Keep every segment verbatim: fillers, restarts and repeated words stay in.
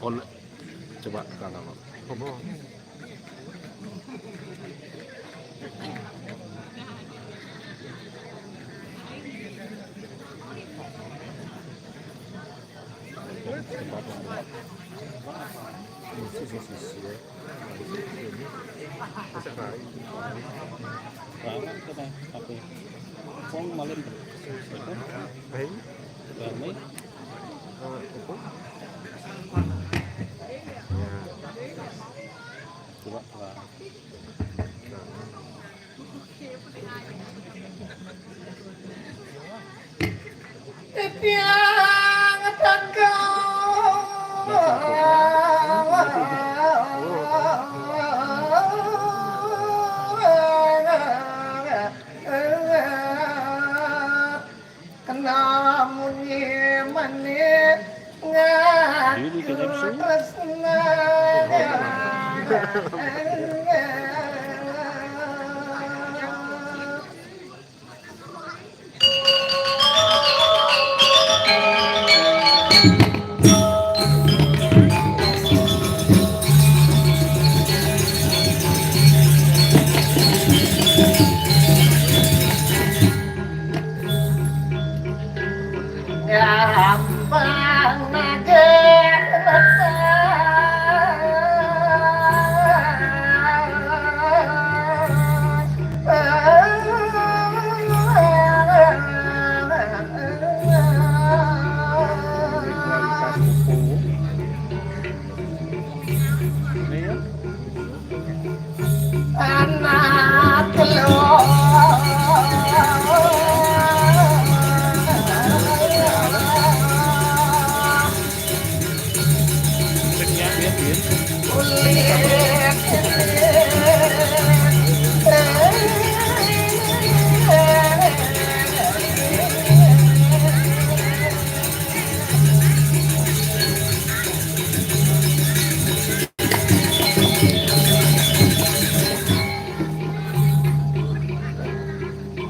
Ol-, coba ke kanan, Pak. Coba, coba. Titiang teka kena munyi manik ngatur tresna. Gampang nagih lepas. Anak keluar.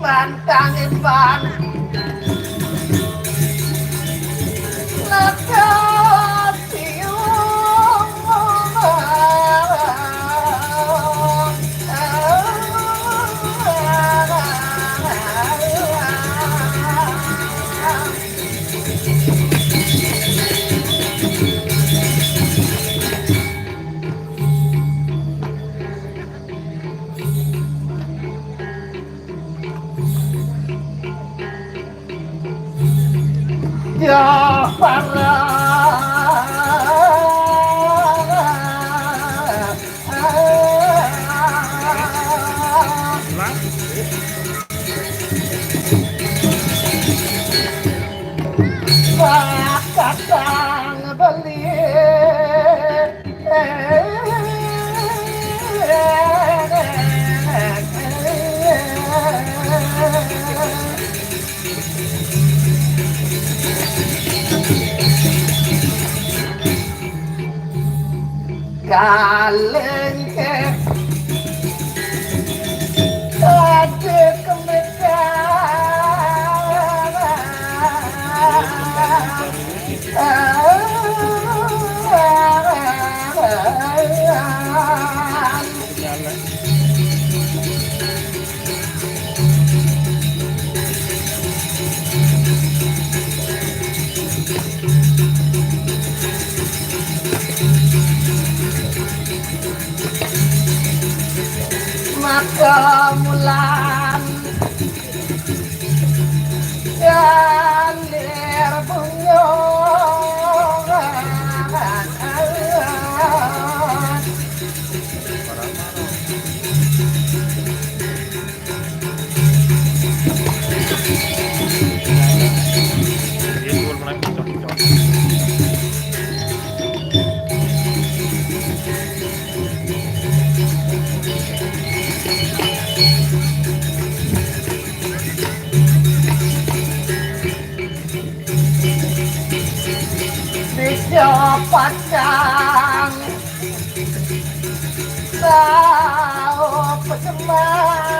Pantang iban. Lakasiung. Ya para Kakang beli. Kalengke. Adik kembekan. Gamelan, galir bunyo. Bisa pacang tahu pesemangat.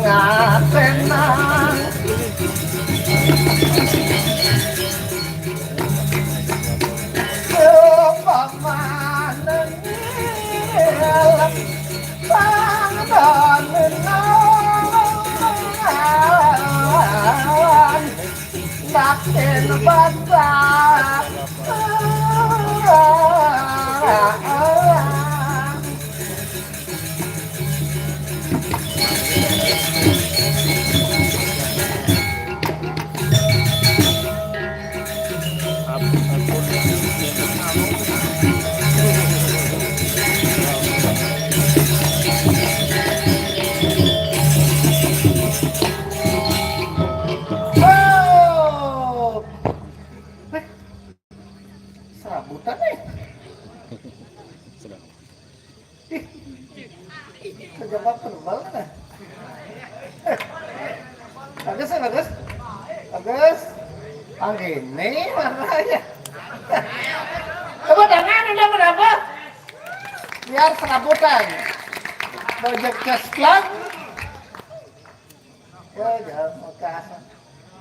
Ngatenang seumpama nengil pangdanenang. Yakin basa. Oh. Eh, serabutan nih. Ih, kerja apa tuh, Bang? Eh, bagus ya, bagus. Bagus. Ah, gini warnanya. Coba tangan udah berapa? Biar serabutan. Bajak cesplak. Ya, jangan makasih.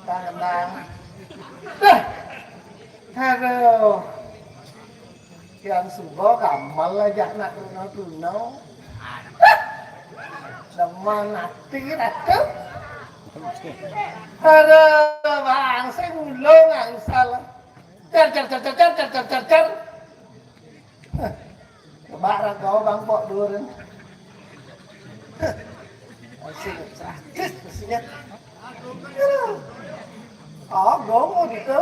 Tangan. Dah. Aduh. Yang suruh gamal aja nak tuno-tuno. Demen hati ratu. Aduh, bang, saya ngulung nggak usah lah. Cer, cer, cer, cer, cer, cer, cer, cer. Coba ragau bang pok durin. Masih gratis, masih. Oh, gongo gitu.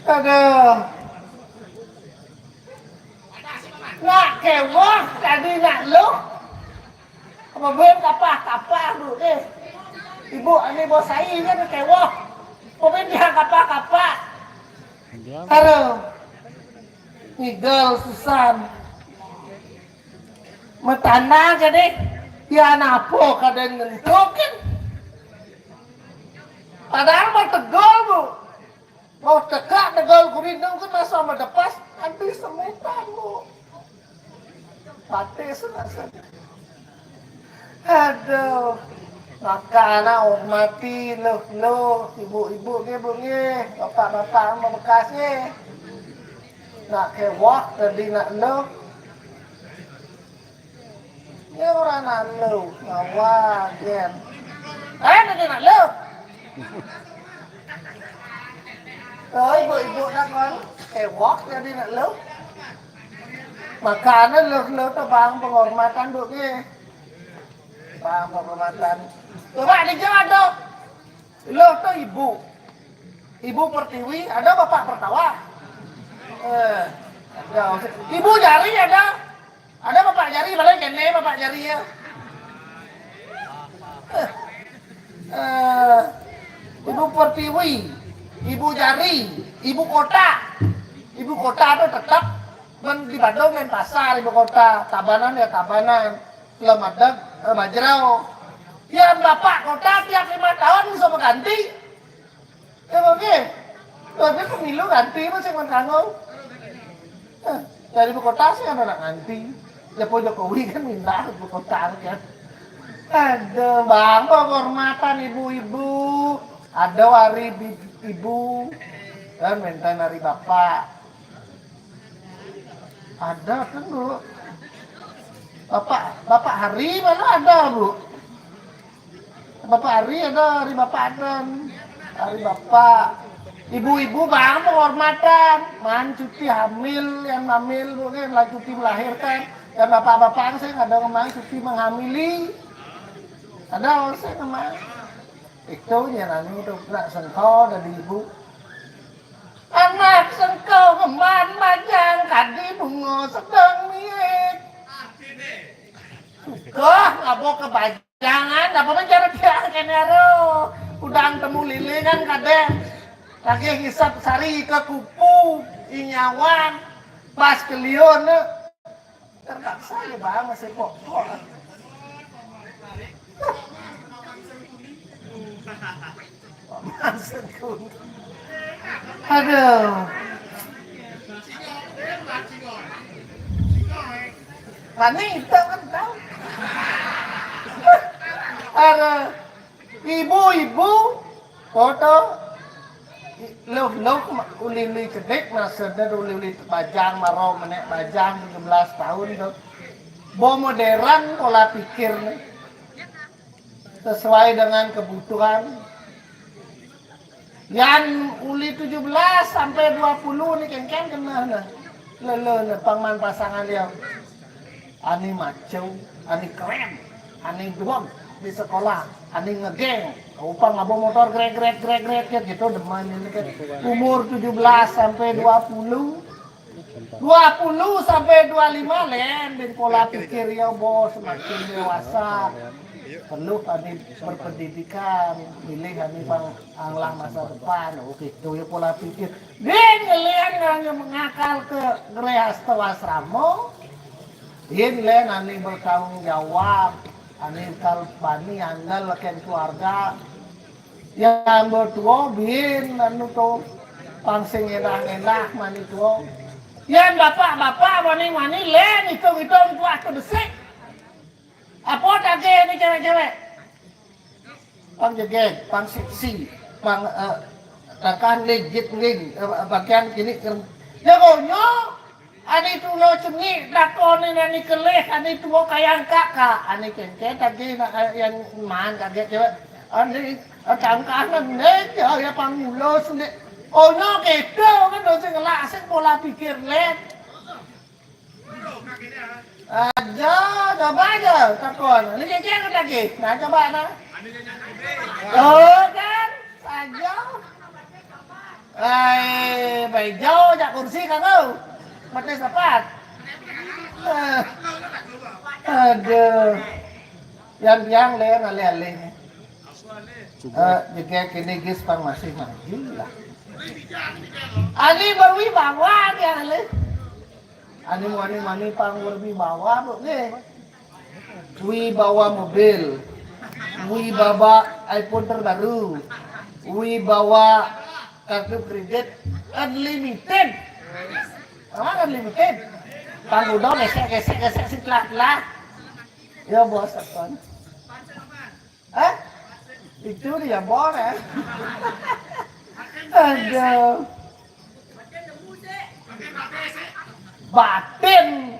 Aduh. Nak kewah tadi nak lu. Apa ben kapah-kapah lu, eh. Ibu ani bos saya kan kewah. Apa ben dia kapah-kapah. Aduh. Ngigel susan. Metana gede. Ya napo kada nentukin. Padahal mah tegol, Bu. Mau tegak tegol gurindung kan masa medepas, nanti semutan, Bu. Pati senasa. Aduh. Maka anak hormati loh, loh, ibu-ibu nggih, Bu nggih, bapak-bapak sama bekas nggih. Nak kewah tadi nak loh. Ya orang nak loh, ngawa gen. Eh, tadi nak loh. Oh, ibu-ibu nak kon kewah tadi nak loh. Makanya loh, loh tuh bang penghormatan Bu nggih. Paham penghormatan. Coba dijawab dong. Lo tuh ibu. Ibu Pertiwi, ada bapak Pertawa. Eh, ada. Ibu Jari ada. Ada bapak Jari, malah kene bapak Jari ya. Eh, eh, Ibu Pertiwi, Ibu Jari, Ibu Kota. Ibu Kota tuh tetap men di Bandung main pasar Ibu Kota, Tabanan ya Tabanan. Lemadeg, eh, Bajrau. Yan bapak kota tiap lima tahun bisa berganti. Ya oke. Tapi pemilu ganti masih menanggung. Eh, dari ibu kota sih ada nak ganti. Ya Pak Jokowi kan minta ibu kota kan. Aduh, bang, penghormatan ibu-ibu. Ada hari bi- ibu, kan minta hari bapak. Ada kan dulu. Bapak, bapak hari mana ada, Bu? Bapak hari ada, hari bapak ada. Hari bapak. Ibu-ibu bang penghormatan. Man cuti hamil, yang hamil mungkin lah cuti melahirkan. Dan bapak-bapak saya ada kemarin cuti menghamili. Ada saya kemarin. Itu yang anu tuh nak sengko dari ibu. Anak sengko ngeman majang kadi bungo sedang miik. Kok ngabo kebajangan apa mencara dia kene ro. Udang temu lili kan kadeh. Lagi ngisap sari ke kupu inyawan pas kelion. Terpaksa ya bang masih pokok. Aduh. Mani itu kan tahu. Aduh. Ibu-ibu foto loh loh uli-uli cedek maksudnya uli-uli bajang maro menek bajang tujuh belas tahun tuh. Bo modern pola pikir nih. Sesuai dengan kebutuhan. Yan uli tujuh belas sampai dua puluh nih kengkeng kena nah. Lele nih pangman pasangan dia. Ani maco, ani keren, ani duang di sekolah, ani ngegeng. Upang ngabo motor grek grek grek grek ya gitu demen ini kan. Umur tujuh belas sampai dua puluh, dua puluh sampai dua lima len bin pola pikir ya bos semakin dewasa. Perlu kami berpendidikan, pilih kami bang anglah masa depan. Oh gitu ya pola pikir. Bin ngelian hanya mengakal ke Grehasta Wasramo. Bin len ani bertanggung jawab, ani kal bani andal leken keluarga. Yang bertuo bin anu to pangsing endah-endah mani tuo. Yang bapak-bapak mani-mani len hitung-hitung tuah ke besik. Apa tadi ini cewek-cewek? Pang jegeg, pang seksi, pang eh, rakan legit ngin, eh, bagian kini ker. Ya konyo, ani tulo cengik, dakon ini ani kelih, ani tuo kayang kaka, ani kengke tadi nak eh, yang man kaget cewek. Ani eh, tangkahan nih, ya ya pang ulos nih. Konyo kedo kan dosi ngelak sing pola pikir len. Aja, coba aja takon. Ini kiki yang lagi. Nah, coba nah. Oh, kan? Aja. Ai, bai jauh jak kursi kanggo. Mati sepat. Eh, aduh. Yang tiang le alih-alih. Eh, jegek ini gis pang masih maju lah. Ali berwibawa dia alih. Ani mani mani pang berwibawa bu nih. Wibawa mobil, wibawa iPhone terbaru, wibawa kartu kredit unlimited. Ah, unlimited. Pang udah gesek gesek gesek si telah telah. Ya bos apa? Hah? Itu dia boleh. Aduh. Batin.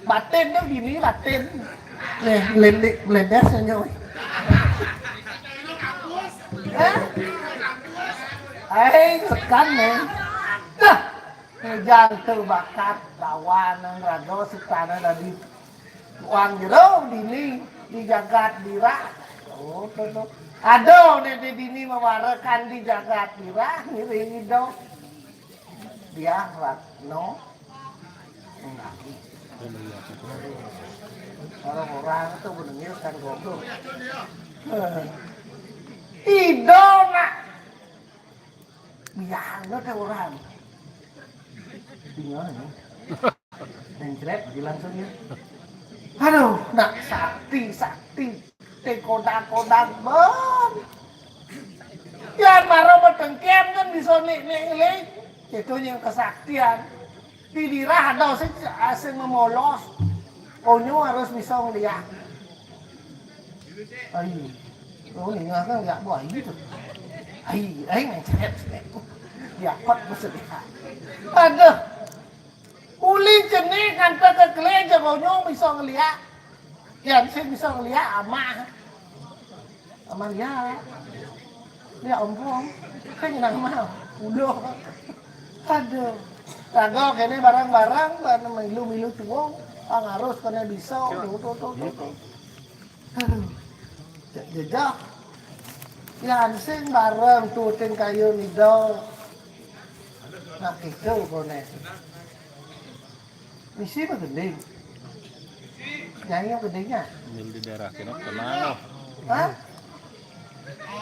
Batin tuh gini batin. Nih, lendik, lendes aja. Hah? Aing sekan nih. Dah. Jantung bakat lawan rado sutana dari Wang jero dini di jagat dirah. Oh, tuh, tuh. Aduh, di, di dini mewarakan di jagat dirah ngiring hidup. Dia Ratno. Orang-orang tuh menengil kan goblok. Ido nak biar lo teh orang. Tinggal ya. Mencret di langsung ya. Aduh, nak sakti, sakti. Teh kodak-kodak ben. Yan mara betengkem kan bisa nik-nik ngeling. Itu yang kesaktian. Di dirah ada sing, sing memolos. Onyo harus bisa ngeliat. Ai. Oh, ini kan nggak buah gitu. Ai, ai mencret sih. Ya, kot maksudnya. Aduh. Uli jenih ngantek ke kele jagonyo bisa ngeliat. Yan sing bisa ngeliat amah. Amah liat. Ya ampun. Kan nang amah. Udah. Aduh. Raga kene barang-barang ban milu-milu tuong. Pangarus kene bisa. Tuh, tuh, tuh, tuh, tuh. Aduh. Jejak. Yan sing bareng tuting kayu nido. Nah, itu kone. Misi apa gending? Nyanyi apa gendingnya? Mil di daerah kene kenal. Hah?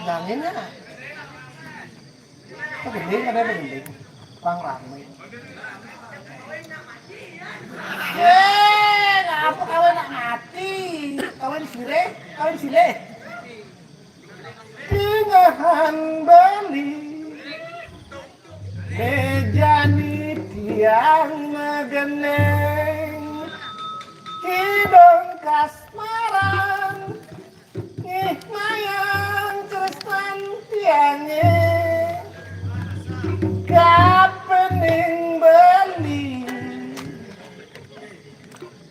Janginnya. Apa gending, ada apa gending? Bang rame. Eh, ngapa kawin nak mati? Kawin sire, kawin sile. Pingahan Bali. Mejani tiang mageneng. Kidong kasmaran. Ih mayang tresnan tiange. Kapening Bali.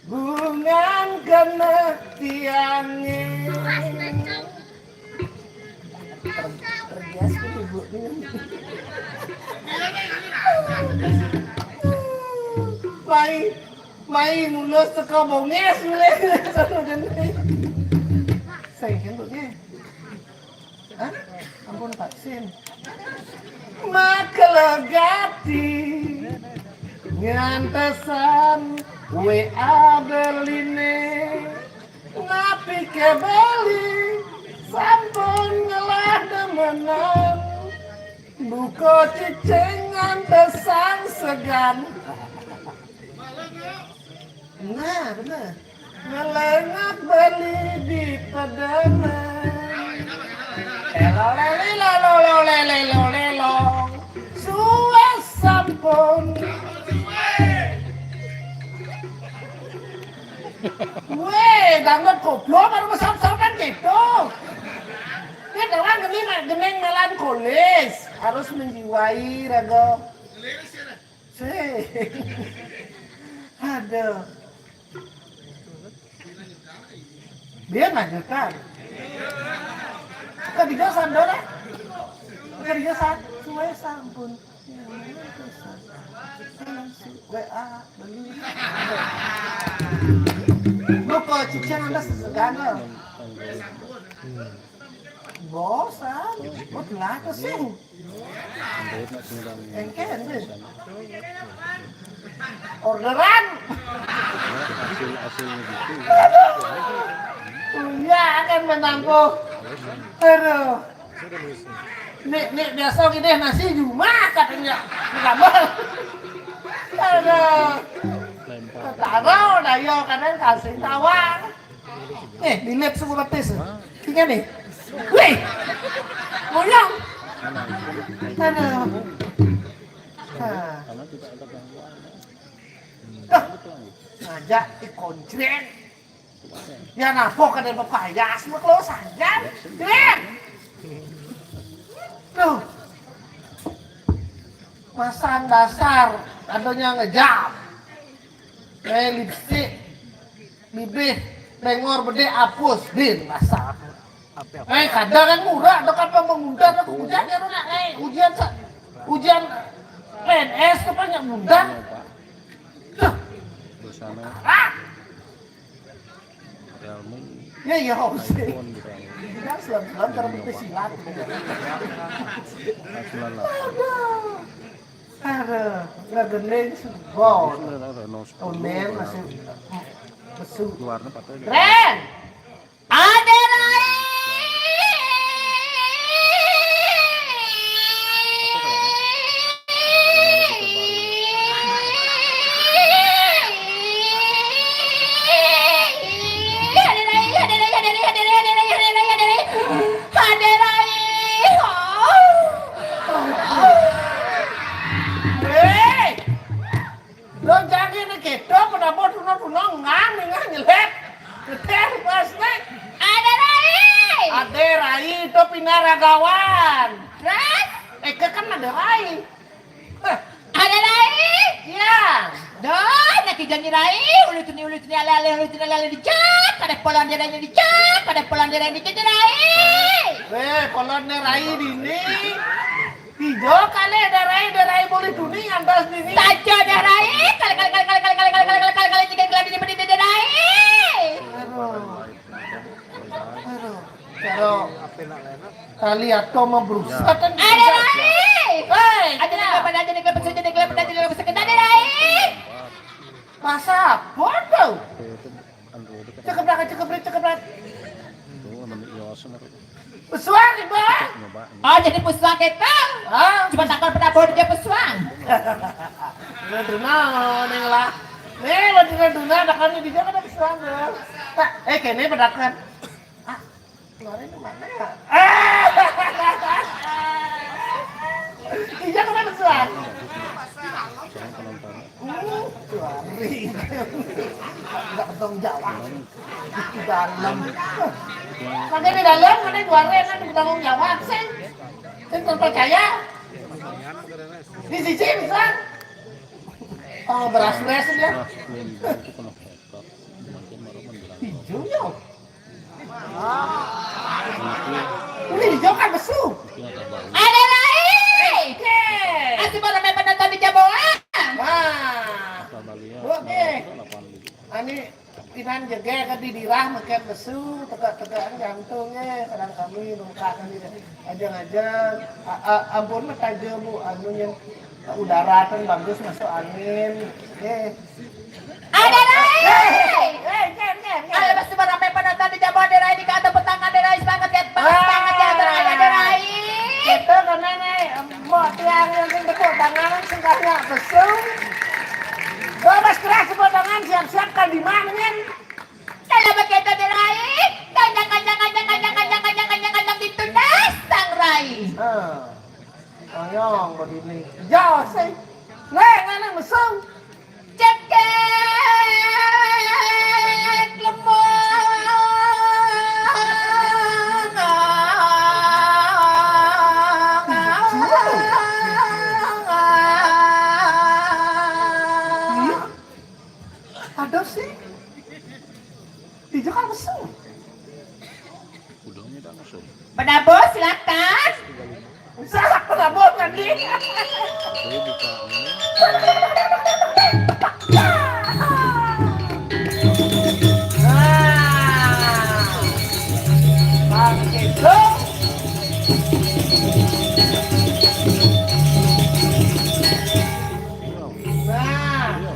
Bungan kena tiange. Terbias pun ibu ni. Mai, mai mulus teko bonges mulai. Satu jenis. Saya kan tu dia. Hah? Ampun vaksin. Makelegati ngantesan W A beline. Napi ke beli sampun ngelah demenan. Buka cicing ngantesan segan. Nah, bener. Ngelengak beli di pedemen. Lelo leli lelo lelo lelo lelo. Suwe sampun. Weh, dangdut koplo baru besar-besar kan gitu. Ini orang gini mak geneng melankolis, harus menjiwai raga. Sih. Aduh. Dia ngajutan. Ketiga sandal ya? Ketiga satu ya sampun. W A beli. Lu kok cicing anda segala. Bosan. Kok telat sih? Engke, engke. Orderan. Hasil-hasilnya gitu. Aduh. Iya, akan menampung. Aduh. Nek, nek biasa gini nasi cuma katanya. Gambar. Aduh. Taruh dah yo kadang kasih tawar. Eh, di lab suku baptis. Tinggal nih. Wih. Goyang. Aduh. Nah. Dah. Ngajak di koncreng. Ya napa kada bapayas maklo saja. Deh. Tuh. Masang dasar adanya ngejam. Eh, lipstick. Bibih, pengor, bedek, apus, din, masak. Eh, kadang kan murah, ada kan pembangunan, aku ujian ya, Rona. Eh, ujian sa, ujian P N S tuh banyak mudah. Tuh. Busana. Ah. Realme. Ya, ya, harus. iPhone gitu. Kita selam-selam cara berpesilat. Nah, sembilan delapan. Aduh. Aduh, nggak gendeng sih. Wow. Sembilan delapan, no, sepuluh, Omen masih besu. Luarnya patah. Keren. Ada lain. Kéto penabuh tuna-tuna ngan ningeh nyelep. Geteh pas né. Ada Rai. Ada Rai to pinaragawan. Terus? Éh, kan ada Rai. Hah. Ada Rai. Iya. Doh, nak kijang ni Rai. Ulu tuni, ulu tuni, ale-ale, ulu tuni, ale-ale dicak. Ada polon dia Rai dicak. Ada polon dia Rai dicak, Rai. Éh, polon dia Rai dini. Ijo kalih da Rai, da Rai boleh tuni ngantos dini. Saja da Rai, kal, kal, kal, kal, kal, kal, kal, kal, kal, kal, jika kal, jika kal, jika Rai. Aduh. Aduh. Cara tali atau mah berusak kan. Ada Rai. Hei. Ada Rai, pada ada Rai, pada ada Rai, pada ada Rai, pada ada Rai. Masa apa tuh? Cekep dah, cekep dah, cekep dah. Pesuang, Ibu. Oh, jadi pesuang gitu? Hah? Cuma takon penabuh dia pesuang. Lo tuna, Neng lah. Nih, lo tuna-tuna, ada kami di sana pesuang, Bang. Tak, éh, kéné pedakan. Ah, kemarin kemana ya? Ah! Iya, kemana pesuang? Hmm, juari. Enggak bertanggung jawab. Di dalam. Pakai di dalam, mana juara yang bertanggung jawab sih? Saya terpercaya. Di sisi bisa. Oh, beras-beras dia. Hijau ya. Ini hijau kan besu. Ada Rai. Oke. Asli mana main penonton di Jaboan. Wah. Oke. Ani Inan jegég ka di dirah makan besu, tegak-tegak jantungnya, kadang kami nungkak kami ajeng-ajeng. A- a- ampun mah taja, Bu, anu nyén udara kan bagus masuk angin. Eh. Ada Rai. Eh, eh, eh, eh, eh. Ada pasti ramai penonton di Jaboan, ada Rai di kata petang, ada Rai semangat ya, semangat ya, ada Rai, ada Rai. Kita karena nih, mau tiang yang tepuk tangan, singkatnya besu. Babas keras tepuk tangan, siap-siap kan di mana, Nyen? Kalau begitu, Rai, kanjang, kanjang, kanjang, kanjang, kanjang, kanjang, kanjang, kanjang, ditunda sang Rai. Ah, ayang begini. Jauh sih. Nih, mana mesum? Cekek lemah. Ada sih. Di Jakarta sih. Udah ngedang sih. Penabuh, silakan. Salah penabuh tadi. Jadi buka ini. Nah. Bangkit dong.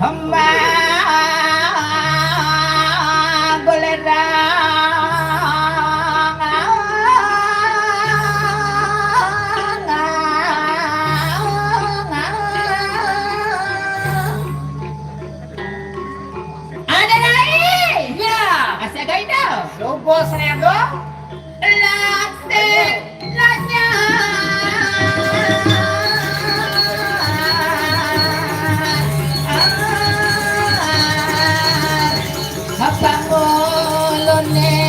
Hamba boleh dah. Ada lain. Ya. Asyik agak indah. Coba saya agak. Lasik lanyang. Apa ngulune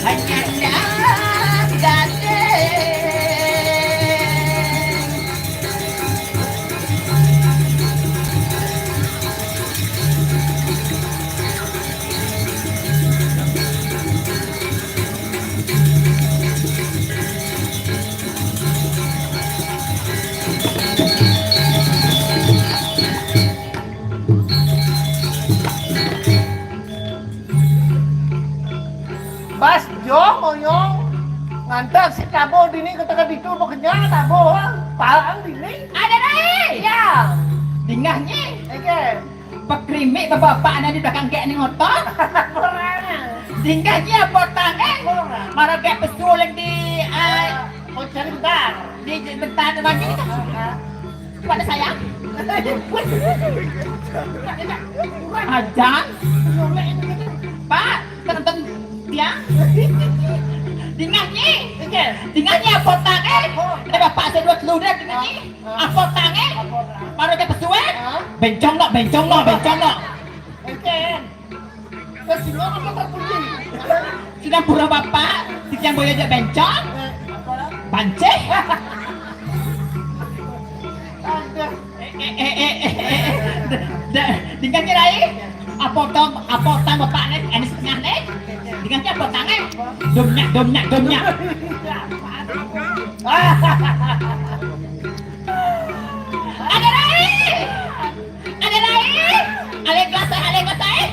hanya ndak gading. Bas, jo, moyong. Ngantar si tabuh dini ketekan ditu, mau kenyang tabuh, ah. Palang dini. Ada lain. Ya. Dingahnya. Oke. Pekrimik bapak-bapak anak di belakang kayak ni ngotot. Kurang. Dingahnya potang, eh. Kurang. Marah kayak pesuling di, eh, oh, cari bentar. Di, di bentar lagi. Ah, ah. Pada saya. Ajan. Pak, penonton dia. Dingahnya. Oke. Dingahnya potang, eh. Oh. Ada Pak saya dua telu dah kena ni. Apa tangan? Baru dia pesuan. Bencong nak, bencong nak, bencong nak. Terus dulu apa tak kunci? Sudah pura bapak, si tiang boya ajak bencong. Panceh. Ada. Eh, eh, eh, eh, eh, eh. Dah, dah, dengan je lain. Apa tang, apa tang bapak ni? Ini setengah ni. Dengan je apa tang eh? Domnyak, domnyak, domnyak. Ada lain. Ada lain. Ada gelas, ada gelas eh.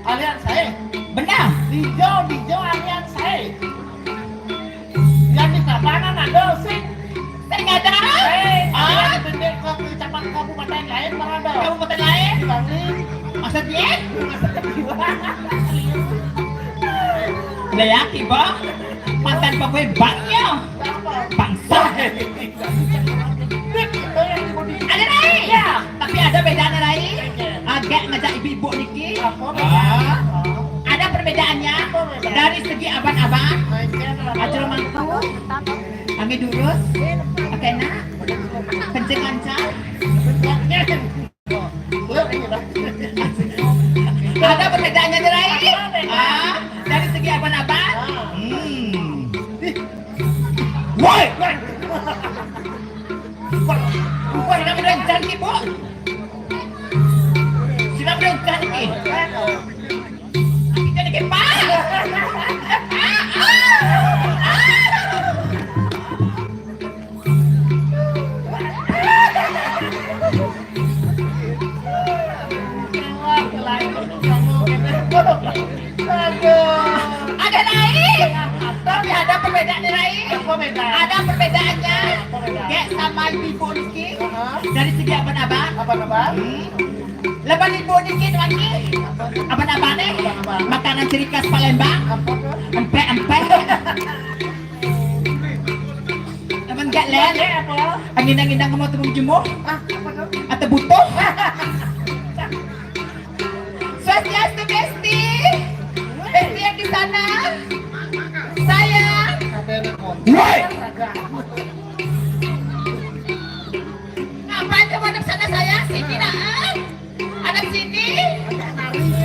Alian saya. Benar. Dijo, dijo alian saya. Yang di Tabanan ada sih. Saya nggak ada. Eh, ah, yang di Bendek ke kecamatan kabupaten lain mana ada? Kabupaten lain? Di Bangli. Maksudnya? Maksudnya di mana? Lah ya, Ki, Bang. Mantan pegawai banknya. Siapa? Bangsa. Dik, itu yang di bodi. Ada lain. Ya. Tapi ada bedanya lain. Agak ngajak ibu-ibu niki. Apa bedanya? Ah. Ada perbedaannya. Apa bedanya? Dari segi aban-aban, ajur mangku, angin durus, pakai nak, kencing lancar. Ada perbedaannya, Jerai? Ah, dari segi aban-aban? Hmm. Woi! Woi, nak berencan ni, Bu? Sila berencan ni. Kita ni kepala. Aduh. Ada lain. Tapi ada perbedaan lain. Apa beda? Ada perbedaannya. Apa beda? Gek sama ibu niki. Aha. Dari segi aban-aban. Aban-aban. Hmm. Lepas ibu niki lagi. Aban-aban eh. Aban-aban. Makanan ciri khas Palembang. Apa tu? Empek-empek. Teman gak len. Apa? Angin-angin dah kamu temu jemu. Ah, apa tu? Atau butuh. Swastiastu, Besti. Besti yang di sana. Sayang. Woi. Apa aja mana sana, sayang? Sini nak. Ada sini.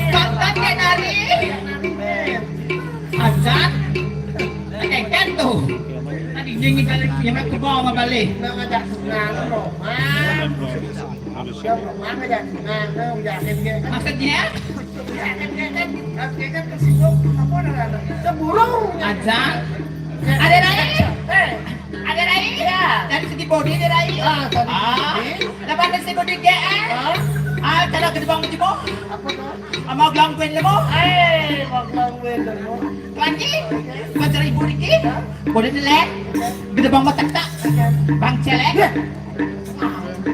Tonton kayak nari. Ajan. Ada kan tu. Tadi dia ni kalau dia nak ke bawah balik. Nak ajak senang, Roman. Yang Roman ajak senang, yakin dia. Maksudnya? Yakin dia kan, dia kan tersinggung. Apa ada? Cemburu. Ajan. Ada lain? Eh. Ada lain? Ya. Dari segi body dia lain? Ah, dari segi body. Lepas dari segi body dia, eh? Ah? Ah, kalau kedua bang jebo. Apa tu? Mau gelang kuih lemo. Eh, mau gelang kuih lemo. Lagi? Buat dari ibu dikit. Body ni leh. Kedua bang tak tak. Bang celek. Ya.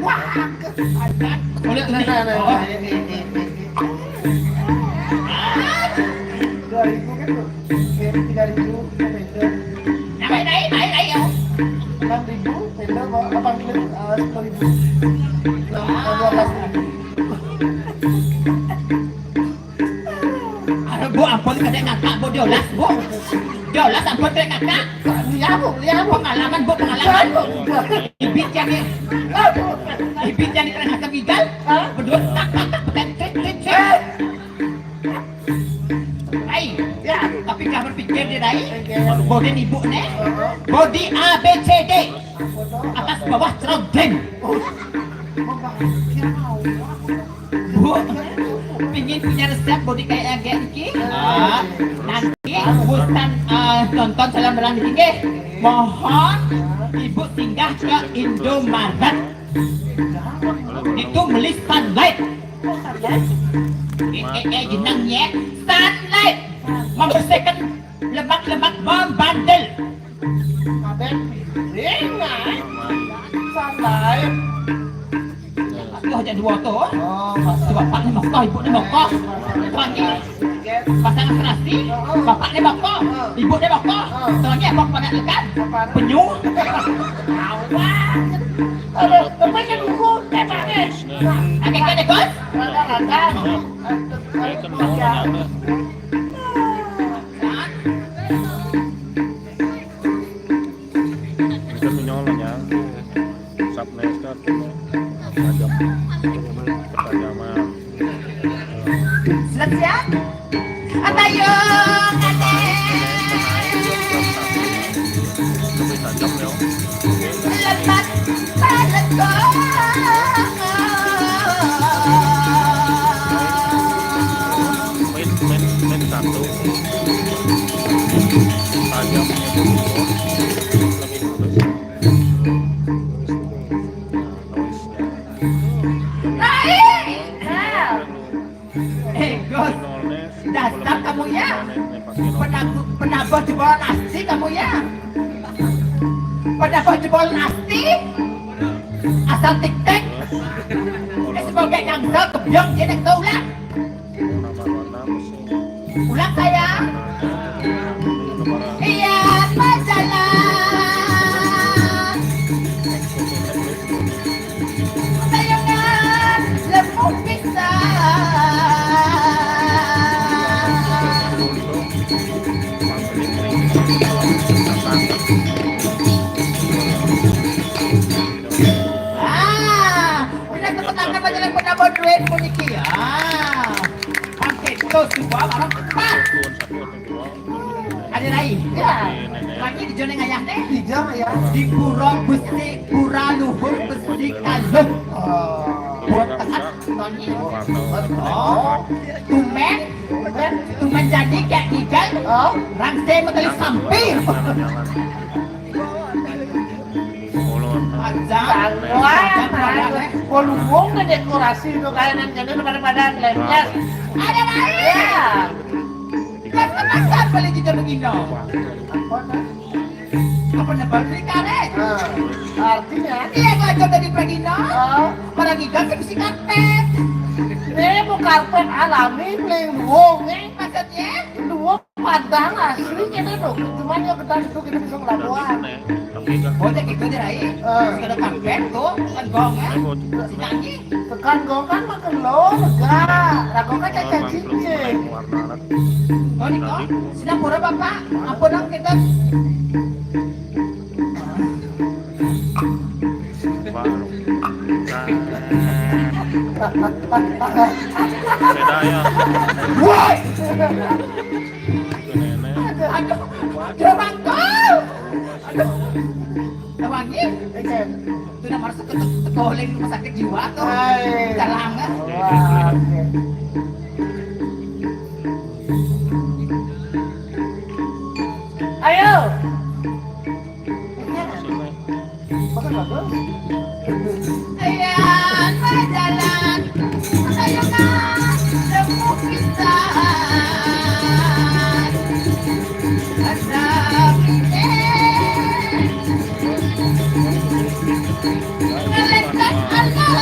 Wah, ke. Boleh tu ni. Nah, nah, nah. Oh. Eh, eh, eh, eh, eh. Dua ribu kan tu? Tiga ribu, tiga ribu, tiga ribu. Naik, naik, naik, naik, ya. Enam ribu, tenda, lapan ribu, ah, sepuluh ribu. Enam, ah, dua belas ribu. Aduh, Bu, ampun, kadek ngakak, Bu, dua belas, Bu. Dua belas, ampun, kadek ngakak. Lihat, Bu, lihat, Bu. Pengalaman, Bu, pengalaman. Lihat, Bu. Ibit yang ni. Aduh. Ibit yang ni kadek ngakak gigal. Hah? Berdua, tak, tak, tak, tak, tak, tak, tak. Eh. Hai, ya, tapi kah berpikir dia, Dai? Oke. Body ni, Bu, ni? Heeh. Body A B C D. Apa tu? Atas bawah cerobeng. Oh. Membahagiakan awak. Bu, pingin punya resep body kayak yang kayak ni? Ah, nanti Bu Stan, ah, nonton salam berang ni, nggih. Mohon Ibu singgah ke Indomaret. Itu beli Sunlight. Eh, eh, eh, jenengnya Sunlight. Membersihkan lemak-lemak membandel. Ada piring, ah. Sunlight. Aku aja dua tu. Oh, masalah. Sebab pak ni mokoh, ibu ni mokoh. Tuan ni. Pasangan serasi, bapak ni bapa, ibu ni bapa. Selagi apa kau nak tekan? Penyu. Awak. Aduh, apa yang dulu? Tembak ni. Agak kan, Bos? Rada-rada. Aduh, aduh, aduh. Ini kan menyol. Tajam. Ketajaman. Sudah siap? Atayung, Kadek. Lebih tajam, ya. Lebat, balekong. Main, main, main satu. Tajamnya tuh, lebih halus. Nah, ini. Nah. Eh, Gus. Dasar kamu ya. Penabuh, penabuh jebol nasi kamu ya. Penabuh jebol nasi. Asal tik-tik. Ini sebagai nyangsa kebyong dia nak tahu lah. Ulang saya. Iya, berjalan. Sayangnya lembu pisang. Ah, udah tepuk tangan bagi yang pernah buat duet puniki. Ah, pakai tos dua barang empat. Ada lain. Ya. Lagi di Joneng ayah deh. Di Jong ya. Di Pura Besi, Pura Luhur Besi Kaluh. Oh. Pura Tekat, Tony. Oh. Tumen. Tumen jadi kayak ikan. Oh. Rangse matali sampir. Aja. Wah, wah, luwung na dekorasi itu kayak nang kene pada-pada ngelempes. Ada lain. Ya. Kan pasar beli juga begini. Apa, nah? Apa na beli karet? Ah, artinya? Iya, gua aja dari Pragino. Oh. Para giga sih mesti karpet. Ini mau karpet alami, beli luwung, eh. Maksudnya? Luwung padang asli kita tuh. Cuman yang kita itu kita bisa ngelabuan. Oh, jadi gitu deh, Rai. Ah. Terus ada karpet tuh, kan gong, eh. Si Nani. Tekan gong kan makan lo, lega. Rago kan caca cicing. Oh, niko, sinampura, Bapak. Ampun, dong, kita. Beda ya. Woi. Aduh, aduh, bangkol. Aduh. Wangi. Itu udah masuk ke te-, tekoling rumah sakit jiwa tuh. Hai. Jalangan. Wah, oke. Ayo. Makan apa? Ayan, majalan. Ayo na, lembu pisang. Ada pide. Ngelekat alas.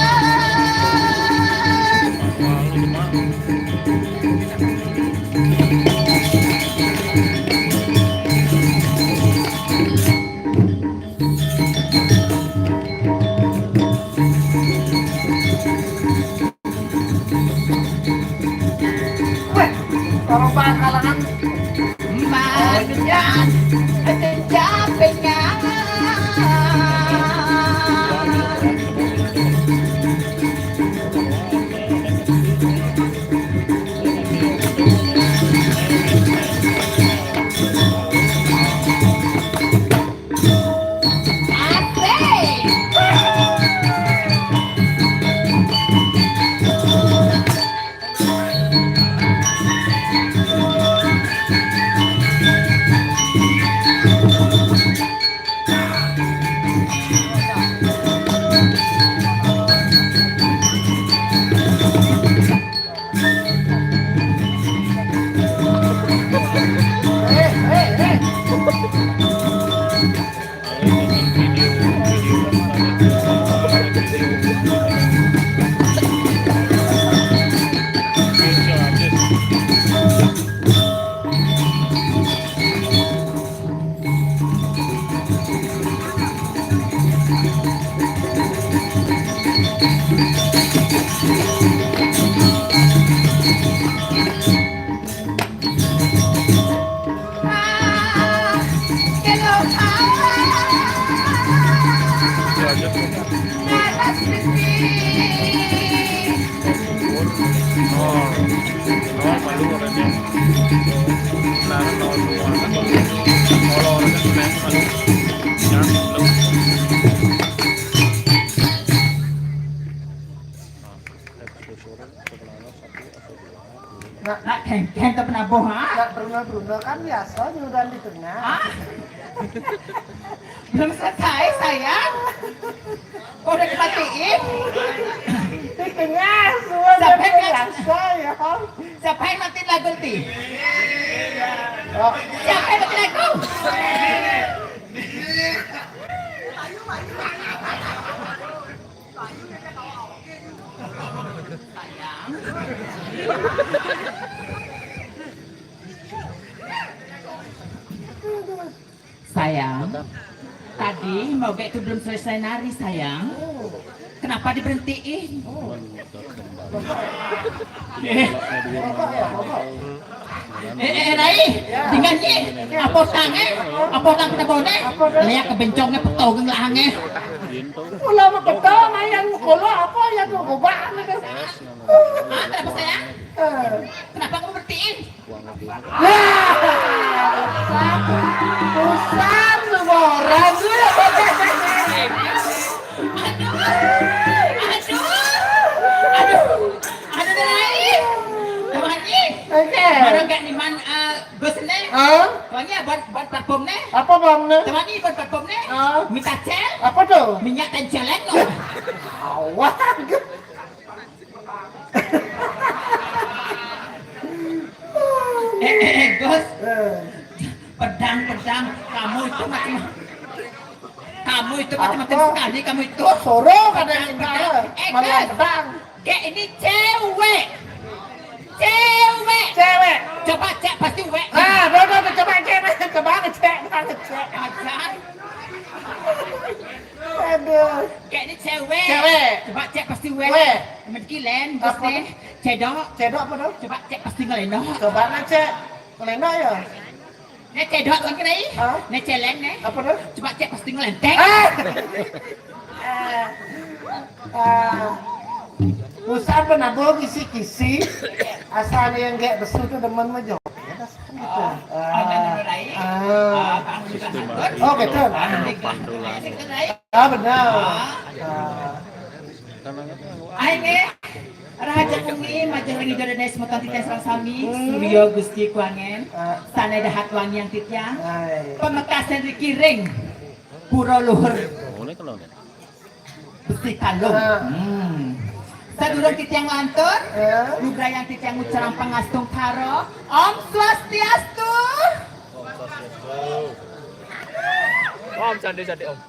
Boha? Nak Bruno-Bruno kan biasa nyudan di tengah. Hah? Belum selesai, sayang. Kok udah dimatiin? Di tengah, semua. Siapa yang biasa, ya. Siapa yang matiin lagu, Ti? Oh. Siapa yang matiin lagu? Sayang, tadi Moge itu belum selesai nari, sayang. Kenapa diberhentiin? Eh, eh, eh, Rai, dengan ni, apa utang, eh? Apa utang kita bawa, eh? Lihat ke bencongnya, petong lahangnya. Pula mau petong, ayam kolo apa ya tuh, gobak, gitu. Ah, kenapa, sayang? Eh. Kenapa kamu berhentiin? Lah, urusan, urusan semua orang. Aduh, aduh, aduh, aduh, Rai. Teman ni. Oke. Mana gak ni man, eh, bos ni? Hah? Teman ni buat, buat parfum ni. Apa bang ni? Teman ni buat parfum ni. Hah? Minta cel. Apa tu? Minyak tencelan tu. Awak. Eh, eh, eh, Gus. Eh. Pedang, pedang. Kamu itu macam, kamu itu macam-macam sekali, kamu itu. Suruh ada yang pedang. Eh, malah pedang. Kayak ini cewek. Cewek. Cewek. Coba cek pasti wek. Ah, udah, udah, udah, coba cek, coba cek, coba cek. Ajar. Aduh. Kayak ini cewek. Cewek. Coba cek pasti wek. Wek. Meski len, apa tu? Cedok. Cedok apa tu? Coba cek pasti ngelendok. Coba nak cek. Ngelendok ya? Ni cedok lagi ni. Hah? Ni celeng ni. Apa tu? Coba cek pasti ngelentek. Ah. Ah. Ah. Usah penabur kisi-kisi. Asal yang gek besu tu demen mejo. Gitu. Ah. Ah. Ah. Oh, gitu. Ah, benar. Ah. Ayo, Raja Kumi, Majeng Ringi Jodoh Nes Mutan Titian Sarang Sami, Suryo Gusti Kuangen, Sanai Dahat Wangi yang Titian, Pamekasan Rikiring, Pura Luhur, Besi Kalung. Hmm. Sadurung titiang lantur, lugra yang titiang ngucarang pangastung karo, Om Swastiastu. Om Sandi Sandi Om.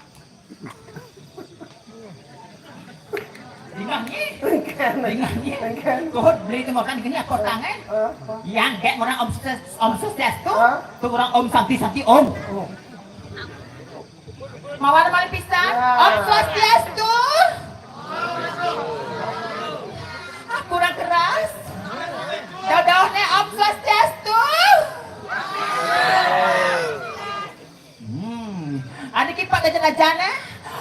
Dingah ni. Dingah ni. Kuhut beli tengokan gini apa tangan? Yang kayak orang Om Swastiastu, tu orang Om Santi Santi Om. Mawar mali pisan. Om Swastiastu. Ah, kurang keras. Dodohnya Om Swastiastu. Hmm. Ada kipak aja aja eh.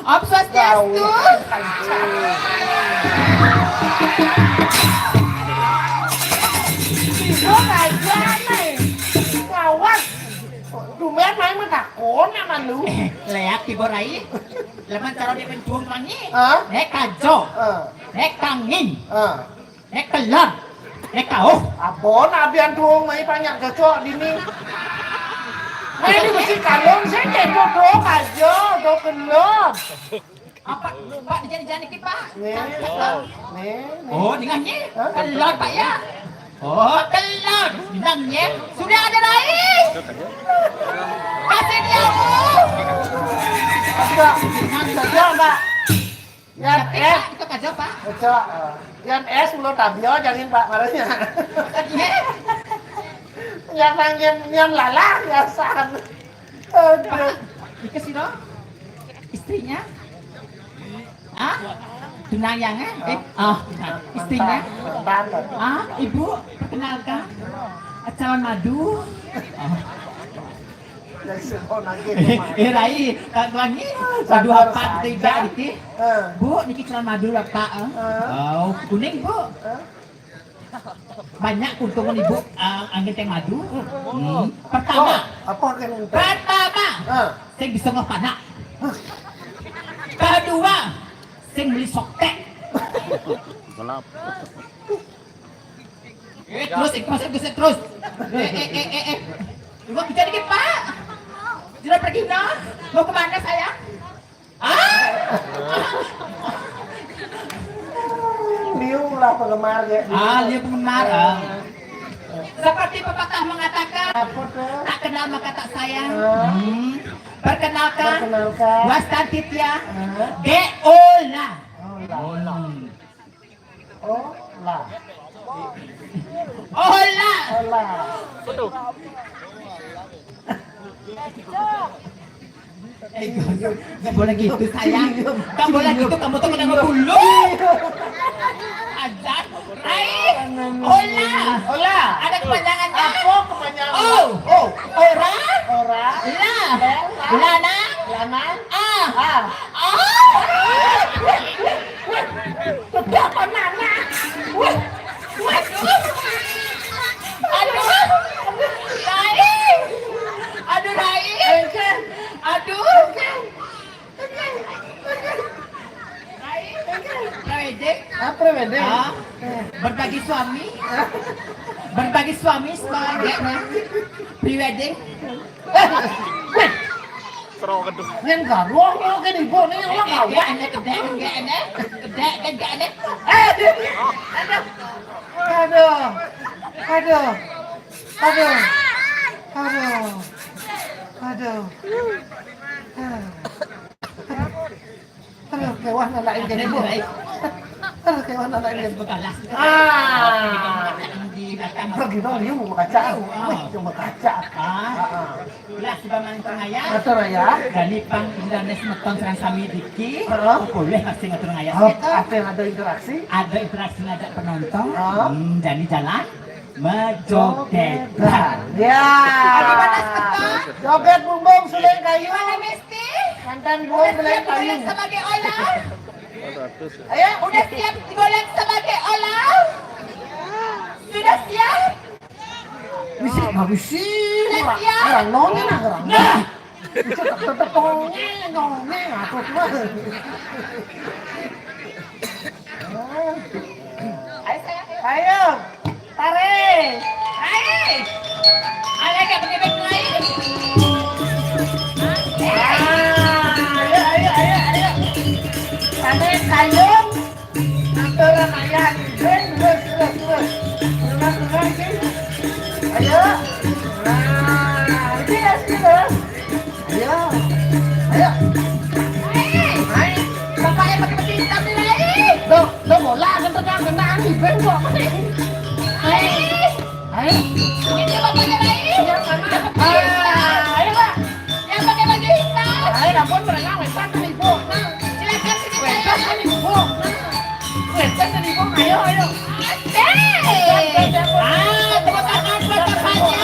Om Swastiastu. Bingung aja nih. Kawan. Tumben main mah takon sama lu. Leak tiba rai. Leman cara dia mencung mangi. Hah? Nek kajo. Hah? Nek kangin. Hah? Nek kelon. Nek kauh. Abon abian tuung mai banyak cocok dini. Mai di besi kalung saya kayak dodok aja, do kelon. Apa? Pak, dijani-jani ki, Pak. Nih. Nih, nih. Oh, dengan ni? Hah? Kelon, Pak, ya? Oh, kelon. Dengan ni? Sudah ada lain. Kasih dia, Bu. Ada. Ada, Pak. Yang tapi, eh. Pak, itu kerja, Pak. Kerja, eh. Yang es mulut tabio, jangan, Pak, marahnya. Iya. Yang nangin, yang lalah, biasaan. Aduh. Pak, dikasih dong. Istrinya? Ah? Tunangan, eh? Eh, ah, istrinya? Ah, Ibu, perkenalkan. Calon madu. Ah. Eh, Rai, tak lagi. Satu apa tiga dikit. Bu, niki calon madu lah, Pak. Eh. Oh, kuning, Bu. Banyak keuntungan ibu, ah, angin teh madu. Hmm. Pertama. Oh, apa angin teh? Pertama. Ah. Saya bisa ngepanak. Kedua, saya beli soktek. Gelap. Eh, terus, eh, masuk, terus, terus. Eh, eh, eh, eh, eh. Ibu bisa dikit, Pak. Sudah pergi, no? Mau kemana, sayang? Ah? Liu lah penggemar ya. Ah, dia penggemar. Ah. Seperti pepatah mengatakan, tak kenal maka tak sayang. Hmm. Perkenalkan, Perkenalkan. Wastan Titya. Hah? Deola. Ola. Ola. Ola. Ola. Eh, nggak boleh gitu, sayang. Nggak boleh gitu, kamu tuh kena ngebully. Ajar. Rai. Ola. Ola. Ada kepanjangannya. Apa kepanjangan? Oh. Oh. Ora. Ora. La. La. Lanang. Lanang. Ah. Ah. Ah. Sudah apa nana? Wah. Wah. Aduh. Rai. Aduh, Rai. Engke. Aduh. Rai. Rai. Apa beda? Ah, berbagi suami. Berbagi suami sebagai pre-wedding. Yang garuh lo ke ibu nih orang Enggak garuh. Enggak, enggak, enggak, enggak, enggak, enggak, enggak. Aduh. Aduh. Aduh. Aduh. Aduh. Aduh. Aduh, kewah nanain jadi bu. Aduh, kewah nanain jadi bu. Bebalas. Ah. Di belakang. Bagi dong, yuk mau kaca. Wih, cuma kaca. Ah. Ah, ah. Lah, sudah main tengah ya. Ngatur ya. Jadi pang Indonesia semeton serang sami diki. Heeh. Boleh pasti ngatur ya. Oh, apa yang ada interaksi? Ada interaksi ngajak penonton. Ah. Hmm, jadi jalan mejogetan. Ya. Gimana, semeton? Joget bumbung suling kayu. Gimana, Misti? Mantan bumbung suling kayu. Sebagai Ola? Ayo. Udah siap digolek sebagai Ola? Sudah siap? Bisi, nggak bisi. Sudah Orang, siap? orang nongnya nah orang. Nah. Bisa tetep nongnya, nongnya, aku tuh. Ayo, sayang, ayo. Ayo. Tarik. Hai. Ada nggak pakai baju lain? Ah, ayo, ayo, ayo, ayo. Tarik, sayang. Atur, sayang. Terus, terus, terus. Terus, terus, sini. Ayo. Nah, ini ya, sini terus. Ayo. Ayo. Hai. Bapaknya pakai baju hitam nih, Rai. Tuh, tuh bola kan tendang, tendang nih, bengkok. Hai. Hai. Ini bapaknya, Rai. Ah, ayo, Pak. Yang pakai baju hitam. Ayo, ampun, mereka wetan kan ibu. Nah, silakan sini, wetan kan ibu. Nah, wetan kan ibu, ayo, ayo. Asik. Ah, tepuk tangan buat bapaknya.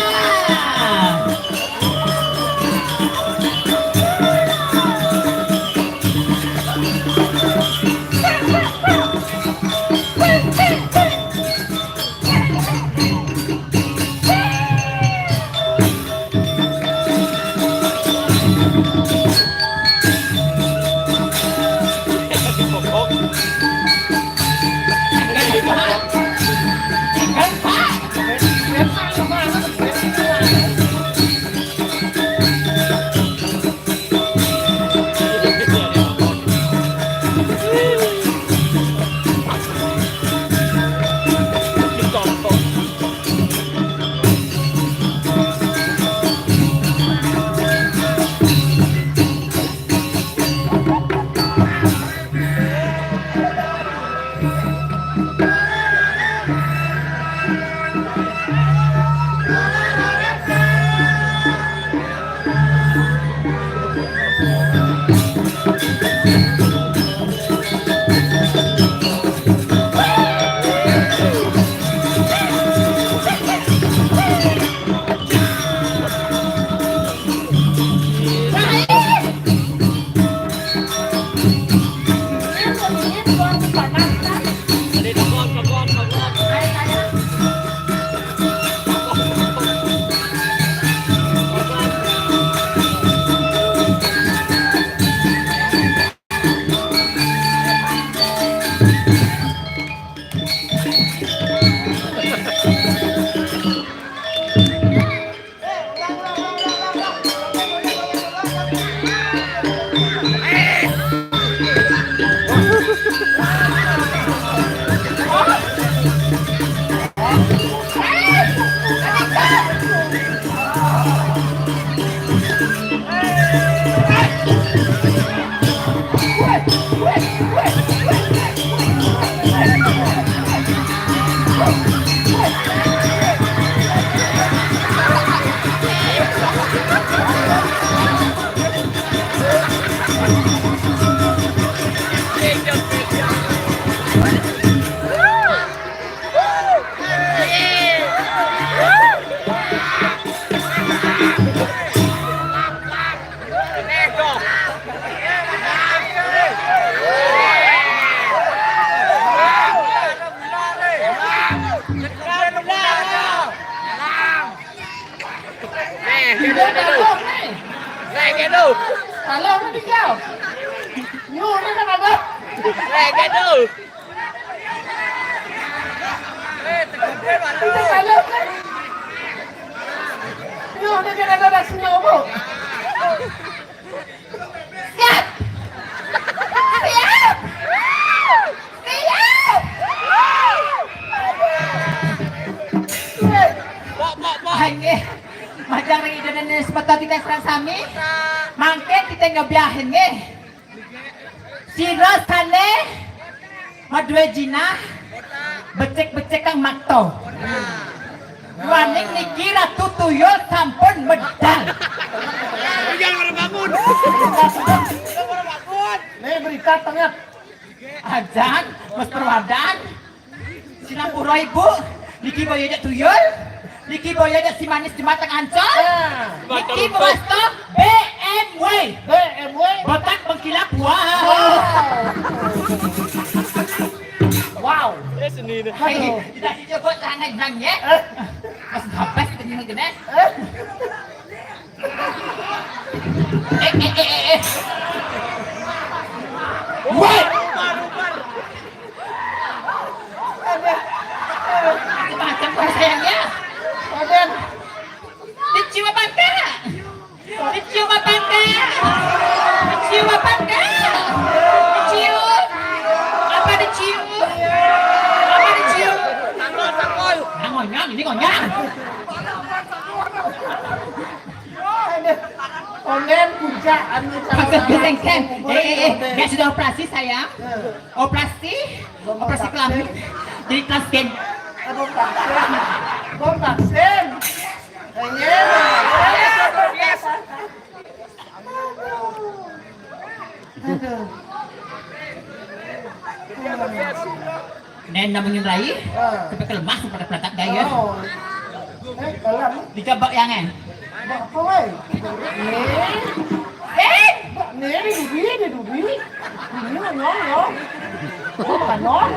Nih, gitu, gitu. Nih, gitu. Kalau udah tinggal. Yuk, ini kan ada. Nih, gitu. Ini kan ada. Yuk, ini kan ada nasinya, Bu. Siap. Siap. Siap. Hai, nggih. Majeng ring Ida dané semeton titiang sareng sami. Mangkin titiang nyobiahin nggih. Sira sané madué jinah becik-becik kang makta. Duaning niki Ratu Tuyul sampun medal. Jangan pada bangun. Nih berita tengah. Ajan, Mas Perwadan. Sinampura Ibu, niki boyone Tuyul, niki boyone si manis jembatan Ancol, niki mewasta B M W. B M W. Botak mengkilap, wah. Wow. Eh, seni ini. Aduh. Tidak dijebot tangan ya. Mas Gabas ini gini. Eh, eh, eh, eh, eh. Woi. Macam-macam kau sayangnya. Raden. Dicium apa enggak? Dicium apa enggak? Dicium apa enggak? Dicium. Apa dicium? Apa dicium? Nah, ngonyang, ini ngonyang. Aduh. Onden puncak anu cara. Maksud gendeng, Ken. Eh, eh, eh. Dia sudah operasi, sayang. Operasi. Operasi kelamin. Jadi transgen. Aduh, vaksin. Bom vaksin. Iya. Aduh. Nen namanya Rai, tapi kelemah pada pelatak gaya. Oh. Eh, kelam. Dicoba yang eh. Apa, woi? Nih. Eh, nih, di dubi, di dubi. Ini mah nyong, nyong. Oh, bukan nyong.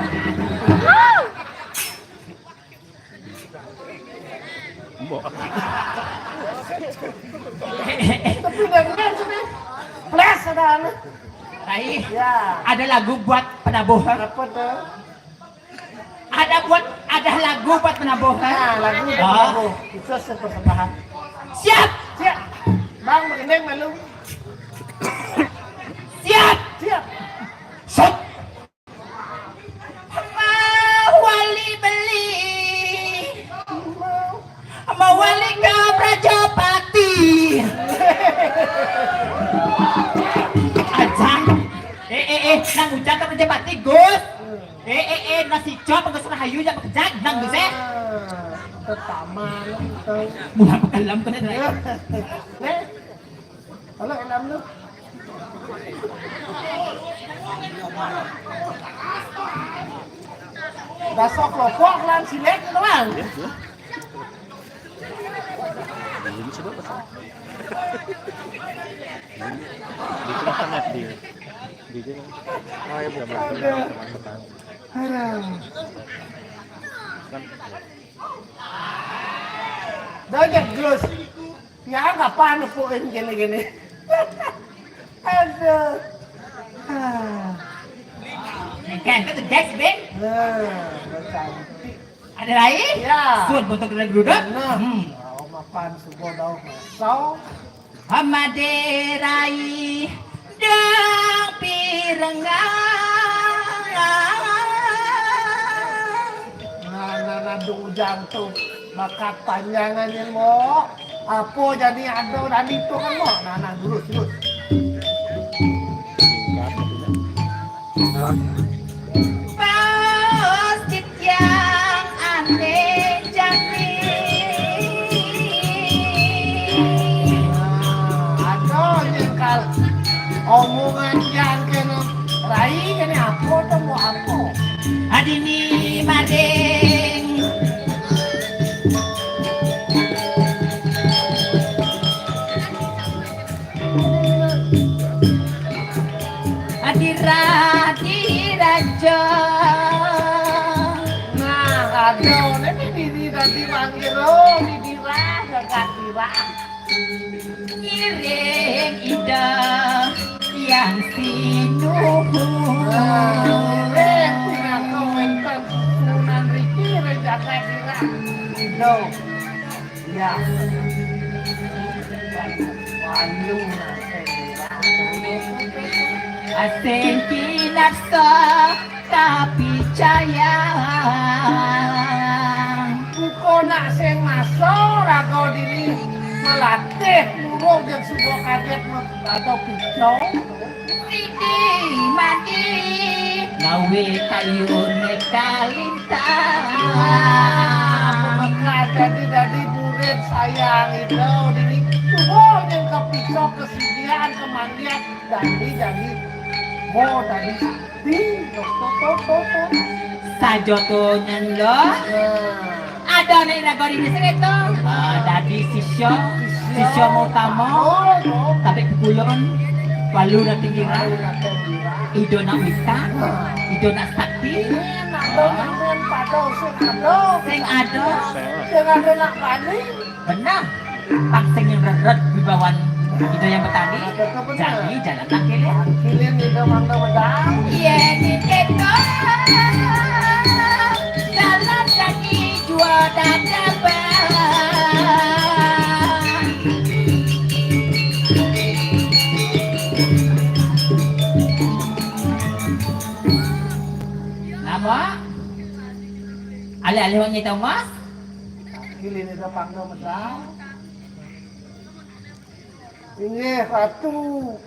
Tapi udah bener sih. Plus ada anu. Rai, ya. Ada lagu buat penabuh. Apa tuh? Ada buat, ada lagu buat penabuh, kan? Nah, lagu buat penabuh. Itu persembahan. Siap. Siap. Bang, begini malu. Siap. Siap. Set. Mau wali beli. Mau wali ke Prajapati. Ajan. Eh, eh, eh, nang ucap ke Prajapati, Gus. Eh, eh, eh, nasi cop, Gus Rahayu, jangan bekejak, nang Gus, eh. Ah, tetaman. Mula pekalam kena, Rai. Nih. Halo, elam lu. Baso kelompok lan silek, teman. Belum coba pesan. Di tengah-tengah dia. Di dia. Oh, ya, bukan. Ada. Ada. Kan. Dah, Gus. Ya, kapan nepuin gini-gini? Aduh. Ah. Kan, itu gas, Bing. Nah, cantik. Ada lain? Ya. Sun, bentuk dari geruduk. Nah, hmm. Oh, mapan subuh dong. So. Amade Rai dang pirengang. Nah, nah, nah, dung jantung. Bakat panjangan yang mau. Apa jadi ada dan itu kan mau. Nah, nah, dulu, dulu. Paus titiang ane jati. Aduh, nyengkal omongan yang kena rai kena apa tu mau apa? Adini mading. Dipanggil, oh, didirah, jagat dirah. Ngiring Ida Hyang Sinuhun. Ngiring pinaka wénten susunan riki ring jagat dirah. Ida. Ya. Walu nang sing dirah. Asing kinarsa tapi cayang. Buka nak sing masa raga dini malatih murub jeung suba kaget ma-, raga picong. Siti mati ngawé kayuné kalintang. Pamekad dadi, dadi murid sayang ida dini. Suba nyén kapicong kasidian kamandian dadi, dadi. Mo dadi. Di, to, to, to, to, to. Sajatonyén lo. Nah. Adané raga dini sing éto. Ah, dadi sisya, sisya utama. Oh, to. Tapi kukulun, walu nang tinggirang. Walu nang tinggirang. Ida nak witang, nah. Ida nak sakti. Iya, nak, ah. Pada sing ada. Sing ada. Sing ada nak bani. Beneh. Pang sing rered wibawan Ida Hyang Betari. Jani jalan kaki lé. Kilin Ida mangda medal. Yén kéto, jalan kaki jua dadabang. Napa? Alih-alih wong nyita emas? Kilin Ida mangda medal. Inggih, Ratu.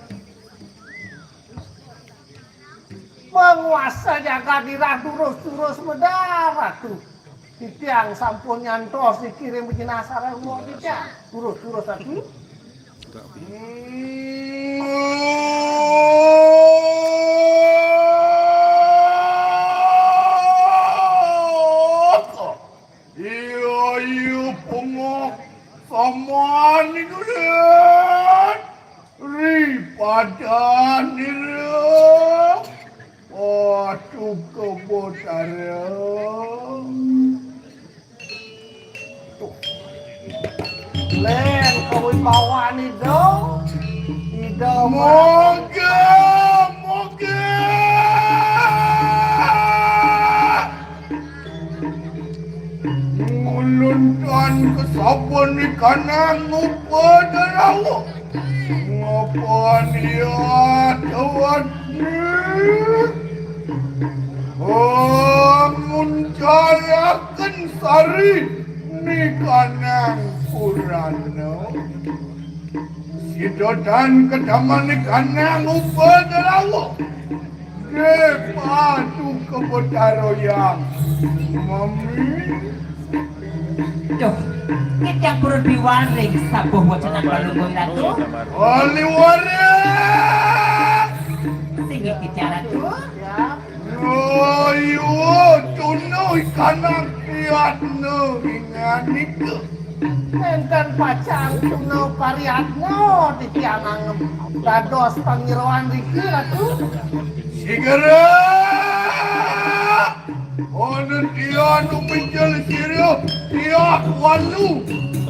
Panguasa jagat dirah durus-durus medal, Ratu. Titiang sampun nyantos dikirim jenazah rawuh titiang. Durus-durus, Ratu. Hmm. Iya, iya, pengok saman idulan. Ri padan ira. Waduh, kebotara. Tuh. Lén kawibawan Ida. Ida moga, moga. Nguluntan kesaban ikanang ngupa darawa. Ngapan iya tuan ni? Nguncaraken sari nikanang purana. Sida tan kadamanikanang upadarawa. Nggih, paduka Betara Hyang. Mami. Duh, titiang purun piwaring sabuh wacanan Palungguh Ratu. Wali waring. Singgih titiang Ratu. Ayu, tuna ikanang piatna inganika. Nénten pacang tuna pariatna titiang anggem dados pangiroan riki, Ratu. Sigera! Ana tian umicil sira, tiak walu.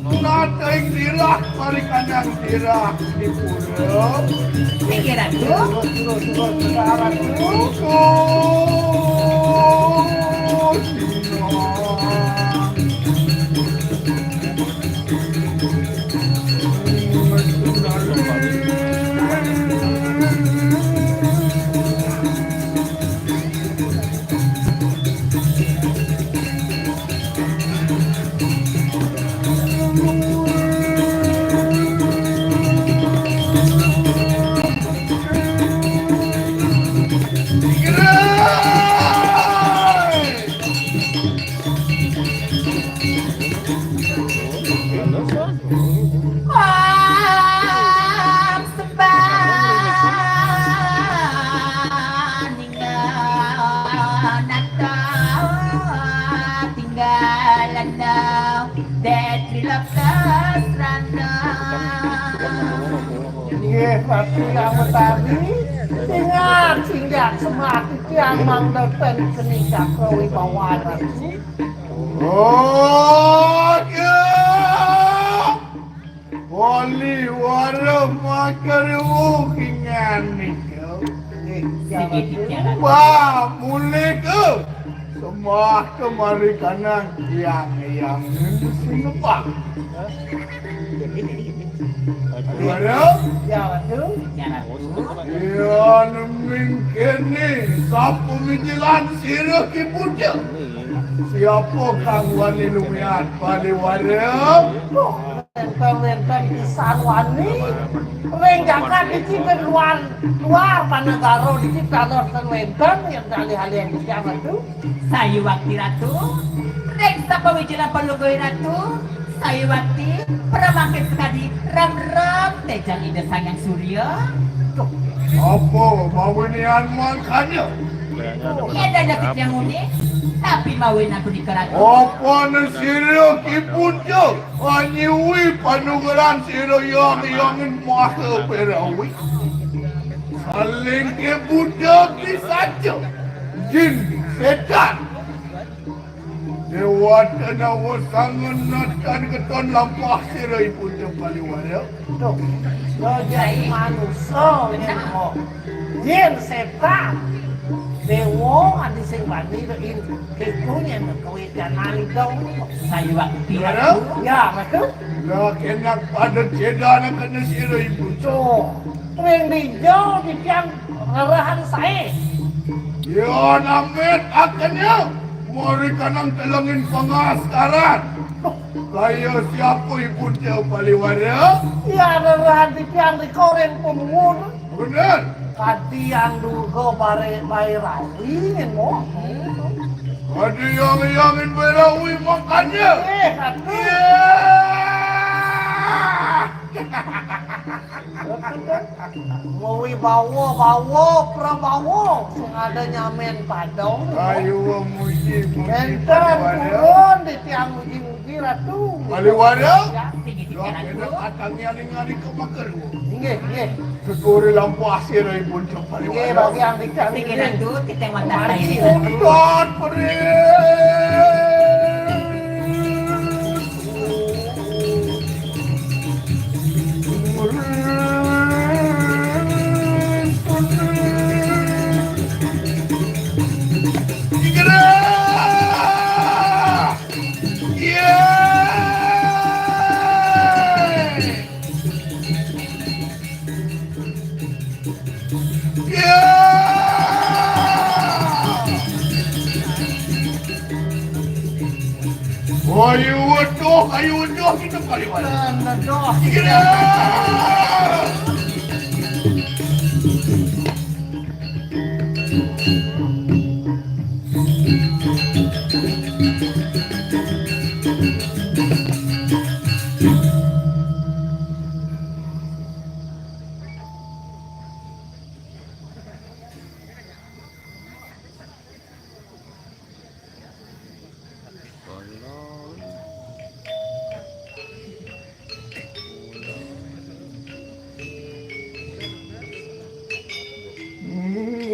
Nating dirah, marikanang dirah di pura. Pinggir aku. Terus, terus, terus, terus, terus. Wah, sembah. Nata tinggalan dek lepas rana. Nggih, Ratu Hyang Betari, ingat singgah sembah titiang mangda ten keni cakra wibawa Ratu. Oh, ya. Wali wara makaruh ingan nika. Wah, mulih ke. Sembah kemari kanang yang yang sinebang. Wara? Ya, Ratu. Ya, Ratu. Ya, neming kene, sapa mijilan sira ki puja? Siapa kang wani lumiat Baliwara? Duh, wénten-wénten pisan wani. Ring jagat iki ken luar, luar panegara iki dados ten wénten yang alih-alih yang siang Ratu. Sayuwakti Ratu, ring sapa wijilan palungguh Ratu, Sayuwakti, pramangkin sakadi ram-ram tejal Ida Sang Hyang Surya. Apa mawinian mangkanya? Yén dadi titiang muni, tapi mawinah punika Ratu. Apa sira ki puja, anyuwi panugeran sira yang yangin masa perawi. Saling ke buta ki saja. Jin, setan. Dewata nawa sangun natan keton lampah sira ipun Baliwara. Duh, yo jai manusa yen kok. Yen setan. Dewa adi sing wani ring kiku nyen kawitan alidong. Sayuwakti. Baliwara? Ya, betul. Lah kenak pada cedan kena sira ipun. Tuh, ring dija titiang ngerahan saé. Ya namit akennya. Mari kanang telengin pangaskaran. Kaya siapa ipun Baliwara? Ya, rerah titiang di koreng pemuda. Bener. Kadi yang Durga bare Bairawi, mo. Kadi yang yang Bairawi makanya. Eh, kadi. Ya. Mawibawa-bawa prabawa, sing ada nyamen padong. Ayo, muji, muji, Enten Baliwara. Purun di tiang muji-muji Ratu. Baliwara? Ya. Sing iki Ratu. Kena katang nyaling-nyaling ke makar. Inggih, inggih. Seguri lampah sira ipun Baliwara. Inggih, bagi yang dicari. Sing iki Ratu, kita mantap. Mari, ini. Untat, perih. Ya! Ayo wedoh, ayo wedoh, kita balik balik. Nah, nah, doh. Iya.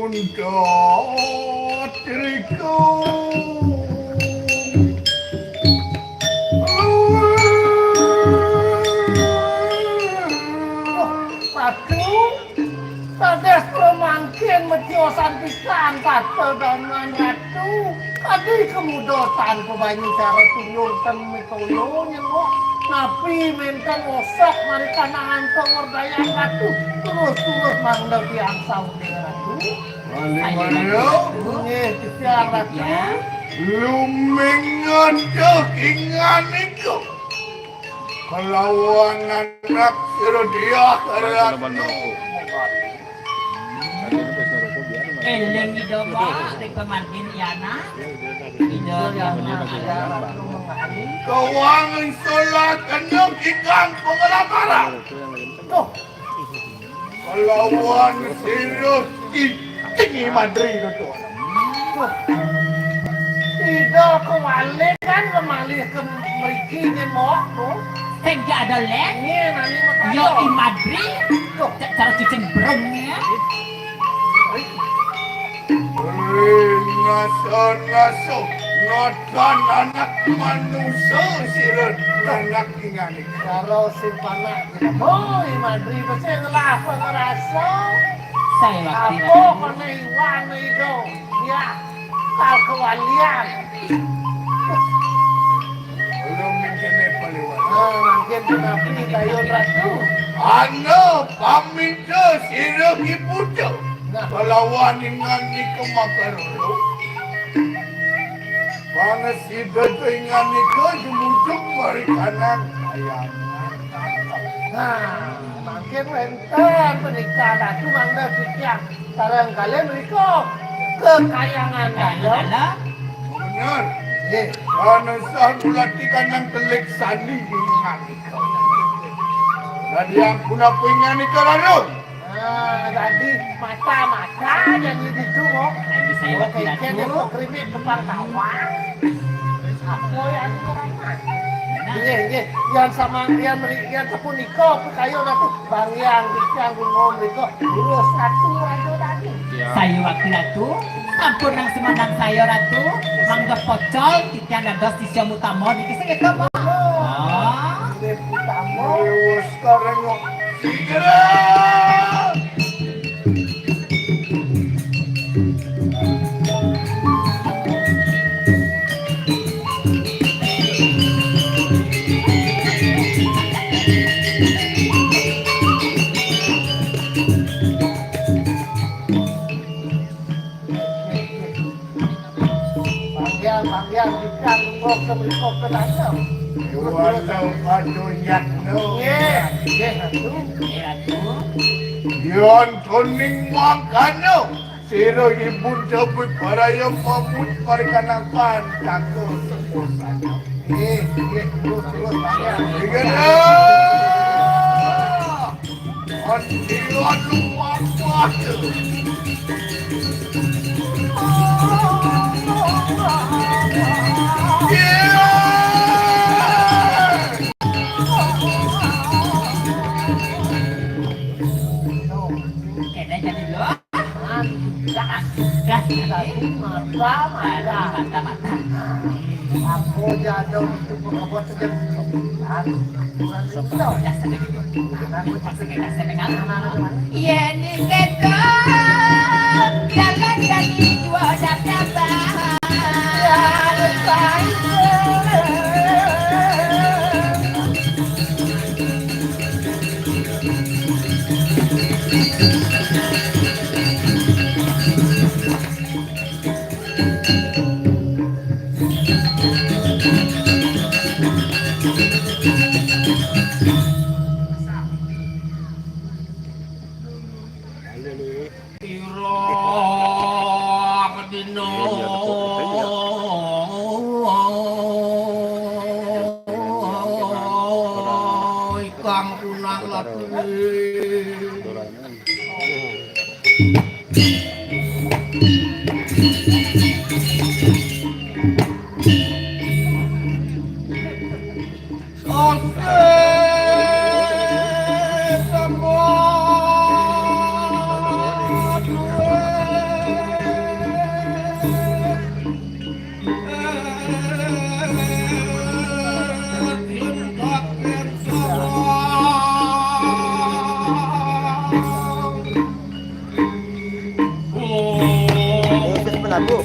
Mundut riko. Ratu, dados pramangkin metiosan pisan tata daman Ratu. Kadi kemudosan pebanyu cara tunjung ten mitoyo nyewa. Napi menten osok mari kanangan pengordayan Ratu. Terus-terus mangda tiang saudara Ratu. Malih-malih. Nggih, titiang Ratu. Lumingan ingan iku. Kelawan anak sira Diah Ratu. Eling Ida Mbok, ring pamargin Yana. Ida Hyang Ida Ratu Mengari. Kawang solat kenyuk ikang pengelamaran. Tuh. Kelawan sira tinggi madri ketua. Tuh. Ida kewalik kan kemalih ke mriki nyen mok tuh. Sing jak ada lek. Nyen ani mekayo. Yo i madri. Tuh. Cak cara cicing berem ya. Ngaso-ngaso Ngotan anak manusa sira anak ingan. Karo simpanak. Hoi, Madri mesti ngelah pengerasa. Saya waktu apa kene iwan itu? Ya, kal kewalian. Belum mungkin paliwan. Nah, mungkin nabi kayun ratu. Ana paminta sira ibuta. Nah. Kelawan ingan nika makarulu. Pangesida ingan nika jumujuk marikanan kayangan. Nah, mangkin wénten menika Ratu mangda titiang sareng kalih menika kekayangan dalem. Bener. Nggih. Sanesah gulati kanang telik sandi ingan nika. Dadi ampun apa ingan nika, Ratu? Ah, dadi mata-mata yang ditu kok. Lagi saya wakil Oke, Ratu. Dia kok keripik kepang tawang. Apa yang itu kan? Nggih, nggih. Yang sama yang meri yang tepun iko pekayo Ratu. Bang yang yang ngomong iko. Terus Ratu Ratu tadi. Saya wakil Ratu. Sampun nang semandang saya Ratu. Mangga pocol titiang dados sisya utama niki sing itu, Pak. Oh. Utama. Terus sekarang kok. Bagian-bagian ikan ngok ke berikut ke dalam. Walau padu yakno. Nggih, nggih, Ratu. Nggih, Ratu. Yon kuning mangkano. Sira ibun dawuh baraya mamut parikanan pancaku sepusan. Nggih, nggih, terus, terus, Pak, ya. Nggih, ya. Anti anu apa? Nggih. Kene jadi lo. Gas, gas. Mata, mata. Mata, mata. Aku jatuh untuk berbuat segan. Bukan itu. Gas, gas. Aku pakai gas, gas. Iya, ini ketok. Jalan jadi dua datang. Ya, baik. Pira dina ikang punang lati. Ayo, kita penabuh.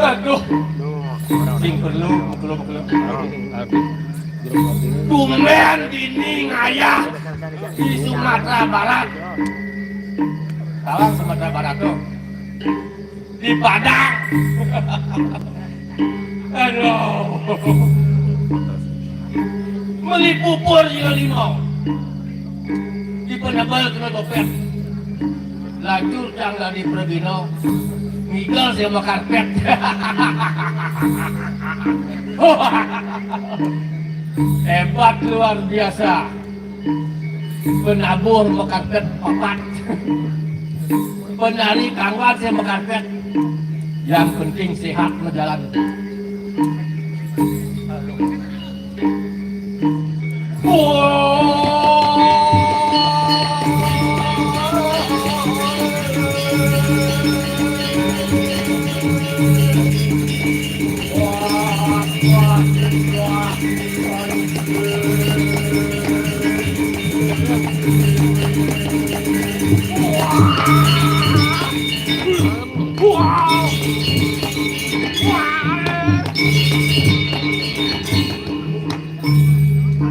Aduh, sing perlu, perlu, perlu. Tumben dini ngayah di Sumatera Barat. Tahu Sumatera Barat tuh? Di Padang. Aduh. Meli pupur juga limau. Di penebel kena topet. Lacur cang dari Pregino. Ngigel sama karpet. Hebat luar biasa. Penabuh mekarpet papat. Penari kangwat saya mekarpet. Yang penting sehat berjalan.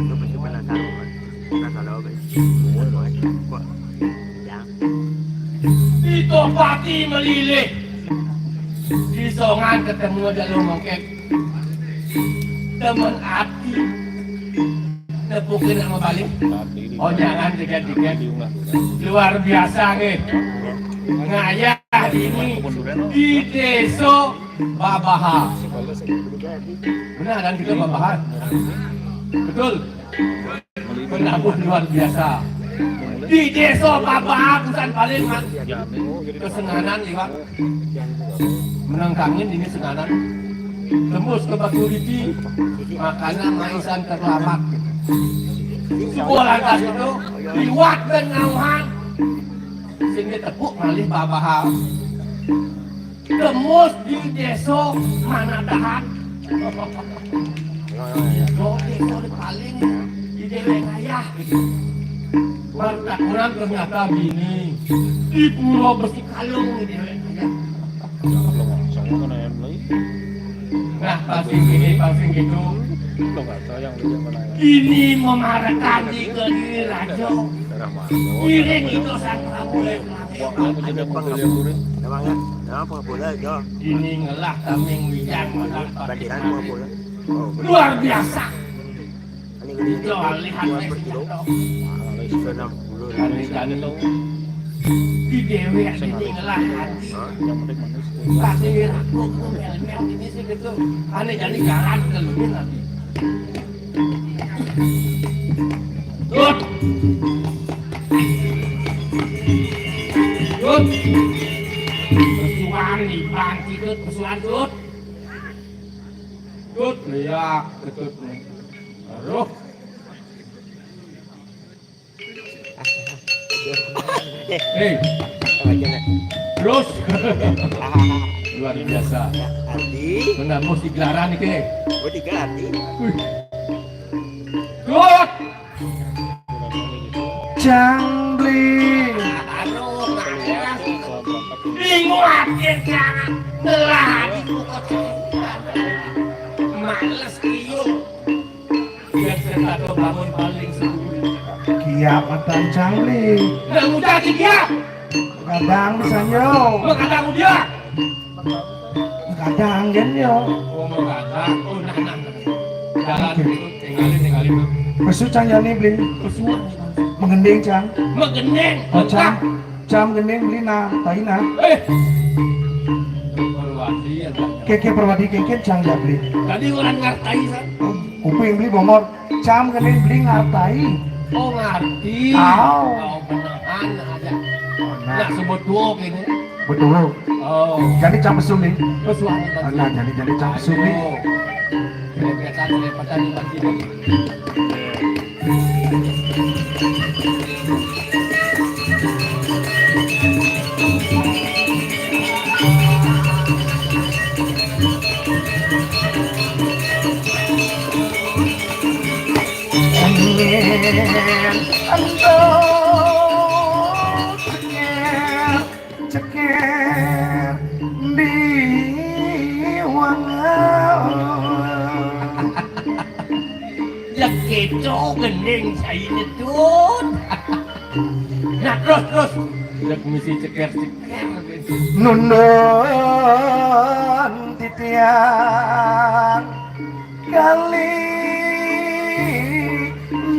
Aku pasti penasaran, Mas. Penasaran apa ya? Kok yang Itu pati melilih. Di songan ketemu jalur mengkek. Temen ati. Nepukin sama balik. Oh, jangan tiket-tiket. Luar biasa nih. Ngayah ini di Desa Babaha. Benar kan kita Babaha? Betul. Penabuh luar biasa. Di Desa Babaha, bukan paling, Mak. Kesenganan liwat. Menangkangin ini Senganan. Tembus ke Batu Riti, makanya maisan terlambat. Sebuah lantas itu liwat dan ngauhan. Sehingga tepuk malih Babaha. Tembus di Desa Manatahan. Desa di paling di Dewek Raya. Martakuran ternyata bini di Pulau Besi Kalung di Dewek Raya. Nah, pasti gini, pasti gitu. Ini memarakan di Kediri Raja. Iring itu sang Prabu. Emangnya, emang boleh aja. Ini ngelah kambing wijang, ngelah Bandiran mau boleh. Oh, luar biasa. Ini gede. Itu lihat dua per kilo. Sudah enam puluh. Kami, kami tuh di Dewi ini ngelah hati. Hah? Yang penting manis. Pasti raku tuh mel-mel ini sih gitu. Aneh jadi garan keluar nanti. Tut. Tut. Pesuan nih, bangkit, Tut. Pesuan, Tut. Tut, ya, Tut. Aduh. Hei. Terus. Luar biasa. Adi. Benar, mesti gelaran iki. Oh, tiga Adi. Wih. Good. Jangling. Bingung akhirnya ngelah hatiku kok. Males, iyo. Biar saya tak tahu bangun paling subuh. Kiamat dan Jangling. Nah, udah sih dia. Kadang bisa, yo. Kadang dia. Kadang, kan, yo. Oh, kadang. Oh, nah, nah, nah. Jalan, tinggalin, tinggalin. Pesu, Cang, yo, nih, beli. Pesu. Menggending, Cang. Menggending. Oh, Cang. Cang gending beli, nah, tai, nah. Eh. Perwadi ya, Cang. Keke Perwadi, keke Cang ya beli. Tadi orang ngartai, San. Kuping beli bomor. Cang gending beli ngartai. Oh, ngarti. Au. Oh, beneran aja. Nah. Nah, sebut duo gini. Betul. Oh. Jadi Cang Pesum nih. Pesuan. Nah, jadi, jadi Cang Pesum nih. Aduh. Biasa, biasa, biasa, biasa. Cok gending saine, Tut. Nah, terus, terus. Udah misi ceker-ceker. Nundun titiang kali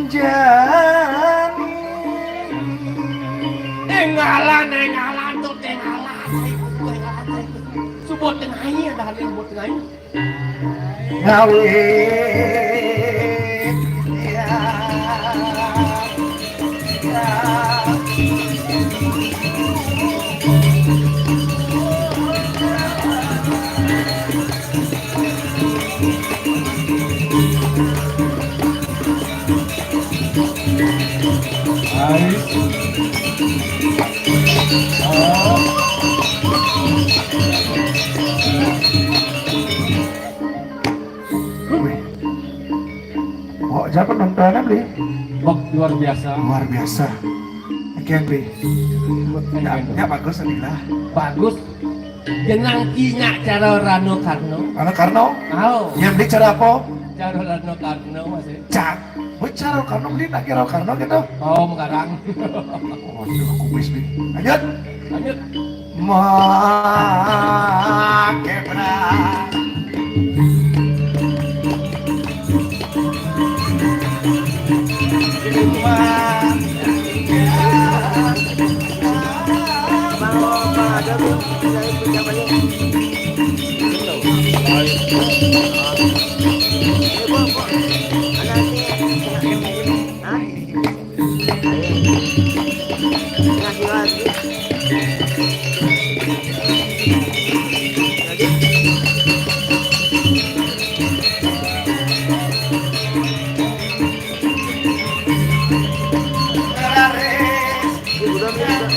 jani. Tinggalan, tinggalan, Tut, tinggalan. Subut tengah ini, ada hal yang buat tengah ini. Ngawi. Ya. Ya. Ais. Ah. Wih. Oh, siapa nontonnya, Bli? Wah, luar biasa. Luar biasa. Again, Bli. Ya, ya, bagus, Adila. Bagus. Jenang kinya cara Rano Karno. Rano Karno? Tahu. Yang di cara apa? Cara Rano Karno, Mas, ya. Cak. Bicara Rano Karno, Bli, tak kira Rano Karno gitu. Oh, mengarang. Waduh, kumis, Bli. Lanjut. Lanjut. Make perang.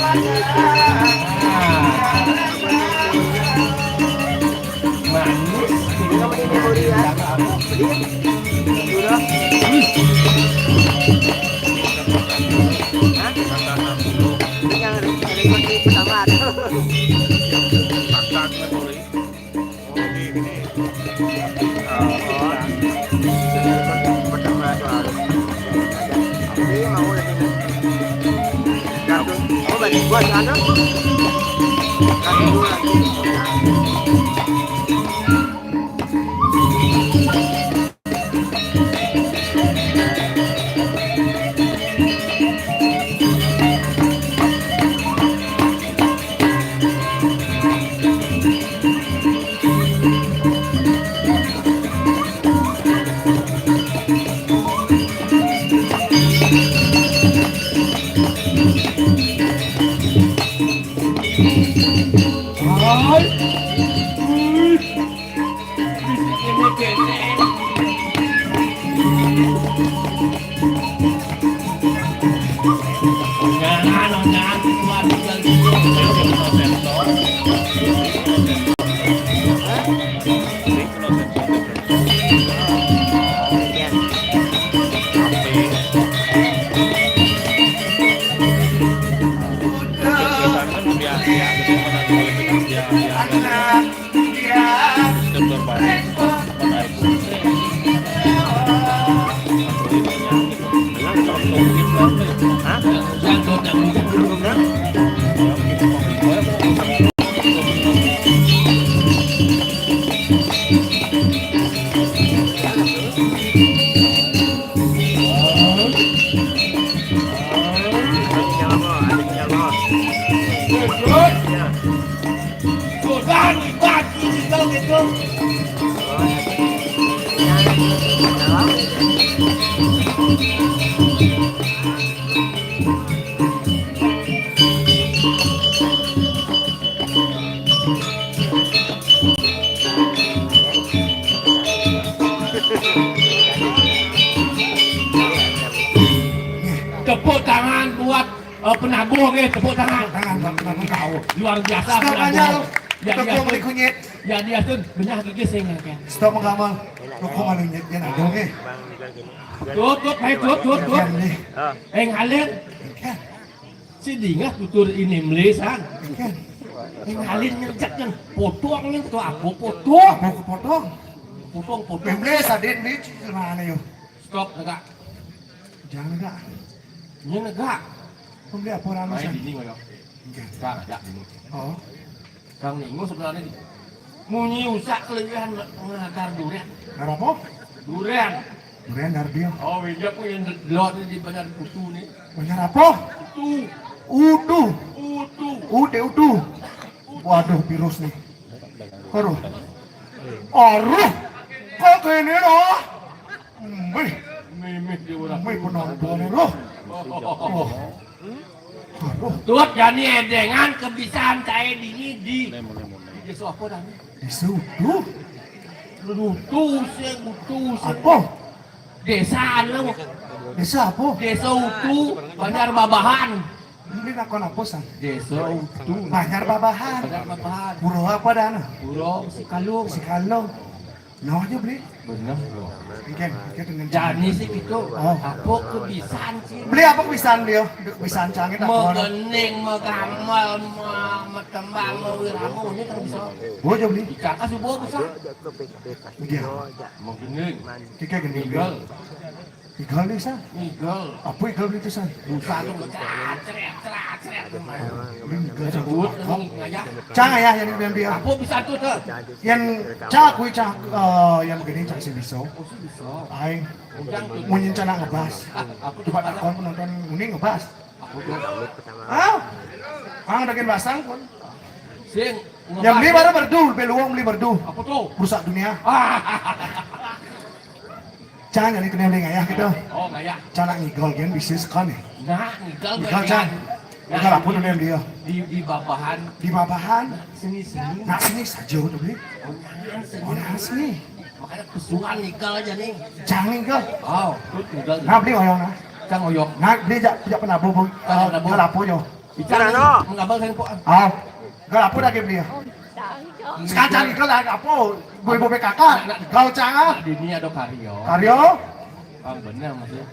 Manis. Tepuk tangan buat, eh, penabuh, nggih, tepuk tangan. Tepuk tangan buat penabuh. Tahu. Luar biasa. Stop penabuh. Aja. Ya, dia tuh, kunyit. Ya, dia tuh benar gigi sing, ya. Stop menggamal. Rokok malu nyet, ya, aduh, eh. Tut, Tut, hai, Tut, Tut, Tut. Ya, nih. Eh, ngalir. Ya. Si dingah tutur ini melisan. Ngalir nyejak yang potong yang tuh apa potong? Apa potong? Potong, potong. Melisan, Din, Din, mana yuk? Stop, Kakak. Jangan, Kak. Ini negak. Pembeli apa orang Main sana? Dini ngoyo. Enggak. Kang, ada dini. Oh. Kang Ningo sebenarnya di munyi usak kelebihan ngatar durian. Ngatar apa? Durian. Durian dari dia. Oh, iya pun yang delok ini di Banjar Putu nih. Banjar apa? Putu. Udu. Putu. Ude udu. Waduh, virus nih. Aduh. Aduh. Kok gini loh? Mih. Mimih di urang. Mih penonton loh. Oh. Aduh. Tut, jani edengan kebisan saya dini di. Di desa apa dah? Desa Utuh. Lutu, se, Utuh, se. Apa? Desa anu. Desa apa? Desa Utuh, Banjar Babahan. Ini lakon apa, San? Desa Utuh. Banjar Babahan. Banjar Babahan. Pura apa dah, anu? Pura Sikalung. Sikalung. Nah, aja beli. Bener, loh. Ikan, ikan dengan jani sih gitu. Oh. Apa kebisan sih? Beli apa kebisan dia? Kebisan cangit apa? Megening, megamal, me-, metembang, mewiramu, ini kan bisa. Gua aja beli. Dikata subuh bisa. Iya. Megening. Kika gini. Igal. Igal nih, San. Igal. Apa igal itu, San? Busa tuh, ceret, ceret, ceret. Ini igal, San. Sebut, ngajak. Cang ya, yang diambil. Apa bisa tuh, tuh? Yang cak, kui cak, eh, yang begini cak si biso. Oh, si biso. Aing. Ujang tuh. Munyin cana ngebas. Apa tuh? Coba takon penonton muni ngebas. Apa tuh? Hah? Ang daging basang pun. Sing. Yang beli baru berdu, beluang beli berdu. Apa tuh? Rusak dunia. Ah. Cang, jadi kena beli ngayah gitu. Oh, ngayah. Cang nak ngigol kan, bisnis kan nih. Nah, ngigol. Ngigol, berarti Cang. Nah, ngigol apa tuh yang dia? Di, di Babahan. Di Babahan. Seni-seni. Nah, seni saja tuh beli. Oh, nah, seni. Oh, nah, seni. Makanya pesuan ngigol aja nih. Cang ngigol. Oh, tuh ngigol. Nah, beli oyong nah. Cang oyong. Nah, beli jak, jak penabuh, Bu. Cang penabuh. Kalau apa yo? Ikan. Mana? Mengabang saya, Pok. Ah. Kalau apa lagi beli ya? Sekarang cari ke lah apa? Gue ibu P K K. Kau cara? Di ini ada karyo. Karyo? Bang bener maksudnya.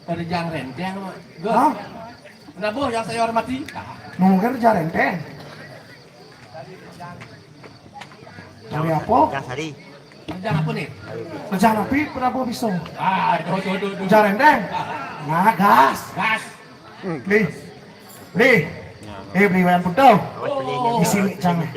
Kerjaan renteng, Mak. Gus. Hah? Nah, Bu, yang saya hormati. Nunggu kerja renteng. Dari apa? Yang sari. Kerjaan apa nih? Kerjaan apa? Prabowo bisa. Ah, do, do, do, do. Kerjaan renteng. Nah, gas. Gas. Beli. Beli. Eh, beli wayan putu. Oh. Di sini, jangan.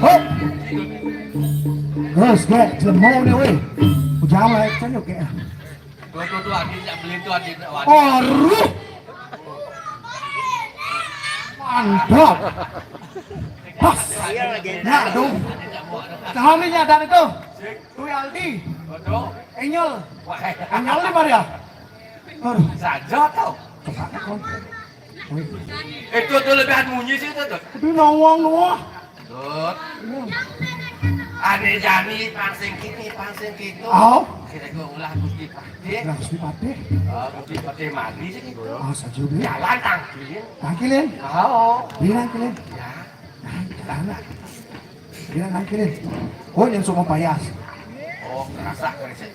Hop. Let's get the money away. Jam lah, kan, oke. Tuh, tuh, tuh, adiknya beli tuh, adiknya. Waduh. Aduh. Mantap. Pas. Nah, dong. Tahu nih, nyadar itu. Tuh, Aldi. Enyol. Enyol nih, Maria. Aduh. Saja tau. Coba, kon. Wih. Itu tuh lebih munyi sih itu tuh. Tapi nawang doang. Tut. Ane jani pang sing kini, pang sing kitu. Au. Kira gua ulah Gusti Patih. Lah, Gusti Patih. Oh, Gusti Patih mati sih gitu. Ah, saja, Bi. Jalan tangkil. Tangkilin? Oh. Bi, tangkilin. Ya. Tangkilin. Bi, tangkilin. Oh, yang semua payas. Oh, kerasa, kerasa.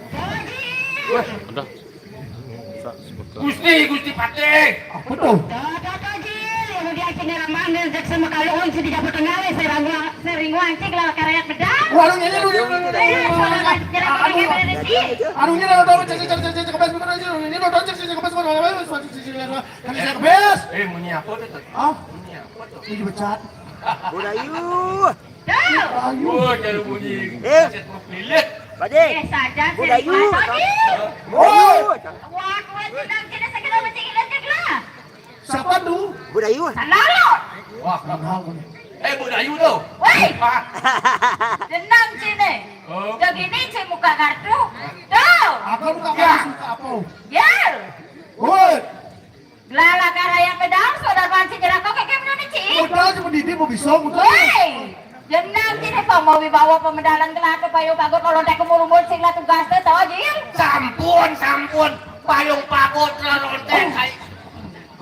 Wah, udah. Gusti, Gusti Patih. Apa tuh? Tata Ji, lu dia kini ramah nih, jak sama kaluan si di Jawa Tengah, weh, sering gua, sering gua anjing lah, karayak bedang. Waduh, ini lu, lu, lu, lu, lu. Eh, soalnya banyak nyerang orang yang berada di sini. Aduh, ini udah tahu, cek, cek, cek, cek, cek, kebes, bener aja, ini udah tahu, cek, cek, cek, kebes, bener, bener, bener, cek, cek, cek, cek, kan saya kebes. Eh, bunyi apa tuh? Hah? Bunyi apa tuh? Ini dipecat. Budayu. Ayo. Wah, jangan bunyi. Eh. Kaset mau pilit. Pak Ji. Eh, saja sih, Budayu. Pak Ji. Budayu. Wah, kuat sih, dong, kita segera mesti ingat lah. Siapa tuh? Budayu. Salah lo. Wah, kenal nih. Eh, Budayu tuh. Woi. Ah. Jenang sini. Oh. Begini sih muka kartu. Tuh. Apa muka kartu suka apa? Ya. Woi. Lala karayak bedang, saudara panci jerako, kayak mana nih, Ci? Modal cuma didi mau bisa, modal. Woi, jenang sini, kok mau wibawa pemedalan gelatu, payung pagut, lolontek, kemurumut, sing lah tugas teh, tahu, Jil? Sampun, sampun. Payung pagut, lolontek, oh. Kayak,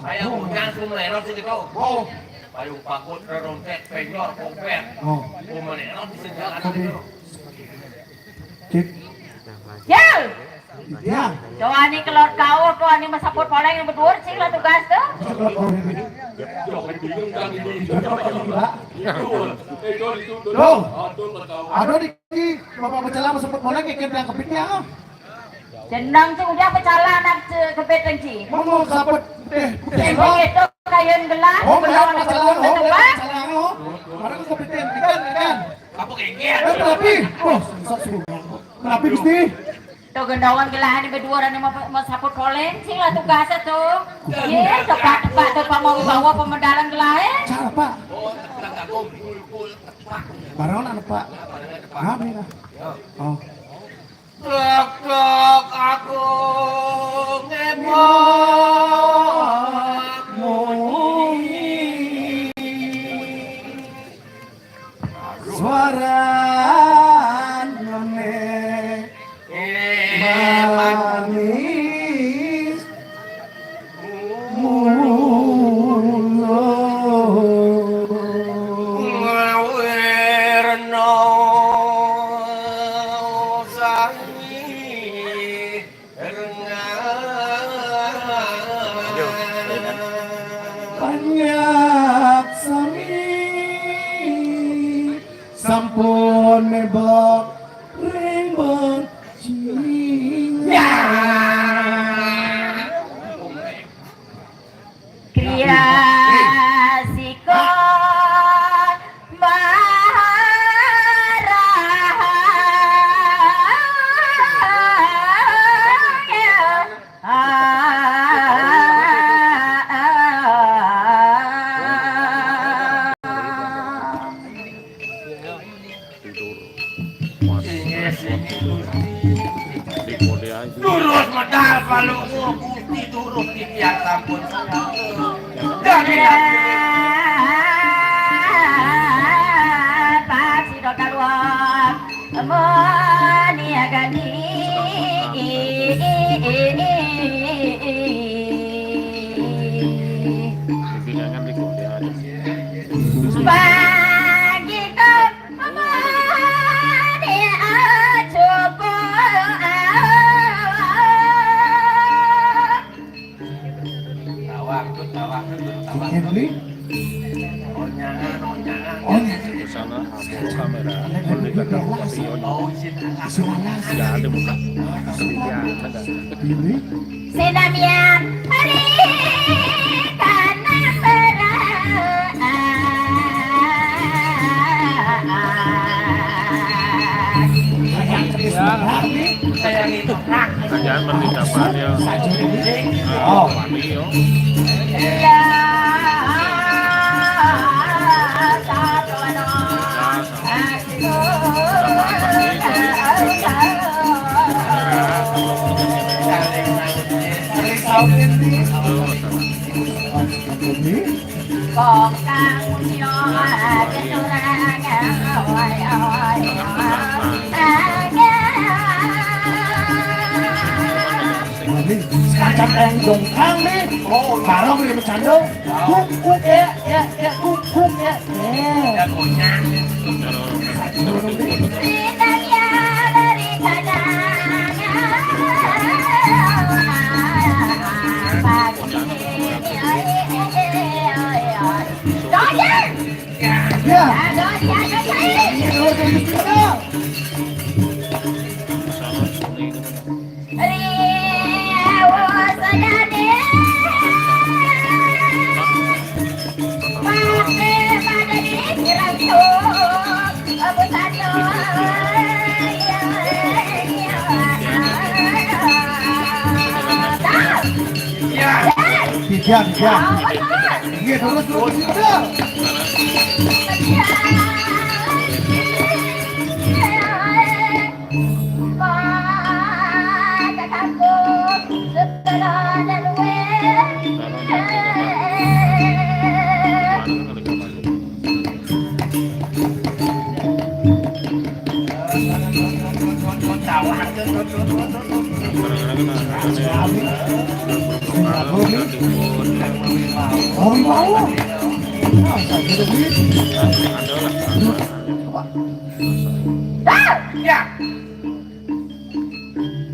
kayak hujan, sumerot sih gitu. Oh. Payung pagut, lolontek, penjor, kompet. Oh. Sumerot di segala gitu. Cik. Jil! Ya. Tuh, ani kelor kau, tuh, ani mesaput poleng yang berdua, cing lah tugas tuh. Tuh. Aduh, di bapak berjalan mesaput poleng, ikan yang kepitnya. Jenang tuh udah berjalan anak kepitnya, cing. Mau mesaput, eh, putih. Itu kain gelas, oh, benar, berjalan, oh, benar, berjalan, oh. Mana tuh kepitnya, ikan, ikan. Apa kayak gitu? Eh, tapi, oh, susah suruh. Tapi Gusti. Tuh gendawan gelahan di berdua orang mau, mau saput poleng, sing lah tugasnya tuh. Iya, cepat, cepat, tuh, Pak, mau bawa pemedalan gelahan. Siapa? Barang anak, Pak. Ngapa ya? Oh. Tek, tek, aku ngemot munyi. Suarane manis mulo. Ngawirno sami. Banyak sami sampun mebok ring bencinya. Kriya sikon marahaya. Tidur. Inggih, inggih, Gusti. Di kode aja. Durus medal palungguh Gusti, durus titiang sampun. Kami pasti do kaluar. Mani agani. Bibir jangan di kode aja. Bagi kau. Tawang, tut, tawang, tut, tawang, tut. Henry? Onyangan, onyangan. Oh, iya. Di sana, kamera. Ini kan kamu kasih on. Oh, isi tangan. Isi tangan. Nggak ada muka. Iya, ada. Ini? Sinamian hari kana beraan. Saya Bertindakan ya. Oh. Wani ya. Kok kamu yo aja curang, oi, oi, oi. Ini sekalian yang dongkang nih. Oh, bareng ini bercanda. Kuk, kuk, ya, ya, ya, kuk, kuk, ya. Eh. Kita ya dari kadang. Doyan! Ya. Doyan, Doyan! Riau sedane. Pate pada dikira. Tiga, tiga. Iya, terus, terus, terus.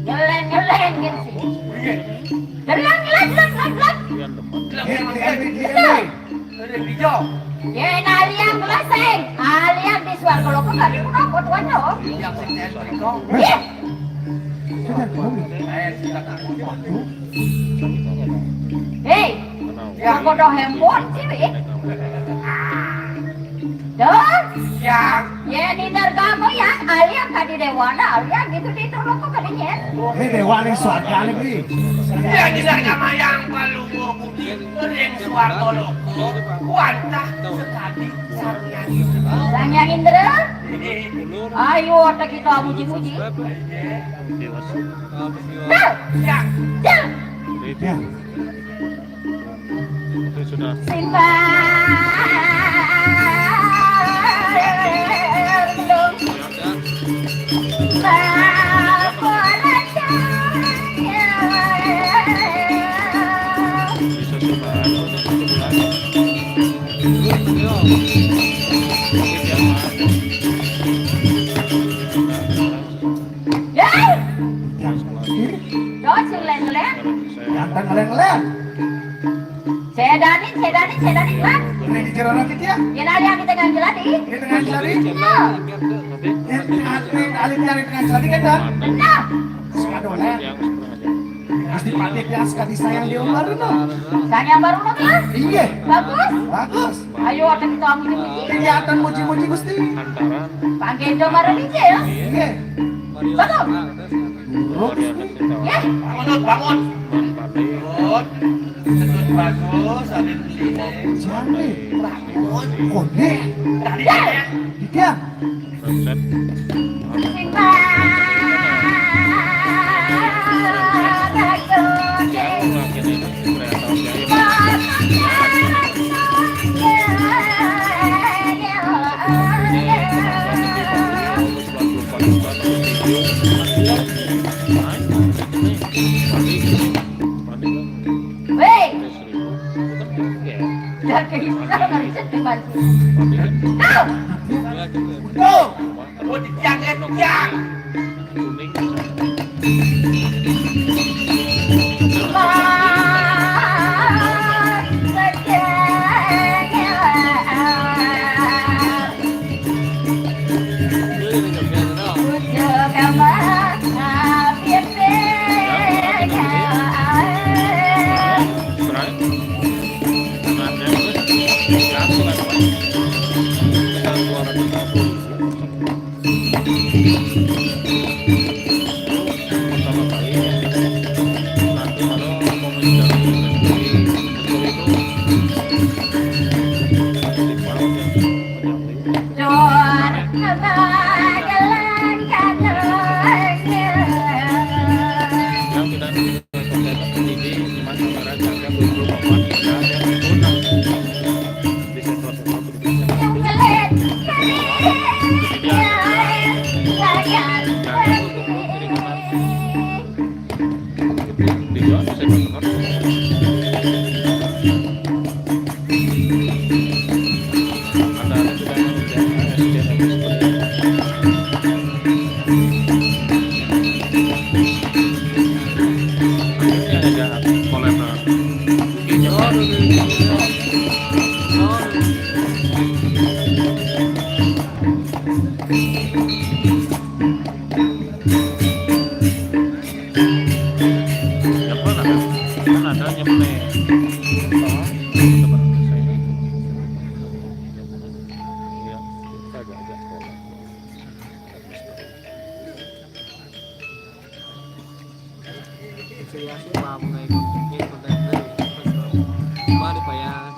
Ngeleng, ngeleng, gitu sih. Ngeleng, ngeleng, ngeleng, ngeleng, ngeleng. Ngeleng, ngeleng, ngeleng. Yen aliang keleseng, aliang di swarga loko gak dipunapa tuan yo? Iya. Hei, ya kodo handphone sih, Wi. Tuh. Ya. Yen di neraka ya, aliang kadi dewana, aliang gitu di loko kadi nyen. Ini dewa ning swarga nih, Bri. Ya, di neraka mayang palungguh. Ring swarga loko, wantah sekadi Sang Hyang Indra. Sang Hyang Indra? Ayo, ada kita muji-muji. Dah. Dah. Dah. Ya. Itu sudah. Simbah. Jantan ngeleng-ngeleng. Sedanin, sedanin, sedanin, Bang. Ini di jero rakit ya? Ya, nah, yang di tengah jelati. Di tengah jelati? Iya. Yang di tengah, di tengah jelati kan, Bang? Benar. Suka doleh. Gusti Patih yang sekali sayang di Umar itu. Sayang baru nonton? Iya. Bagus. Bagus. Ayo, ada kita muji-muji. Kelihatan muji-muji Gusti. Panggil domar aja ya. Iya. Bagus. Buruk. Ya. Bangun, bangun. Bangun. Sedut bagus, ada di sini. Siapa? Kode. Tadi ya. Dia. Weh, jaga istilah nggak bisa dibantu. Tuh. Tuh. Oh, di tiang, eh, tiang. Luar kemagelang katanya. Yang tidak ini, cuma saudara jaga dua puluh papat, ada yang turun. Di sektor sektor begitu. Yang kelet, kelet, kelet, kelet. Dijual bisa ditukar. Ada, ada sudah, ada, ada sudah, ada sudah. Ini ada kolektor. Ini. Yang mana? Kan ada nyemplung. Oh, coba saya ini. Ya, kita agak-agak kolot. Serius, Pak, mau ikut, ikut dari, Pak, dibayar.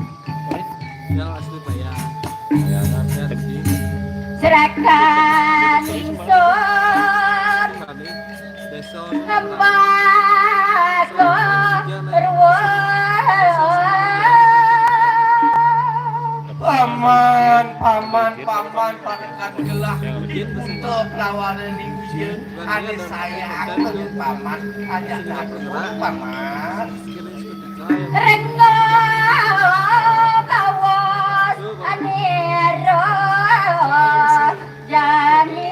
Yang asli bayar. Bayangan. Serahkan ingsun. Tadi, besok. Hamba kok ruwet. Paman, paman, paman, parekan gelah untuk lawanan ning dia. Ane saya aku paman, aja tak paman. Rengga kawas anero jani.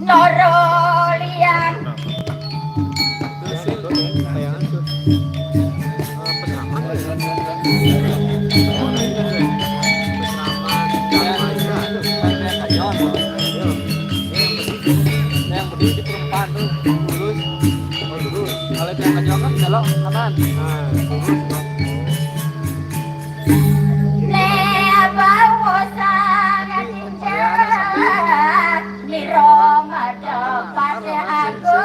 Noro liang. Yang berdiri di perempatan tuh, lurus. Oh, lurus. Kalau yang kejauhan, belok kanan. Nah, lurus. Nek bawa sangat indah, di Roma depan aku.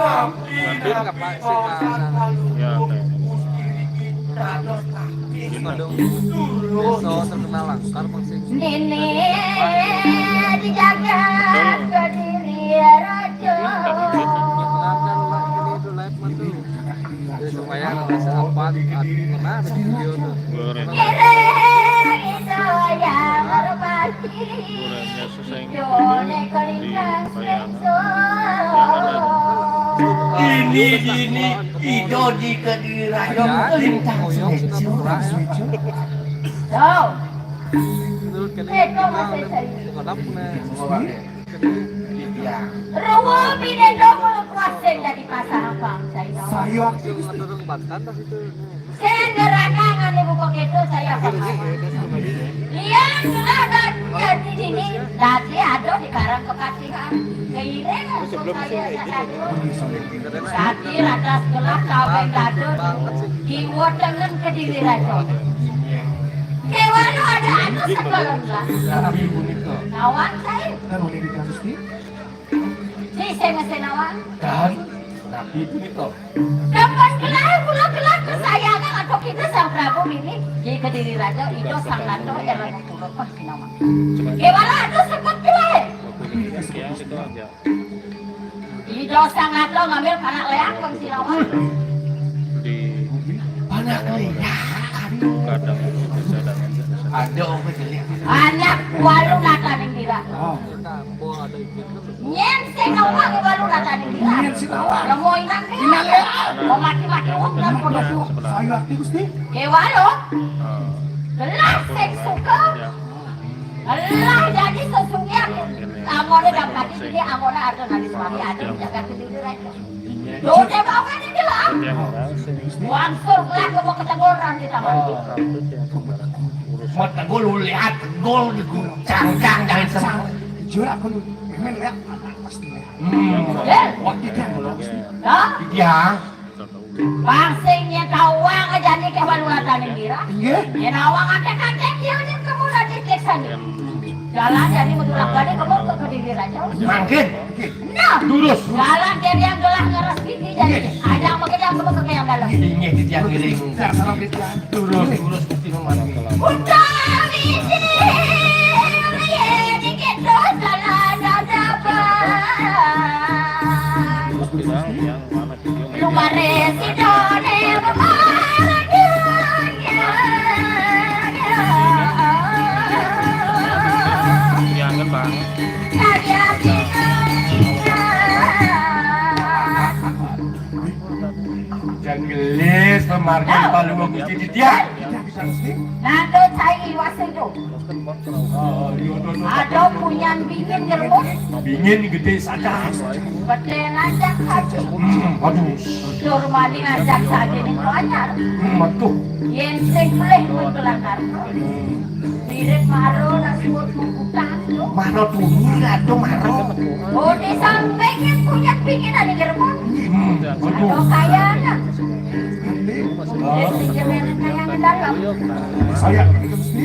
Berarti nggak, Pak, sih, Kak? Ya, Pak. Padung Desa terkenal langkar, Pak, sih. Ini dijaga Kediri Raja. Benar kan, Pak? Ini itu live mah tuh. Ya, supaya ada sahabat, pernah ada video tuh. Ngiring itu yang hormati. Idone kelingkas lengso. Ini, ini, ijo di Kediri Raja kelingkas lengso. Tuh. Itu masih saya. Ruwo pinendo kulo kuasen dadi pasar abang, Sayo. Sayo aktif. Sing ngeranangan ibu kok itu saya paham. Lian geladan jadi dini, dadi ada di karang kepatihan. Keiring untuk saya sadar. Dadi radas gelap kawin dadut, kiwa tengen Kediri Raja. Kewalo ada anu sekolah lah. Nawang saya. Kan udah dikasih. Di sing ngesenawang. Kan, tapi itu gitu. Kapan gelar kula gelar kesayangan atau kita Sang Prabu ini? Di Kediri Raja, Ijo Sang Nato, Erang Kulo, Pak Sinawang. Kewala itu sebut gelar. Tapi ini sebut itu aja. Ijo Sang Nato ngambil panak leak, Bang Sinawang. Di panak leak. Kadang itu bisa ada. Ada apa jelek? Anak walu nata ning dira. Oh. Nyen sing nawang baru rataning bilang. Nyen sing nawang. Nemu inang ke? Inang ya. Mau mati-mati wong dan podo. Sayo aktif, Gusti. Kewalo. Gelas sing suka. Gelas jadi sesungguhnya. Angone dapat ini, angone ada nanti suami ada jaga kediri raja. Dosa banget ini lah. Wangsul gelas mau keteguran kita. Mau tegul lihat gol di gol. Cang, cang, jangan sama. Jujur aku lu. Memang lihat. Hmm. Waktu itu yang bagus nih. Hah? Iya. Bang sing nyén tawang jani ké walu ratané ngira. Inggih. Nyén awang aték-aték dia nyén kemu lagi klik sani. Jalan jani metu lakbané kemu ke Kediri Raja. Mangkin. Nah, lurus. Jalan ké yang gelah ngeres gigi jani. Inggih. Ajang makejang kemu ke yang dalam. Inggih, titiang ngiring. Dasar titiang. Lurus, lurus, Gusti Numan. Udah, ini, ini, dikit terus jalan ada. Terus bilang yang mana video. Lumare sidone bemarga. Jangan, Bang. Jangan gelis pemarga palu Gusti titiang. Nando cai wasido. Ada punyan bingin nyerbuk. Bingin gedé saja. Gedé ngajak haji. Hmm, aduh. Dur mani ngajak saja ning anyar. Hmm, aduh. Yén sing pelih mun kelakar. Mirip maro nasi buat mungkutan. Maro dungi, aduh, maro. Oh, di sampingnya punyan bingin ada nyerbuk. Hmm, aduh. Ada kayana. Kemudian sing kayana dalam. Saya itu mesti.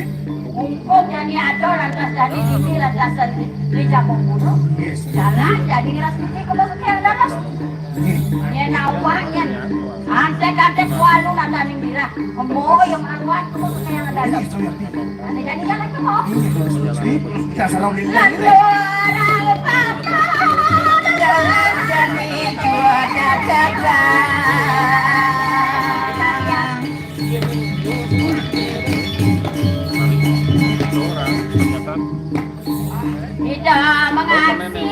Ungkup jani ada lantas jani sisi lantas jani di jagung gunung. Jalan jani ngeras putih ke bawah ke dalam. Nyén awak nyén. Antek-antek walu nadaning birah. Embo yang aruan ke bawah ke dalam. Ane jani jalan ke bawah. Dasar orang ini. Lantur apa? Jalan jani juara jalan. Tidak mengasih.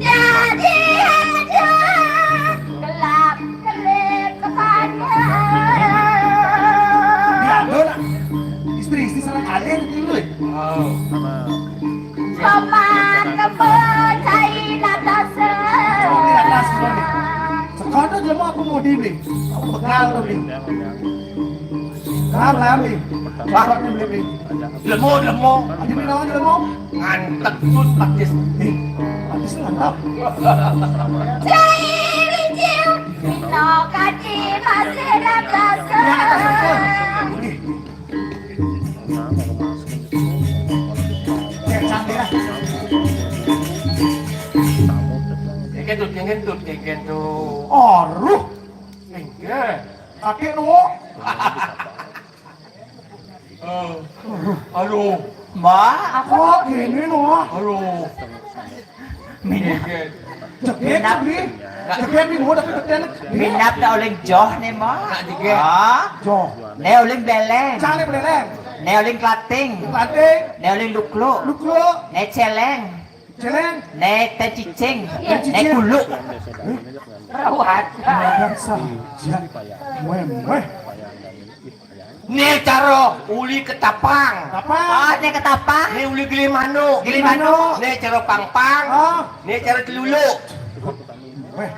Jadi ada gelap kelip kepala. Ya, betul lah. Istri-istri salah kalian itu, eh. Paman kembang cai natasa. Sekono jelema aku mau di beli. Aku bekal tuh beli. Lam lam beli. Bakal beli beli. Lemo lemo. Aja beli lawan lemo. Ngantek pun pakis. Eh, pakis mantap. Cai licin. Mino kaji masih natasa. Kentut, kentut, kentut. Aduh. Enggak. Kakek nu. Eh, aduh. Mbak, aku kok gini nu. Aduh. Minap. Jegég, Bi. Jegég, Bi, udah kebetulan. Minap tak oleh joh nih, Mbak. Nak jegég. Ah? Joh. Nih oleh beleng. Cang nih beleng. Nih oleh kelating. Kelating. Nih oleh lukluk. Lukluk. Nih celeng. Celeng. Nih teh cicing. Teh cicing. Nih kuluk. Perawat. Perawat saja. Weh, weh. Né cara uli ketapang. Ketapang. Ah, né ketapang. Né uli gili manuk. Gili manuk. Né cara pangpang. Ah. Né cara teluluk. Wéh.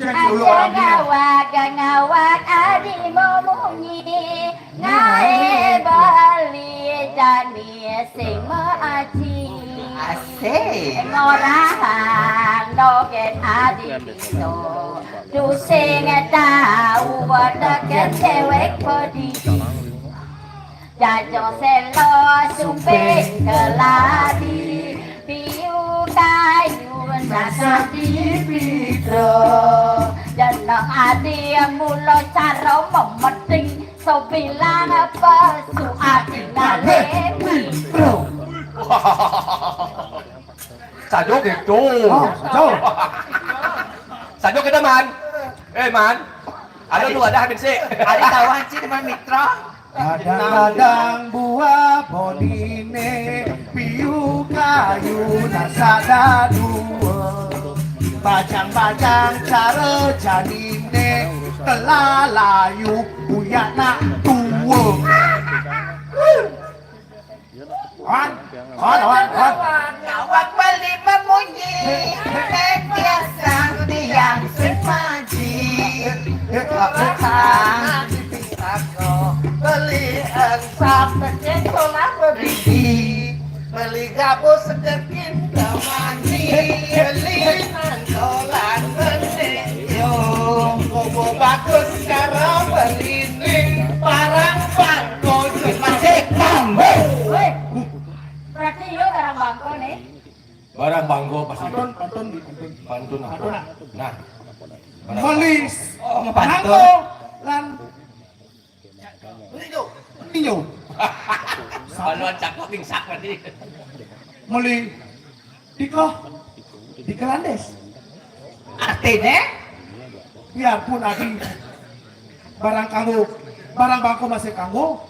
Cek dulu orang dia. Ngawak, ngawak, adi mau munyi. Ngaé bali jani sing maaji. Asik. Ngorahan dogén adi piso. Tusing tau weteken déwék bodi. Jajo sélo sumping keladi. Piu kayu nasah di pidro. Jeneng adi mula cara memeting. Sobilang pesu adi ngalih pidro. Sajo gitu. Oh, sajo. Sajo kita, Man. Eh, Man. Ada tuh, ada habis sih. Ada kawan sih teman mitra. Kadang-kadang buah bodiné piu kayu nasa dadua. Bajang-bajang cara janiné kelalayu uyak nak tua. Wan, wan, wan, wan. Awak beli memunyi, neng biasa tiang sepaji. Orang beli ensam, kecil kolam berdiri. Beli gabus sedekin, Ini barang bangko masih kanggo. Woi, berarti yo barang bangko nih. Barang bangko pasti. Pantun, pantun di pantun. Pantun apa? Pantun. Nah. Barang beli bangko. Oh, mau pantun. Bangko lan beli nyo. Beli nyo. Kalau cakap pingsan tadi. Meli Diko, Diko Landes. Artine? Biarpun adi barang kanggo, barang bangko masih kanggo.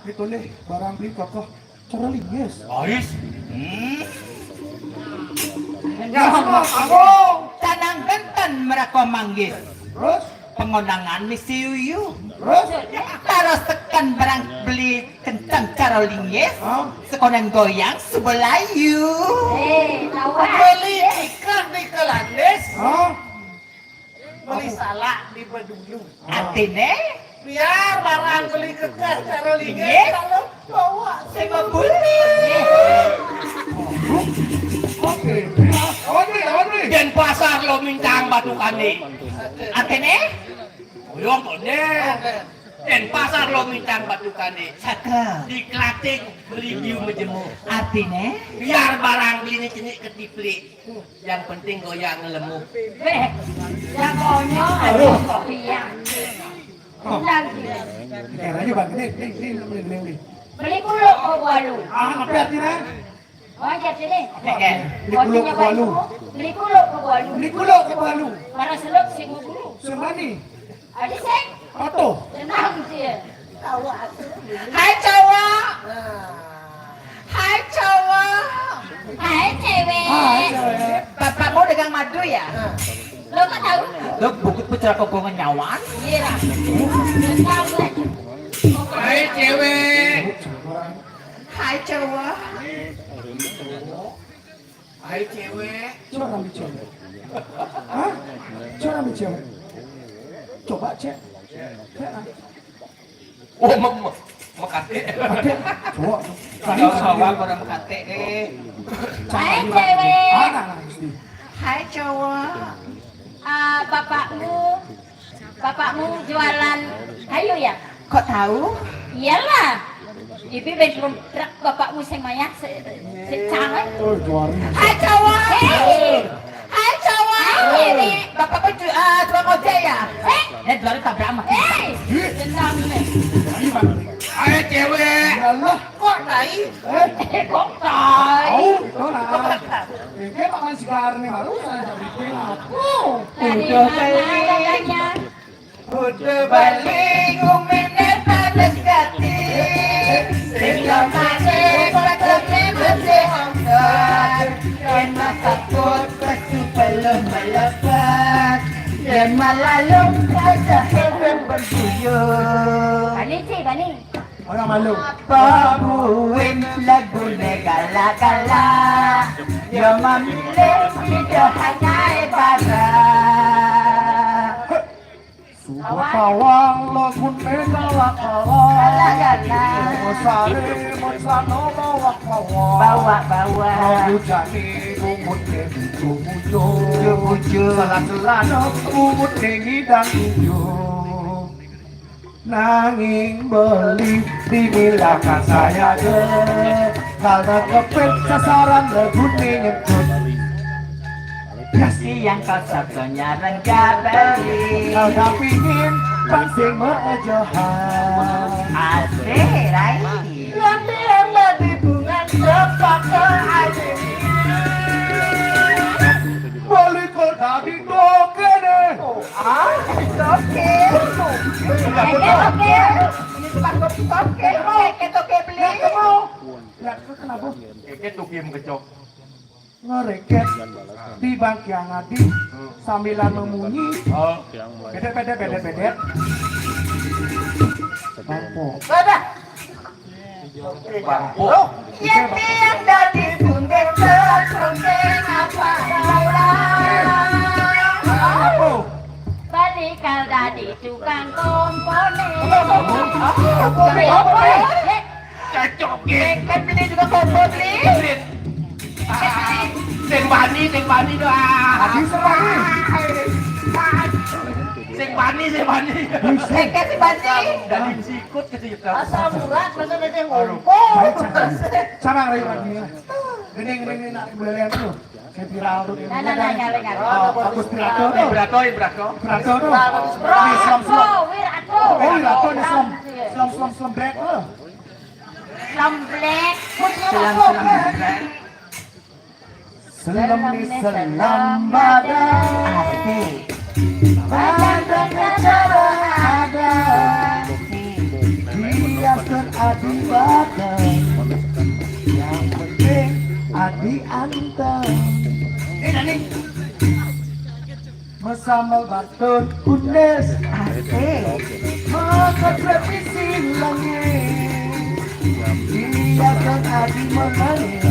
Itu nih barang beli kokoh cara linggis. Ais. Hmm. Ya, sama kanggo. Tanang genten merako manggis. Terus? Pengondangan misi uyu. Terus? Taros tekan barang beli kencang cara linggis. Hah? Sekonan goyang sebelayu. Eh, tawa. Beli tikar di Kelandis. Hah? Beli salak di Bedulu. Artine? Biar barang beli kekeh cara linggis. Linggis? Kalau bawa sing bebulu. Oke, awan beli, awan beli. Denpasar lo mincang batu kani. Artine? Uyong kone. Denpasar lo mincang batu kani. Cakep. Di Klating beli biu majemur. Artine? Biar barang beli ni cenik ketiplik. Yang penting goyang ngelemu. Beh, yang konyol aduh kok pian. Oh. Nang dia. Bicara aja, Bang. Ini, ini, ini, ini, ini, ini. Beli kuluk ke Bualu. Ah, apa artinya? Oh, jadi nih. Beli kuluk ke Bualu. Beli kuluk ke Bualu. Beli kuluk ke Bualu. Para seluk sing bulu. Semani. Adi sing. Apa tuh? Tenang dia. Tahu aku. Hai cowok. Hai cowok. Hai cewek. Hai cewek. Bapakmu dagang madu ya? Lo kok tahu? Lo bukit pecerah kokongan nyawan. Iya. Tahu. Hai cewek. Hai cowok. Hai cewek. Coba ambil cewek. Hah? Coba ambil cewek. Coba cek. Cek, ah. Oh, me-, me-, mekate. Mekate. Coba. Kalau sawah pada mekate, eh. Hai, cewek. Anak, anak, istri. Hai, cowok. Ah, bapakmu Bapakmu jualan kayu ya? Kok tahu? Iyalah. Ibi ben kontrak bapakmu sing mayah se, se cang, eh. Oh, juara. Hai cowok. Hei. Hai cowok. Hai, ini. Bapakmu ju, eh, tukang ojek ya? Eh. Eh, juara tabrak mah. Hei. Tenang nih. Hai cewek. Iyalah. Kok tai? Eh, kok tai? Tahu, itu lah. Ini makan sigar nih, baru saya jadi aku. Udah beli, udah beli, gumine panas kati. Sing lamane patene mesti ontor. Yen mas takut, pasti belum melepas. Yen malalung, aja hewan berguyur. Bani, Ci, Bani. Orang malu. Apa buin lagune gala-gala? Ya mamilih tidak hanya bara. Subuh tawang lagune gala-gala. Gala-gala. Mesare mesano bawa-bawa. Bawa-bawa. Lagu jani bungut bujo-bujo. Bujo-bujo. Salah-salah bungut ngidang ijo. Nanging beli dibilangkan saya deh, karena kepet sasaran lagune nyebut. Kasih yang kasar nyarang gak beli. Kau tak pingin pancing mejohan. Asik, Rai. Latihan di bungan sepatu aja. Balik kau tadi doke deh. Ah, oke. Oke, oke. Ini tukang kopi oke. Oke, oke, beli. Ya, kenapa? Oke, tuh game kecok. Ngereket di bangkiang adi sambilan memunyi. Oh. Bedet, bedet, bedet, bedet. Bangko. Ada. Bangko. Yang tiang dari tunggeng tersunggeng apa mula. Apa? Badikal dadi tukang komponen. Apa? Apa? Apa? Cocok, kan beli juga kompor, beli. Sing bani, sing bani doang. Habis semua nih. Pani sih, pani. Buset. Seket sih pani. Daging sikut gitu ya. Asam urat, masa nanti ngumpul. Sama lagi, Pani. Gini, gini, gini, nak boleh tuh. Saya viral tuh. Nah, nah, nah, nyalek, nyalek. Oh, bagus viral tuh. Ibrato, Ibrato. Viral tuh. Nah, bagus, bro. Ini slom, slom. Oh, Wirato. Oh, Wirato, ini slom. Slom, slom, slom back tuh. Slom black. Slom, slom black. Selem ni selem badan. Asik. Badan cara ada. Hiasan adi badan. Yang penting adi anteng. Eh, Dani. Mesambel batur undes. Asik. Makan revisi langit. Dia kan adi melangit.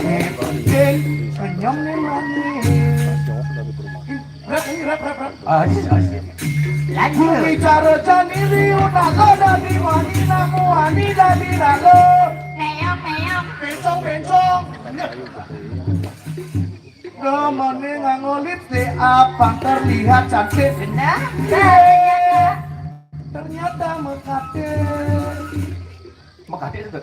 Eh, penting senyum ni manis. Rap, ini rap, rap, rap. Asik, asik. Lanjut. Bicara jani liu naga dadi mani namu ani dadi naga. Meong, meong. Bencong, bencong. Demene nganggo lipstik, apa terlihat cantik? Benar. Ternyata mekate. Mekate itu.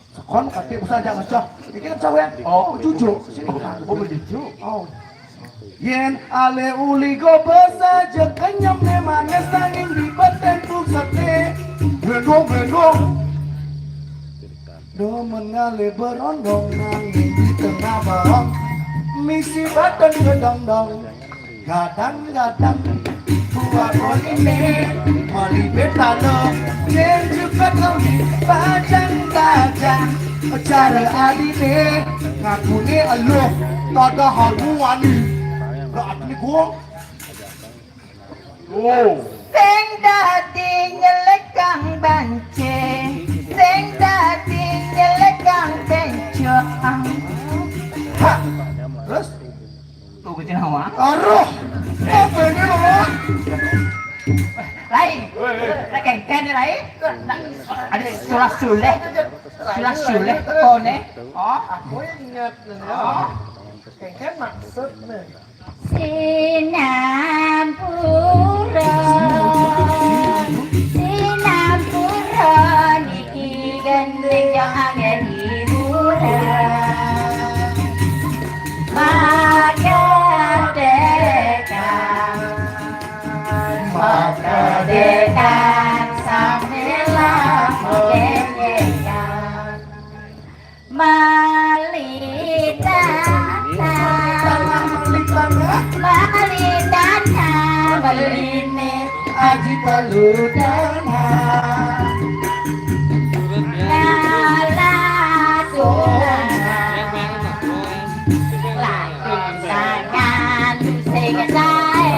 Sekon mekate, usah jangan cah. Ini kan cewek. Oh, cucu. Sini. Oh, cucu. Oh. Yen ale uli go besa je kenyem ne manis nanging di beten pusate. Gendong, gendong. Demen ngale berondong nanging di tengah bawang misi badan gedong-dong. Gadang-gadang buah koline meli betalo yen juga kami bajang-bajang cara aline ngakune eluh padahal muani. Berarti gua Oh. Sing dadi nyelekang bance, sing dadi nyelekang bencong. Ha. Terus? Tuh, kucing hawa. Aduh. Apa ini, Mama? Lai. Woi, woi. Lai kengken, lai. Ada sulah suleh. Sulah suleh, tekone. Oh. Aku ingat, nih. Oh. Kengken maksudnya. Sinampura, sinampura niki gending yo anggen hiburan. Maka dekan, maka dekan sambilan gengekan. Malitana, malitana, maline aji peludana. Nala sunana, latundangan sing sae.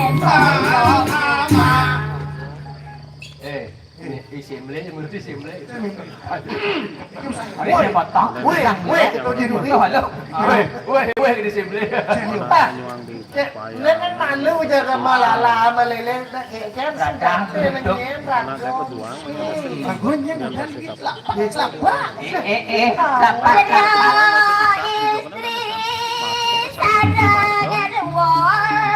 Eh. Ini, isi mele, menurut isi mele. Ada yang patah. Weh, weh, kita jadi weh. Halo. Weh, weh, weh, di isi mele. Ah, cek, mele kan malu jaga malala, malele, nak keken, datang, duduk. Lagunya kan kita, kita, eh, eh, eh, tak, tak, tak. Istri sadar wong.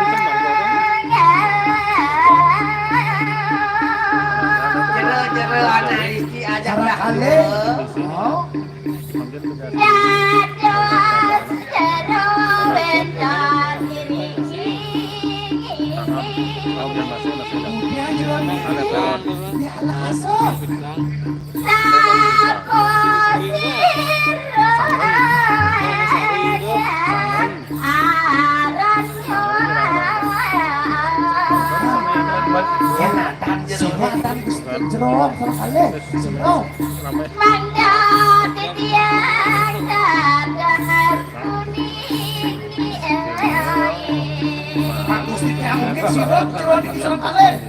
Jero-jero anak istri aja lah. Dados jero wetan diri. Kemudian jero. Ya, langsung. Sapa sira aran? Sing atan Gusti jero, terus ale. Jero. Mangga titiang dadangan kuning. Pak Gusti tiang mungkin sira jero niki serem ale.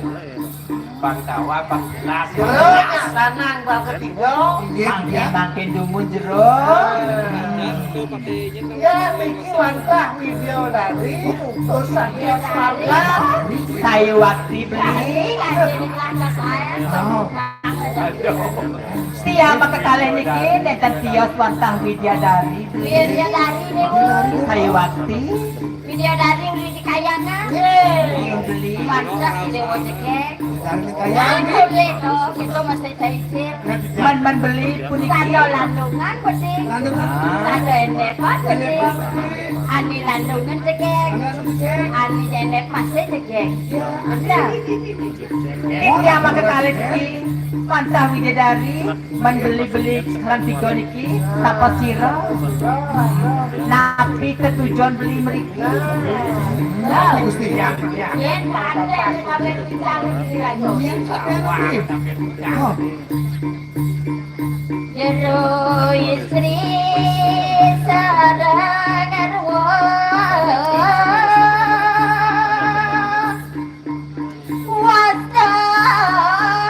Bang Dawa, Bang Jelas. Jero, sanang Bang Ketiga. Inggih, mangkin, inggih. Mangkin dumun jero. Ya, niki wantah Widya dari utusan Yos Marga. Sayu wakti beli. Oh. Setia kekalih niki nenten tios wantah Widyadari. Widyadari niku. Sayu wakti. Dia dari uli di kayangan. Nggih. Beli. Mantap di Dewa Cekek. Dari kayangan. Boleh to, kita masih caicip. Man, man beli puniki. Satu landungan, Budi. Landungan. Ah. Satu endepan, Budi. Ani landungan Cekek. Landungan Cekek. Ani endepan Cekek. Iya. Ada. Iki amarga kalih iki, wantah widadari, man beli-beli lan tiga niki, tapa sira? Napi ketujuan beli mriki? Lah, Gusti. Yen paten kabeh pisan iki, Raja. Yen paten iki. Oh. Jero istri sareng garwa. Wasta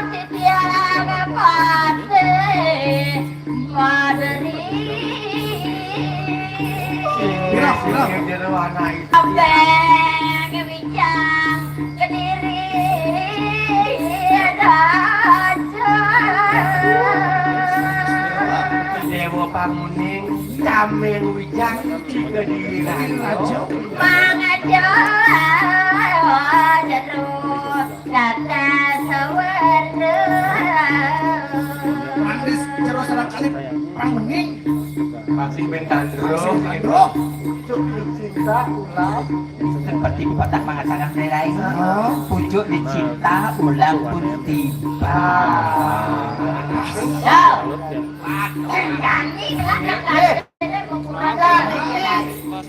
titiang patih maderi. Pira, pira? Abeng wijang kediri raja. Dewa Panguning, Cameng Wijang, kediri raja. Mangaja jero. Kata sawarna. Manis jero sareng kalih panguning. Masih bentandro. Masih bentandro. Cuk cinta ulang. Seperti pepatah mengatakan, Rai. Oh. Pucuk dicinta ulang pun tiba. Ya. Mati nyanyi.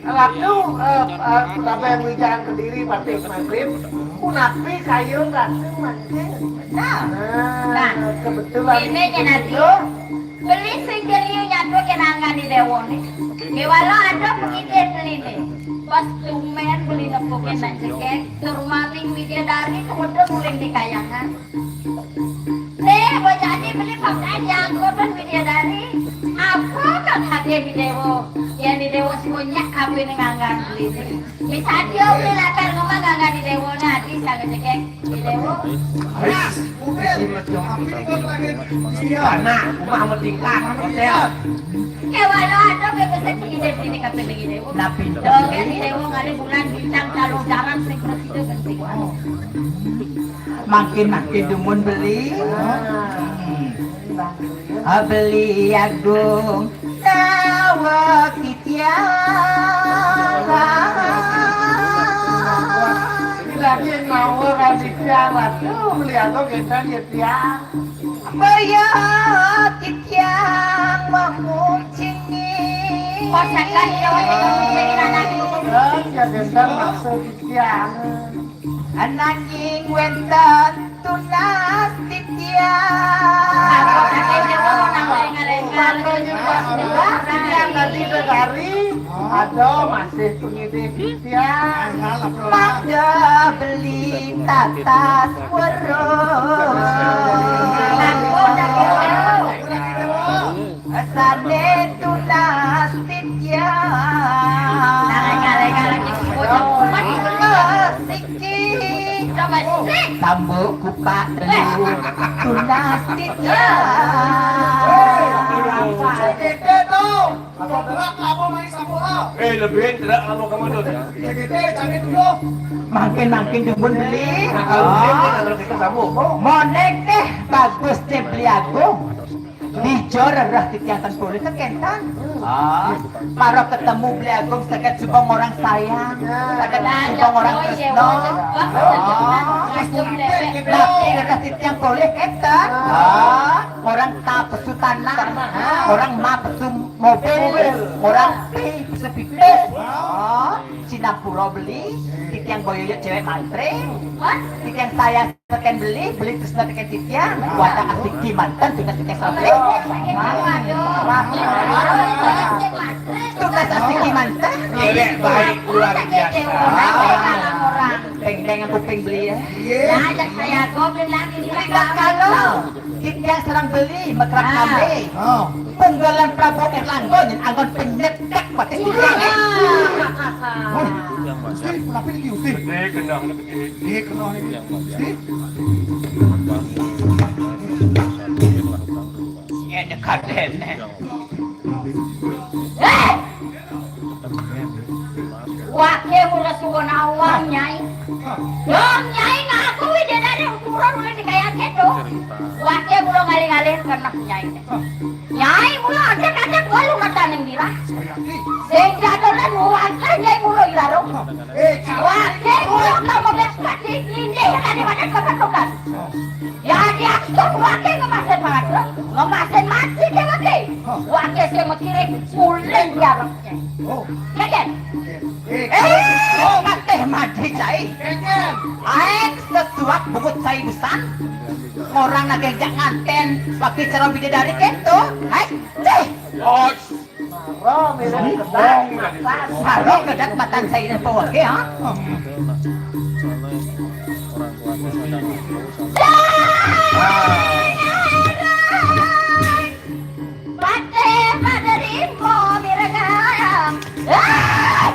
Ratu, eh, eh, Raden Wijaya Kediri Patih Magrib, punapi kayun Ratu mangkin? Nah. Nah, nah, kebetulan ini yen ati. Beli sing jeli nyatu kenangan di dewone. Kewala ada pengidih beline. Pas tumen beli nepukin nang Cekek, tur maling widadari kemudian uling di kayangan. Nih, bocah ini beli pakai jangkut dan widadari. Apa kan hati di dewo? Yang di dewo semuanya kabeh ning anggan beli. Bisa dia beli latar rumah anggan di dewo nanti sangat Cekek di dewo. Ayo, udah. Tapi ini kan lagi. Iya, nah, rumah sama tingkat hotel. Ya walau ada bebas sendiri di sini kabeh ning dewo. Nah, pinter. Oke, di dewo ngalih bulan bintang calon jarang sing presido penting. Mangkin-mangkin dumun beli. Hmm. Ah, beli agung. Tawa titiang. Lagi mawa kan titiang, waduh, beli agung kita ya tiang. Baya titiang mamucingi. Kosakan Jawa Tengah menjadi anak. Dan ya kita maksud titiang. Ananging wenten tunas titiang. Makanya pas tunas titiang tadi negari, ada masih penyidik titiang. Mangga beli tatas weruh. Sane tunas titiang. Siki. Tambuk kupak telu tunas titiang. Apa gerak kamu main sampura? Eh, lebih gerak kamu, kamu tuh. Mangkin-mangkin dumun beli. Nah, kalau dia kan ada kita sambung. Monek teh bagus teh beli agung. Dijor rereh titiang ten polih ten kenten. Ah, maro ketemu beli agung seket subeng orang sayang, seket subeng orang tresno. Ah, tapi rereh titiang polih kenten. Ah, orang tapesu tanah, orang mapesu mobil, orang pi pesu pipis. Ah, sinampura beli, titiang boyoyo cewek mantri, titiang sayang. Seken beli, beli tresna teken titiang. Wadah asiki manten, tunas titiang santri. Tunas asiki manten. Cewek baik luar biasa. Teng-teng aku ping beli ya. Iya. Nah, ajak saya goblin lagi. Tidak kalau titiang serang beli, mekrab kami. Oh. Punggalan Prabu Erlangga nyen anggon penyetek batis titiang. Wah, Gusti, kenapa ini, Gusti? Gede, gendang. Nggih, kena niki. Nggih. Yen kadene. Eh! Wake mula Kéto. Waké mula ngalih-ngalih keneh Nyai. Nyai mula ajak-ajak walu mataning mirah. Sing jadona nuwantah Nyai mula ilarung. Waké mula ka mabes pati nindih kadi wadah kebetulan. Jadi atur waké ngemasin parasa, ngemasin mati déwaké. Waké sing makiring uling diarep Nyai. Kéngkén. Eh, oh, Patih Madé cai. Aéng sesuak bugut cai busan. Orang nagih jak ngantén bagi cara bidadari kéto. Hai, cih. Mara mirip kedak matan. Mara kedak matan cai né pawaké, ha? Patih Madé Rimba mirengang. Ah!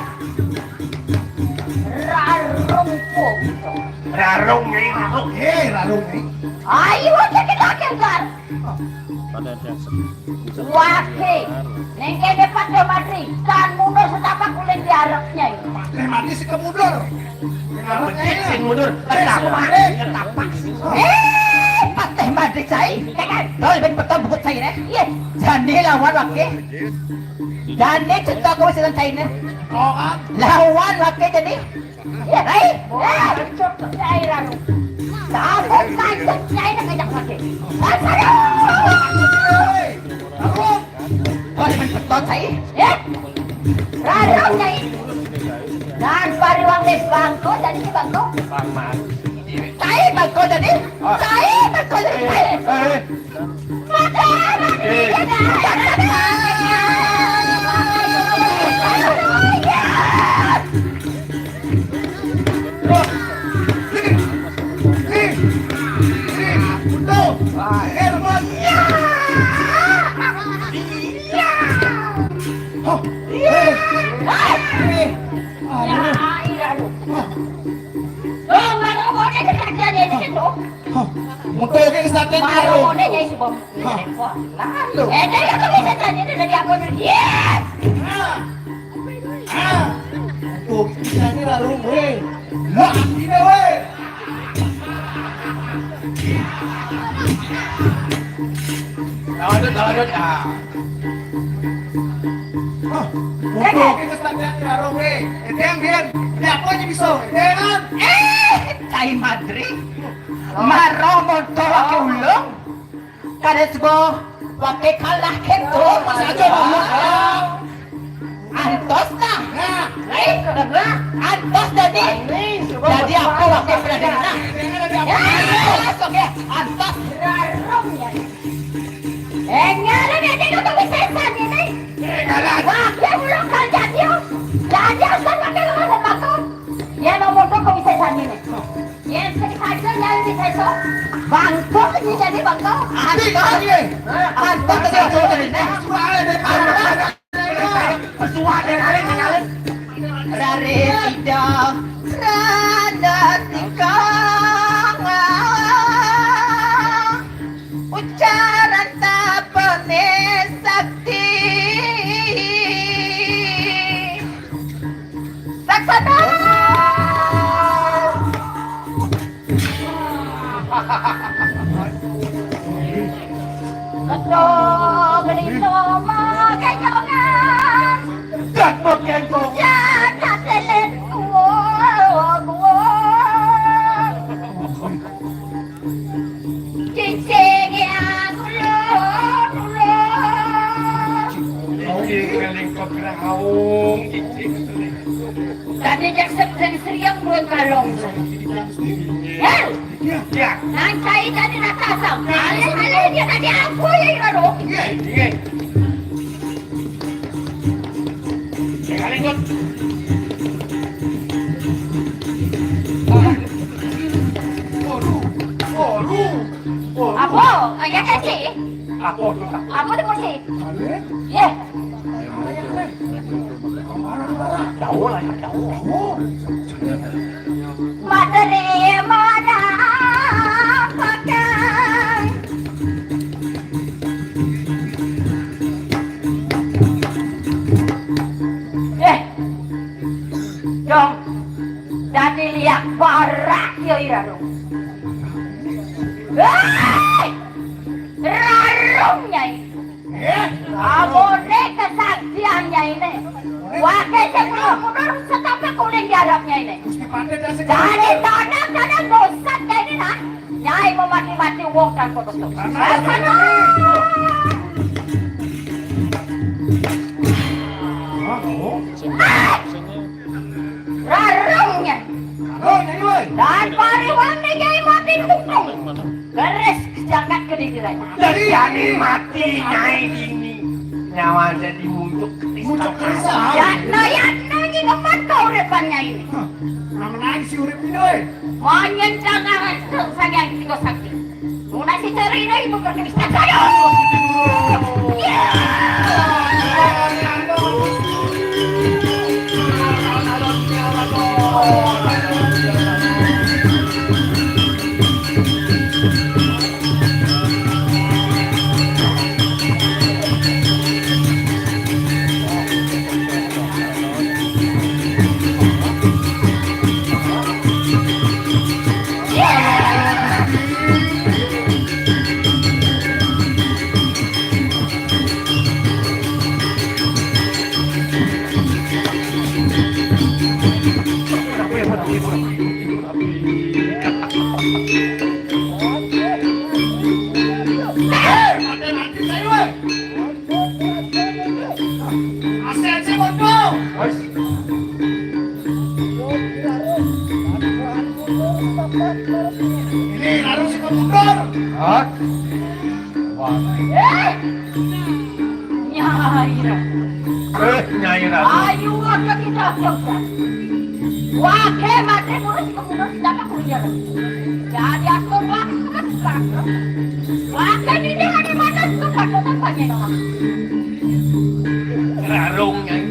Rarung punggung. Rarung, Nyai, rarung. Eh, rarung, Nyai. Ayo, cekit lagi, Gar. Waké, ning kéné Patih Madé, tan mundur setapak uling diarep Nyai. Patih Madé sing kemundur. Bedik sing mundur. Ketapak. Eh, Patih Madé cai. Dol ben beto bugut cai né. Iya. Jani lawan waké. Jani cetok kowe silan cai né. Oh, kan? Lawan waké jani. Iya, hai. Eh, cai lalu. Tabuk kancet cai né ngajak waké. Aduh. Kok demen betot, Cai? Eh? Rarau, Cai. Dan pariwang wis bangko, jadi si bangko. Cai bangko jadi. Cai bangko jadi. Cai. Mati, mati. Mutu iki kesaktian karo. Marone Nyai Sumba. Hah. Wah, lalu. Eh, Nyai, aku bisa tanya ini dari aku dulu. Yes! Ah. Ah. Tuh, bisa ini lalu, weh. Lah, ini, weh. Lanjut, lanjut, ah. Hah, mutu iki kesaktian karo, weh. Edeng, Bian. Ya, apa aja bisa? Edeng, kan? Eh, Cai Madri. Maro montor waké ulung. Kadén sebo waké kalah kéto. Masa aja ngomong. Antos nah. Nah. Antos dadi. Dadi apa waké pradana? Ya, oké. Antos. Enggak ada yang itu tuh bisa ini. Waké ulung kerja dia. Jadi akan waké rumah sembako. Dia mau montor kok bisa ini. Yén sing saja nyai wis ésuk. Bangkok iki jadi bangkok. Ati kali. Bangkok iki aja dari neh. Pesuwak dari kali tinggalin. Rare sida rana tika. Ucaran tapane sakti. Saksana. Keto gelito magenjongan. Jak magenjong. Jak katelet kuwung-kuwung. Cicing ya kulon-kulon. Cicing keling kegraung, cicing keling. Tadi jak sering-sering pun kalong. Ya. Ya. Nang cai tadi rata asam. Alih-alih dia tadi aku ya, Ira, doh. Iya, iya. Sekali, Gun. Waduh, waduh, waduh. Apa? Ah, ya, kasih. Apa tuh, Kak? Apa tuh, Musi? Ada? Iya. Jauh lah, ya, jauh. Materi mana pakai? Eh, dong, dadi liak barak ya ira dong. Rarung, Nyai. Eh? Amune kesaktian Nyai ne. Wake sing mundur setapak kuning diarap Nyai ne. Gusti Patih dah sing. Jadi tandang-tandang dosa Nyai ne nah. Nyai memati-mati wong tanpa dosa. Tanah. Sana. Hah, oh? Ah! Rarungnya. Rarungnya, Nyai. Dan pariwang ne Nyai mati tukung. Keris jagat kedinginan. Jadi Nyai mati, Nyai dini. Nyawa jadi muncuk keris. Muncuk keris, ah. Ya, no, ya, no, ini tempat kau depannya ini. Hah, nama naik si urip ini, oi. Monyet jangan saja tiga sakti. Muna si ceri ini ibu berkeris. Aduh. Ya. Ini harus ikut mundur. Hah? Wah. Eh! Nyai Ra. Eh, Nyai Ra. Ayo, ada kita coba. Wah, hebat, eh, mulai kita mundur, kita tak kuliah. Jadi aku wah, kan sekarang. Wah, kan ini ada mana tempat, tempat banyak orang. Rarung, Nyai.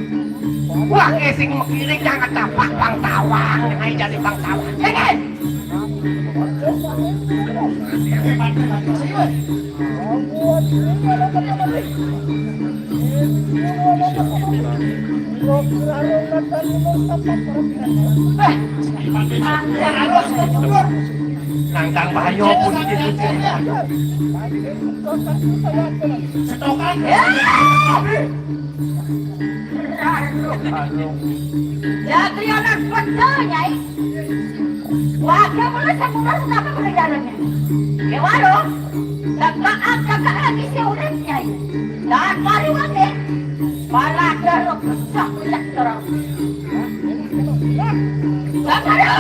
Wah, eh, sing mikirin jangan tapak bangtawang, Nyai jadi bangtawang. Nyai, Nyai. Nangkang bahaya pun gitu. Setokan. Jatri anak betul, Nyai. Wage mulai sebulan sampai meninggalnya. Dewa lo, kakak kakak lagi si urip, Nyai. Dan baru wage, malah ada lo besar punya terus. Kakak lo.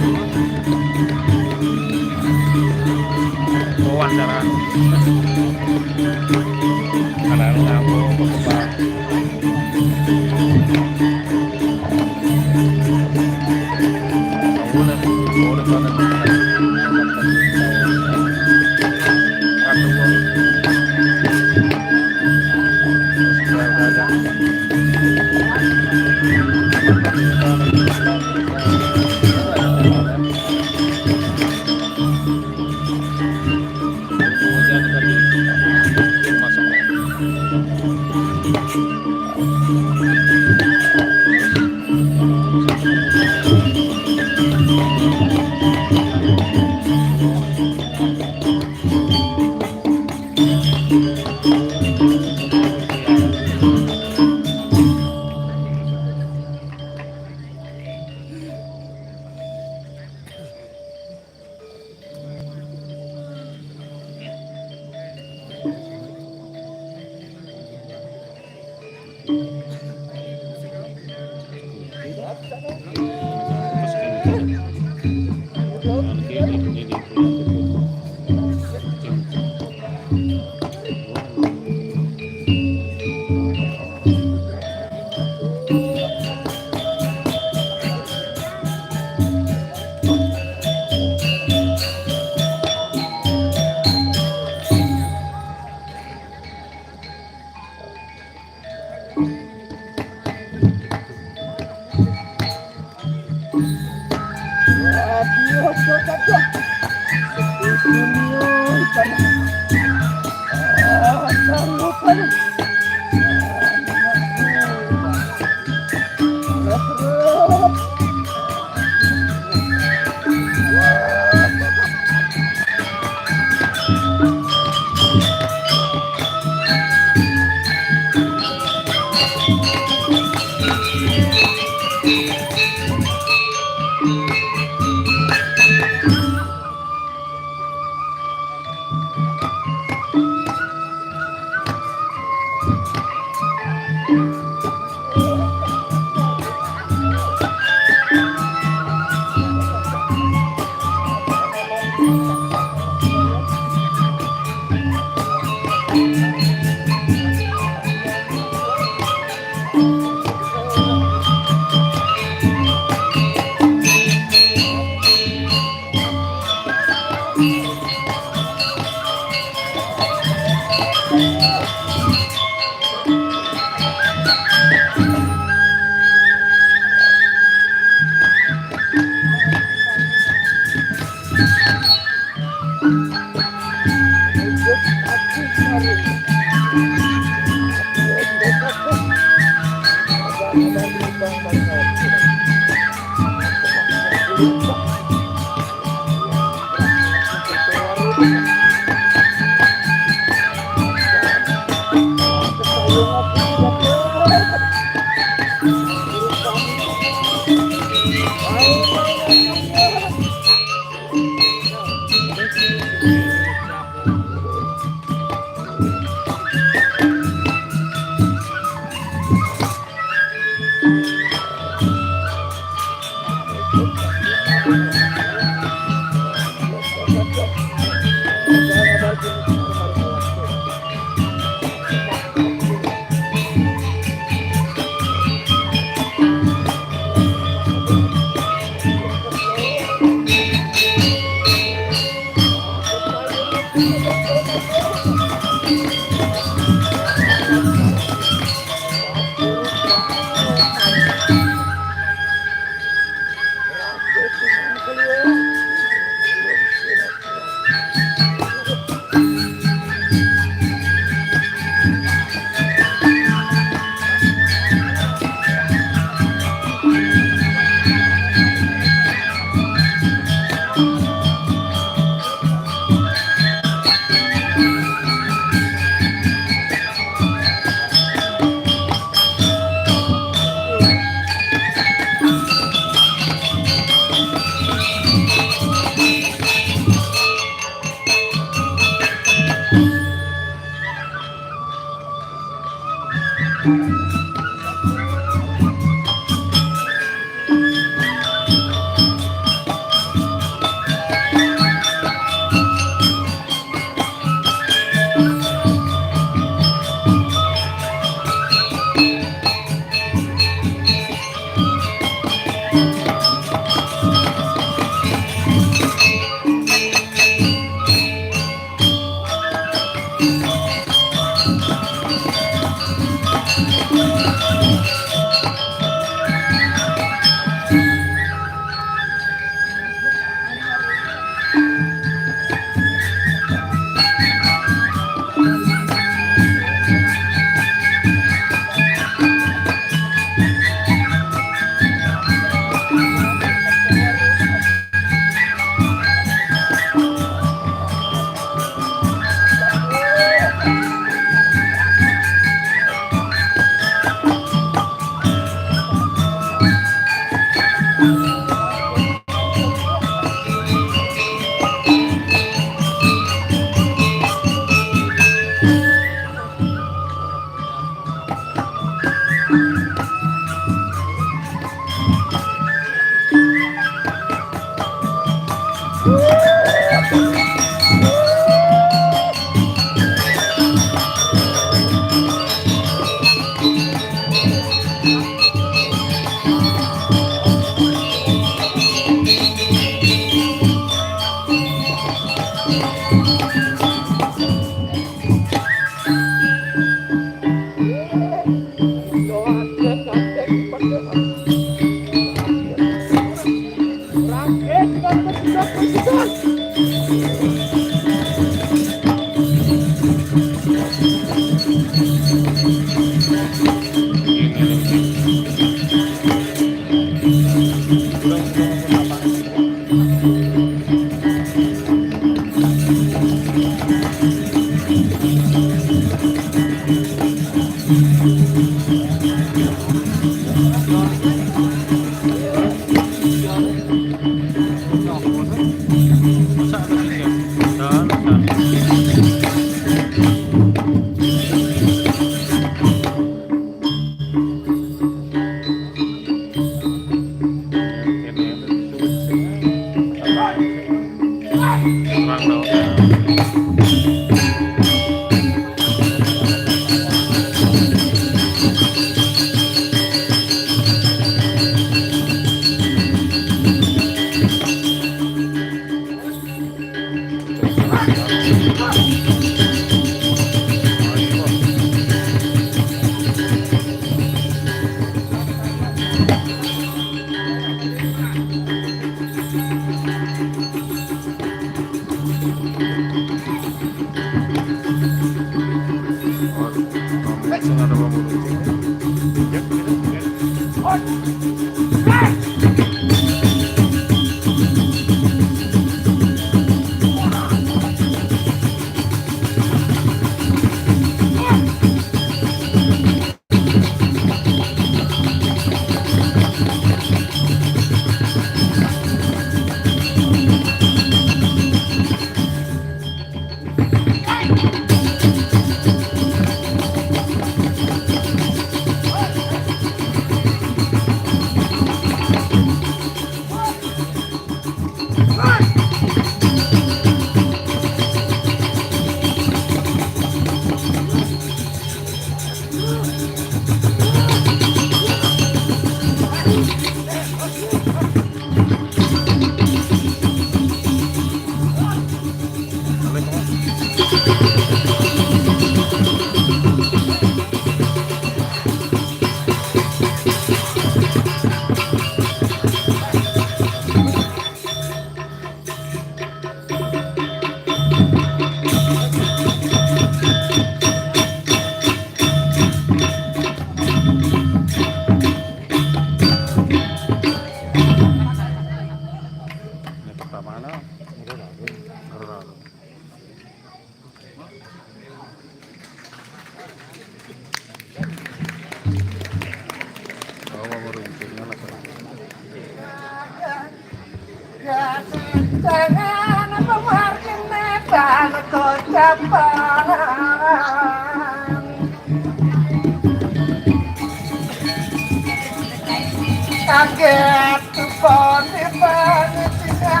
Kaget pon di panitia.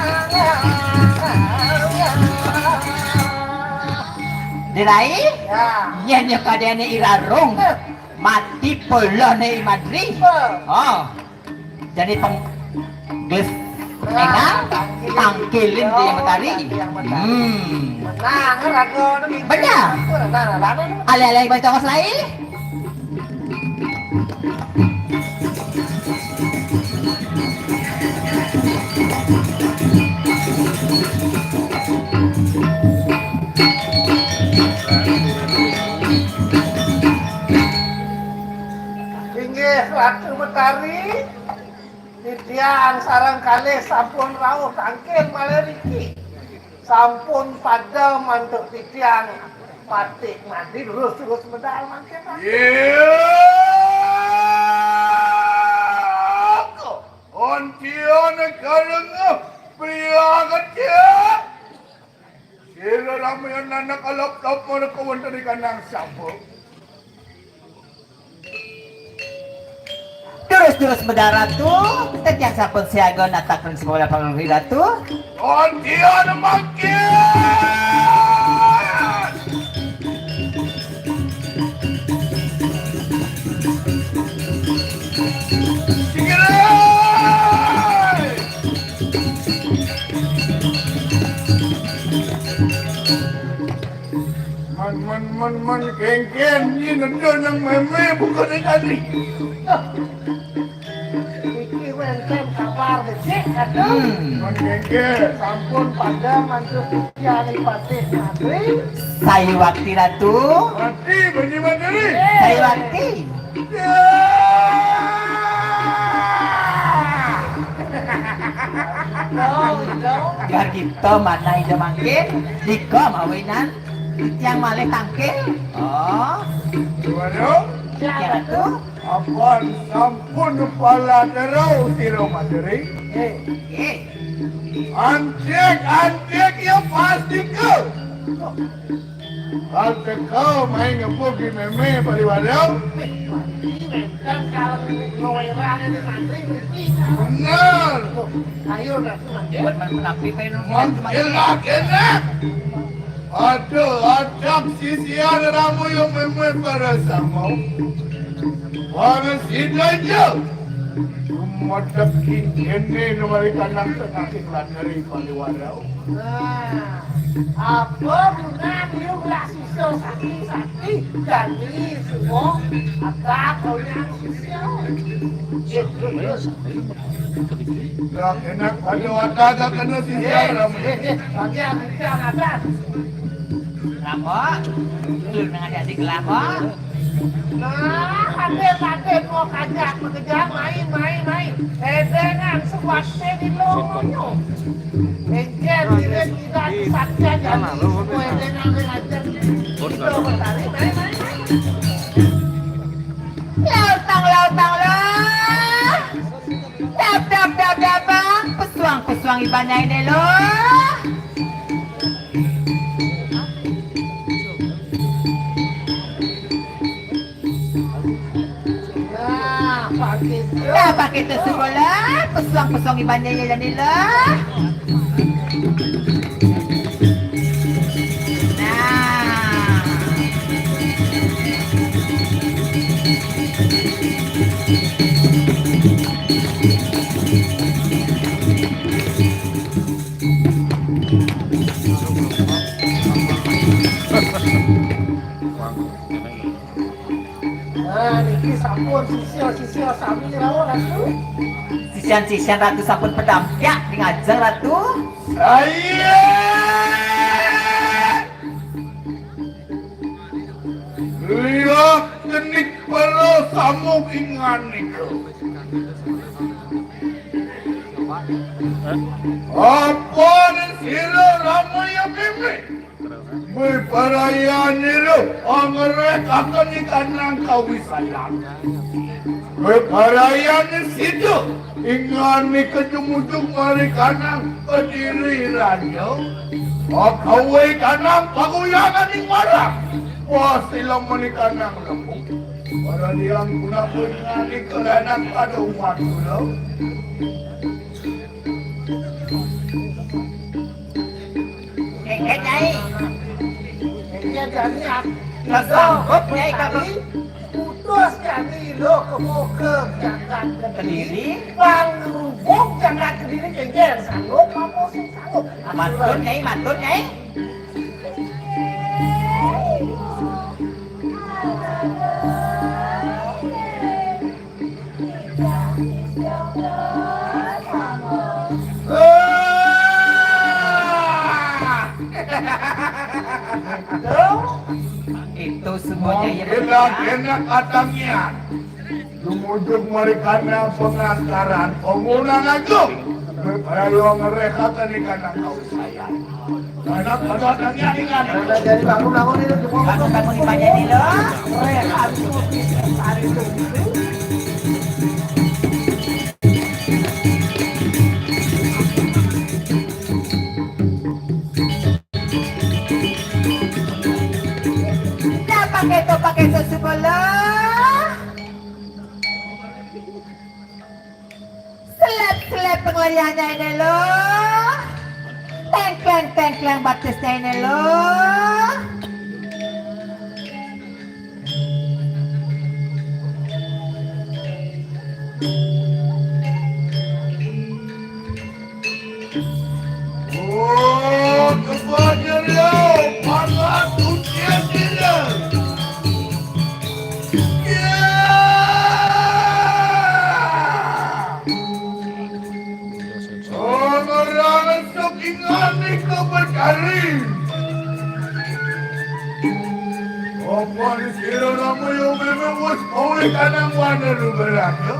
Dirai? Ya. Yén ya kadéné I Rarung. Eh. Mati poloné I Madri. Eh. Oh. Jadi peng-, gelis énggal, tangkilin di yang matari. Hmm. Benar. Alé-alé baca tongos lai. Inggih, Ratu Betari, titiang sareng kalih sampun rauh tangkil malih niki. Sampun padem antuk titiang Patih Madri, terus-terus medal mangkin. Iya. Ontian kareng pria kecil. Sira ramian anak alap-alap mereka wonten ing kandang sampun. Terus-terus medal Ratu, tetiang sampun siaga natak ring Sumodal Pangrih Ratu. Ontian mangkin. Singgirai. Man, man, man, man, kéngkén, ini nendang yang mémé, bukan yang tadi. Iki wénten kabar becik. Aduh. Hmm. Mengkengke, sampun pada mantuk titiang Patih Madri. Sayuwakti Ratu. Mati Bani Madri. Sayuwakti. Ya. Gargita manah ida mangkin, dika mawinan tiang malih tangkil. Oh. Waduh. Tiang Ratu. Apan sampun paladera sira Madri? Eh, eh. Ancik, ancik ya pastika. Pastika main ngepuki meme paliwara. Bener. Ayo, Ratu, Ratu. Mangkilak enak. Ada, ada sisian ramu yang memang para sama. Para sida ja. Cuma teki ini nomor ikan nang tengah iklan dari Paliwara. Nah, apa guna liu belah sisa sakti-sakti dan ini semua akan kau yang sisa. Lah, enak pada wadah tak kena sisa. Eh, eh, eh, bagi aku tidak ada. Kenapa? Betul dengan adik kelapa. Nah, hadir, hadir, mau kajak, bekerja, main, main, main. Edengan sebuah seni lomonyo. Engkel, tidak, tidak, kesaktian, jadi semua edengan dengan ajar. Kita bertari, main, main, main. Lautang, lautang, lah. Dap, dap, dap, dap, bang. Pesuang, pesuang iban nyai ne lo. Nah, pakai tu. Nah, pakai tu sekolah. Pesuang, pesuang iban nyai ne lo. Nah. Nah, niki sampun sisya-sisya sami rawuh, Ratu. Sisian-sisian Ratu sampun pedampiak ring ajeng Ratu. Saya liwat kenik para samuk ingan nika. Apa ni sira ramaya mimik? Beparayan nira angrek akan ikanang kawisayan. Beparayan sida ingan nika jumujug marikanang kediri raja. Akawe kanang paguyangan ing marang. Wah, sila menikanang lembung. Para liang punapa ingan nika lenan pada umat kula. Kengken, Nyai. Iya, jani aku. Lah, sanggup, Nyai, kalau putus jani lo kemuka jagat Kediri. Kediri. Pangrubuh jagat Kediri, kengken, sanggup, apa sih sanggup? Matur, Nyai, matur, Nyai. Itu semuanya ya. Enak-enak atangian. Lumujug marikana pengastaran. Omunang agung. Ayo ngerehatan ikan nang kau sayang. Anak pada atangian ikan. Jadi bangun-bangun itu semua. Bangun-bangun ikannya ini loh. Rehat. Pakai to, pakai to sebelah. Selep-selep penglelihannya ini loh. Tengkleng-tengkleng batisnya ini loh. Oh, kebanya dia, panas ujian dia. Ya. Berkali. Apa sira Rama ya memang wis kowe kanang wana luberan ya?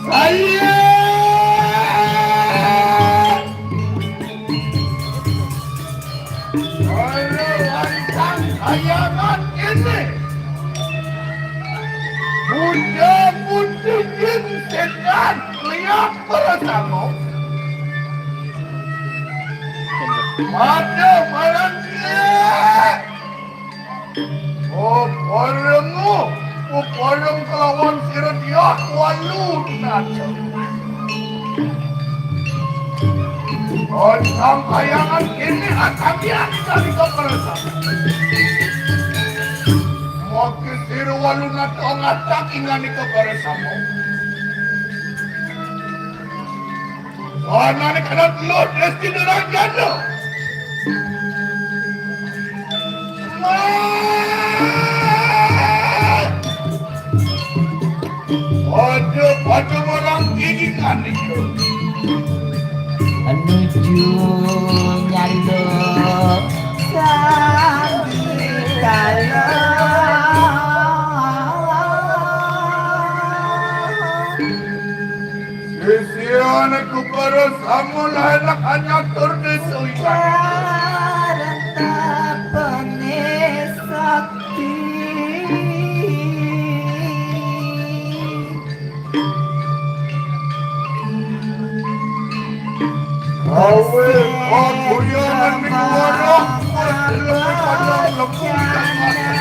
Saya. Ora wantang kayangan kene. Bunda putri jin setan liak perasamo. Pada marang liak. Oh, parengo, oh, pareng kelawan sira dia walu naca. Oh, sambayangan kene akan dia dari keperesan. Maka sira walu naca ngacak ingani keperesan. Anane kana telur Desti Durajana. Aja pada marang ini kanika. Nuju nyaluk sandikala. Sisian aku para samulah enak hanya tur disuikan. Karena penuh sakti. Awe, aku yang mending warok, lebih panjang lembu dan mati.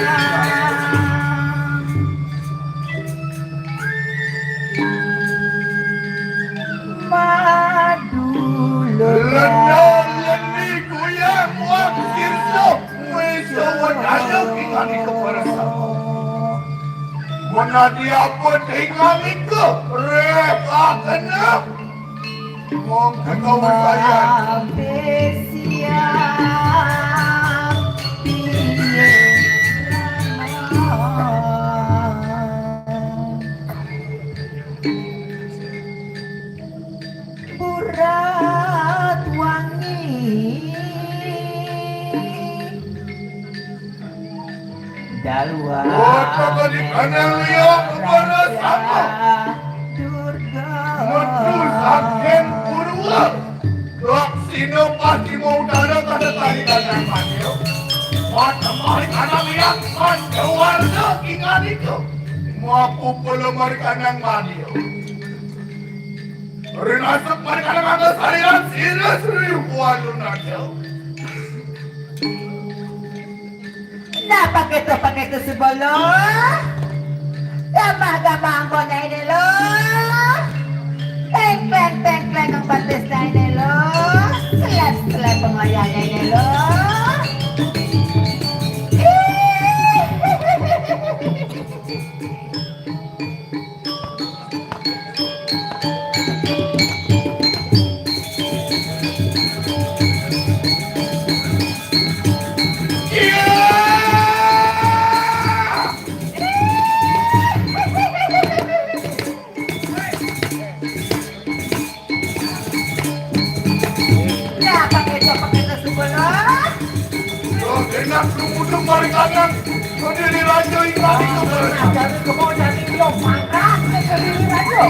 Madula. Lendang lendi kuyang wak sirso. Wis suwun ayo ingani keperesan. Menadi apa tinggal itu? Rek akena. Mongko kau bersayan. Burat wangi. Dalwa. Kota bagi kanang liya kepada sama. Durga. Metu saking purwa. Dok sino pasti mau utara kada tadi kanang manyo. Mata mari kanang liya. Mata warna ingat itu. Mapu pula mari kanang manyo. Rinasuk mari kanang angga sariran sira suri kualu najo. Nah, pakai tu, pakai tu sebolo. Gamah, gamah anggo nyai ni lo. Teng, teng, teng, teng, ang batis nyai ni lo. Selep, selep pengoyang nyai ni lo. Ih. Nah, pakai itu, pakai itu, sebelah. Loh, enak lu mudeng balik kanan. Lu jadi raja ikan itu. Nah, jadi kemau jadi dia mangkang, jadi raja.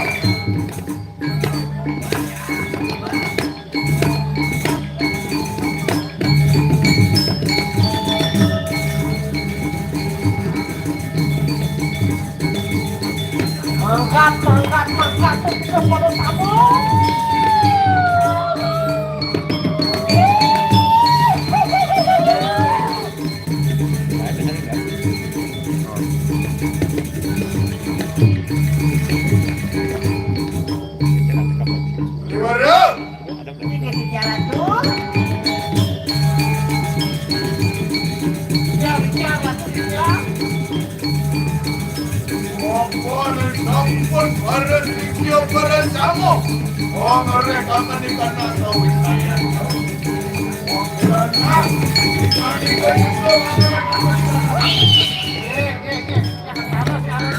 Mangkat, mangkat, mangkat, terus pada tamu. Gimana? Ini di jalan tuh. Yang, yang, yang. Apa ni sampun para sisya para sama? Oh, mereka menikah nak tahu saya. Oh, kira-kira, menikah itu. Eh, eh, eh, jangan sama si Alex.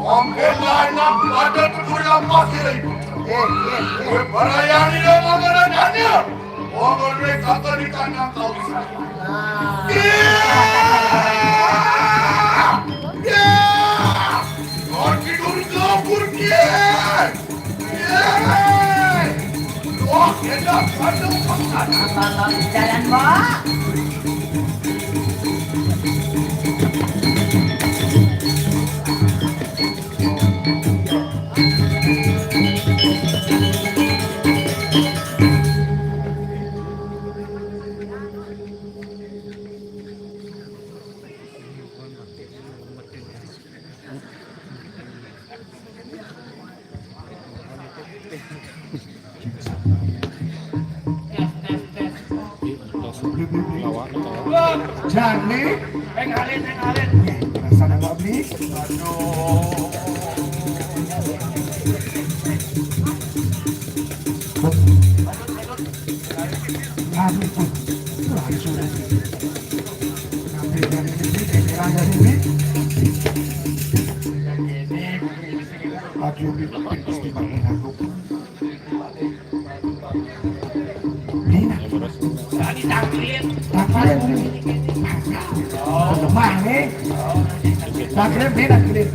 Oke, lain aku ada tutur yang pasti lagi. Eh, eh, eh. Gue perayaan ini mengadakannya. Wong ora kata di tanah kau bisa. Iya. Iya. Kau tidur kabur, Kiai. Iya. Wah, enak, aduh, makan. Jalan, Mbak. Jani, pengalih, pengalih. Perasaan apa, Bli? Aduh. Aduh, pun. Aduh, dari ini, dari ini. Aduh, Bli, Gusti Bali, aduh. Ini. Tadi tangkilin. Tangkilin, Bli. Lemah, nih. Tangkilin, Bli, tangkilin.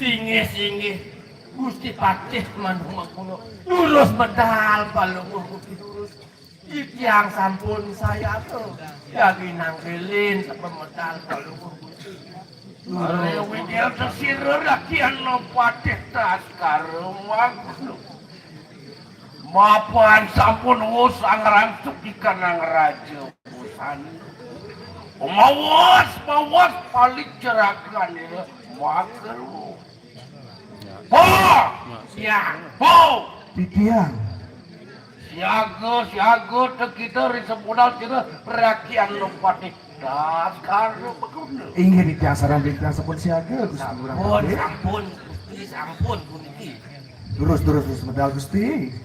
Singgih, singgih. Gusti Patih Manung Mangkuno. Lurus medal, Palungguh Gusti, lurus. Titiang sampun sayana. Jagi nangkilin sampun medal, Palungguh Gusti. Are widya sira rakyat Patih Taskara Mangkuno. Mapan sampun wus angrangsuk ikanang raja busana. Mawas, mawas palicerakan ya, makruh. Bo! Ya, bo! Titiang. Siaga, siaga, teh kita ri sempunal kita rakyat Patih Taskara Mangkuno. Inggih, titiang sareng titiang sampun siaga, Gusti Ngurah Patih. Sampun, sampun, Gusti, sampun puniki. Terus, terus, terus medal, Gusti.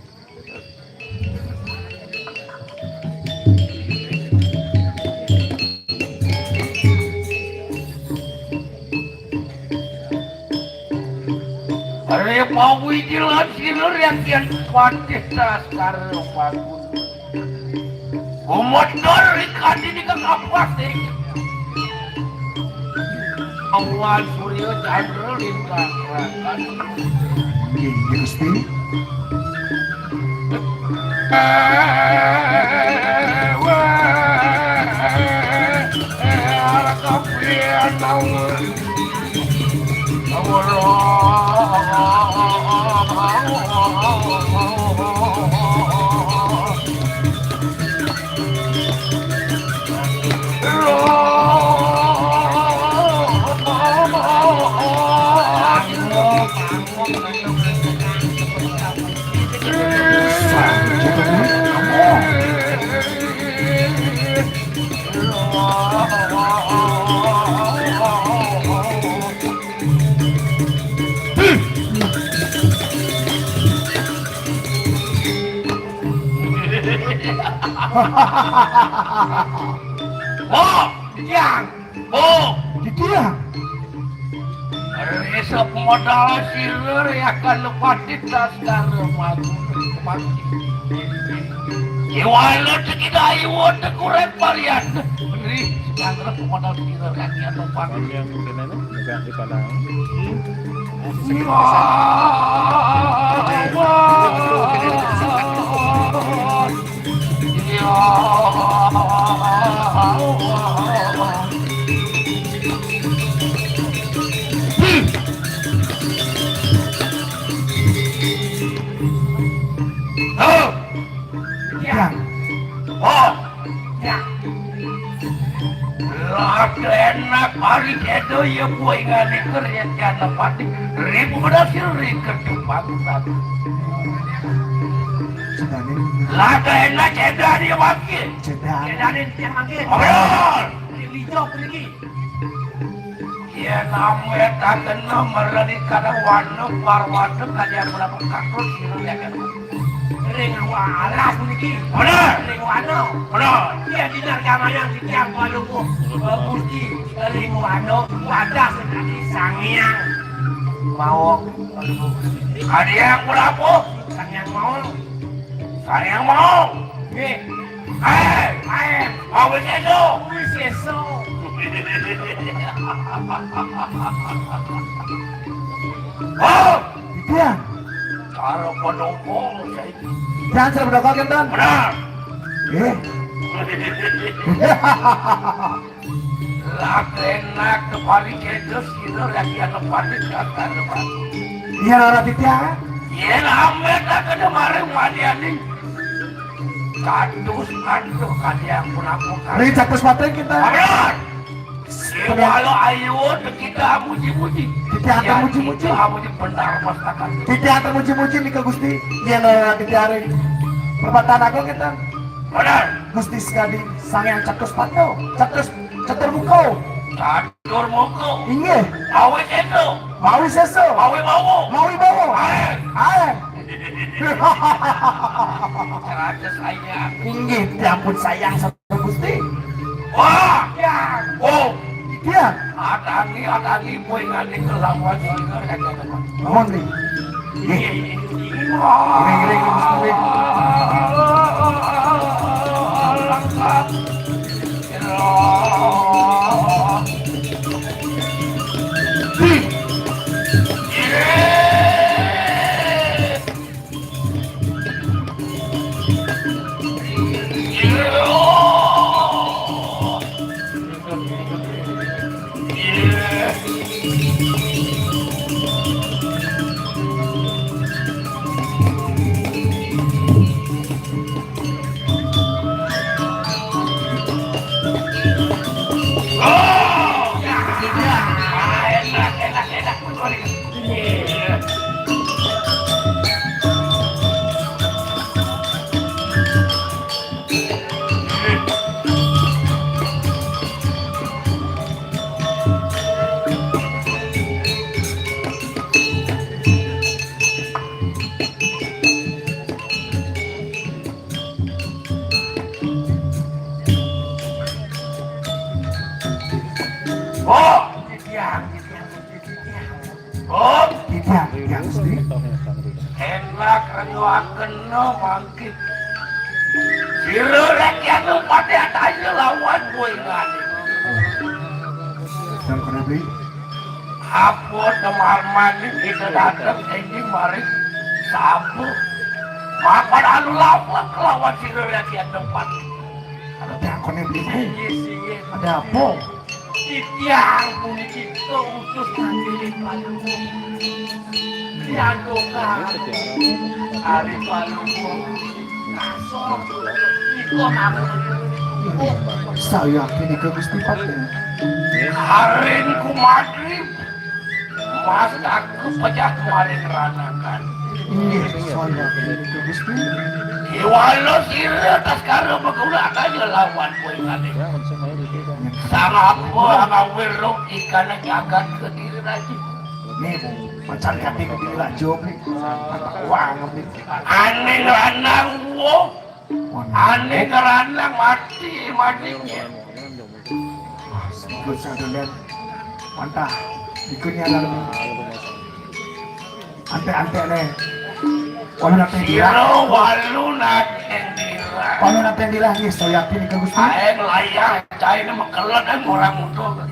Are pawijilan sira rakyat Patih Taskara Mangkuno. Gumedal ring kadini kang apasing. Awan surya candra lintang rakan. Inggih, Gusti. Oh, Yang. Oh, gitu ya. Resa pemodal sira ya kan lepati Taskara Magu. Iwala tekida iwa tekurek parian. Ri, sekarang pemodal sira ya kan lepati. Yang kenana juga di Padang. Ya. Oh, ya. Lada enak hari kedo ya buai ngane kerja tiada pati. Ribu berhasil ri ketumpang satu. Sedane. Lada enak kedo hari wakil. Sedane. Sedane tiang mangke. Ngobrol. Ri lijo pergi. Yén amé tak kena mereni kada wanda parwanda kadian berapa katus sira ya kan. Ring alas niki. Bener. Ring wanda. Bener. Iya dinar kamayan titiang palungguh. Gusti ring wanda wadah sekali sangiang. Mau. Kadian berapa? Sangiang mau. Sangiang mau. Nggih. Eh, eh, awis ésuk. Awis ésuk. Oh, titiang. Cara penungkung saiki. Titiang sira bedogel kinten. Bener. Nggih. Lah enak tepari kedos sira lagi ana pati dasar. Iya, ora titiang. Yén amé tak kena maring wadianing kados aduh kadiang pun aku. Ri catus patring kita. Bener. Sewala ayu kita muji-muji. Titiang atur muji-muji. Amuji benar mastakan. Titiang atur muji-muji nika Gusti. Yén ora titiang ring perempatan agung kita. Bener. Gusti sekadi Sang Hyang Catus Patra. Catus Catur Muka. Catur Muka. Inggih. Mawi Sesa. Mawi Sesa. Mawi Bawa. Mawi Bawa. Aeng. Aeng. Raja sayang. Inggih, diampun sayang satu Gusti. Wah, ya. Oh, iya. Atangi, atangi, boy ngani kelawan singa. Mohon nih. Nggih. Iring-iring, Gusti. Oh, titiang, titiang, titiang. Oh, titiang, titiang, Gusti. Enak renguaken no mangkit. Sira rakyat nu pati atanya lawan kowe ngani. Sang Kanabli. Apa temarmani kita datang ini mari sabu. Mapan anu lawan kelawan sira rakyat tempat. Ada Kanabli. Iya, iya. Ada apa? Titiang puniki utus nanggiling Palungguh. Diantukan ari Palungguh. Kasor nika namung. Saya yakin nika Gusti Patih. Karing kumadri. Mas aku pejah kemarin ranakan. Inggih, saya yakin nika Gusti. Iwalo sira taskara beguna kaya lawan kowe ngene. Sang apa ngawiruk ikana jagat Kediri Raja. Nih, macan kati Kediri Raja, nih. Wah, ngerti. Ane ngeranang wo. Ane ngeranang mati, mati. Wah, sebut saya dulu. Mantap. Ikutnya dalam. Antek-antek ne. Walu nate dirah. Sira walu nate dirah. Walu nate dirah, nggih, saya yakin nika Gusti. Ae nglayah caine mekelot kan orang muda.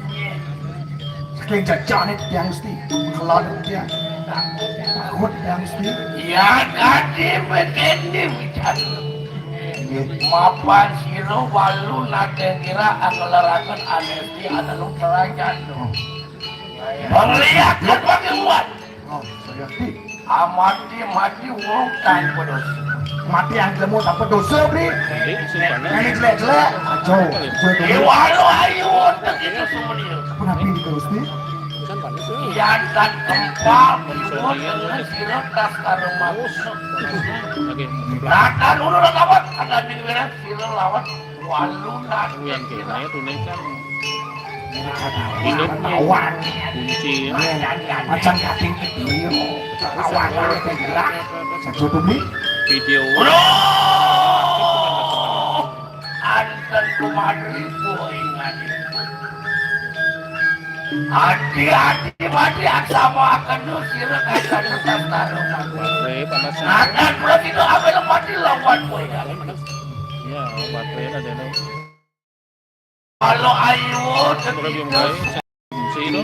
Saking jajah ne titiang Gusti. Mekelot titiang. Takut titiang Gusti. Ya, kadi begini bicara. Nggih. Mapan sira walu nate dirah angeleraken anesti anu kerajaan. Oh. Penglihakan pakai kuat. Oh, saya yakin. Amati mati wong tanpa dosa. Mati yang jelema tanpa dosa, Bli. Ini jelek-jelek, ajo. Dewa lo ayu untuk itu semuanya. Kenapa ini, Gusti? Jantan kempal, ibu dengan sira tas karo manusia. Natan udah dapat, ada di wilayah sira lawan walu natan. Yang kena itu nih kan. Hidup tawan. Kunci. Macan Gading Kediri. Tawan, tawan, tawan. Sajo demi. Video. Anten kumadri ku ingat. Adi-adi mati aksama akan sira kakan tentara. Baterai panas. Nadan pula kita ambil mati lawan ku ingat. Ya, baterai ada nih. Kalau ayu Terus yang baik. Kunci itu.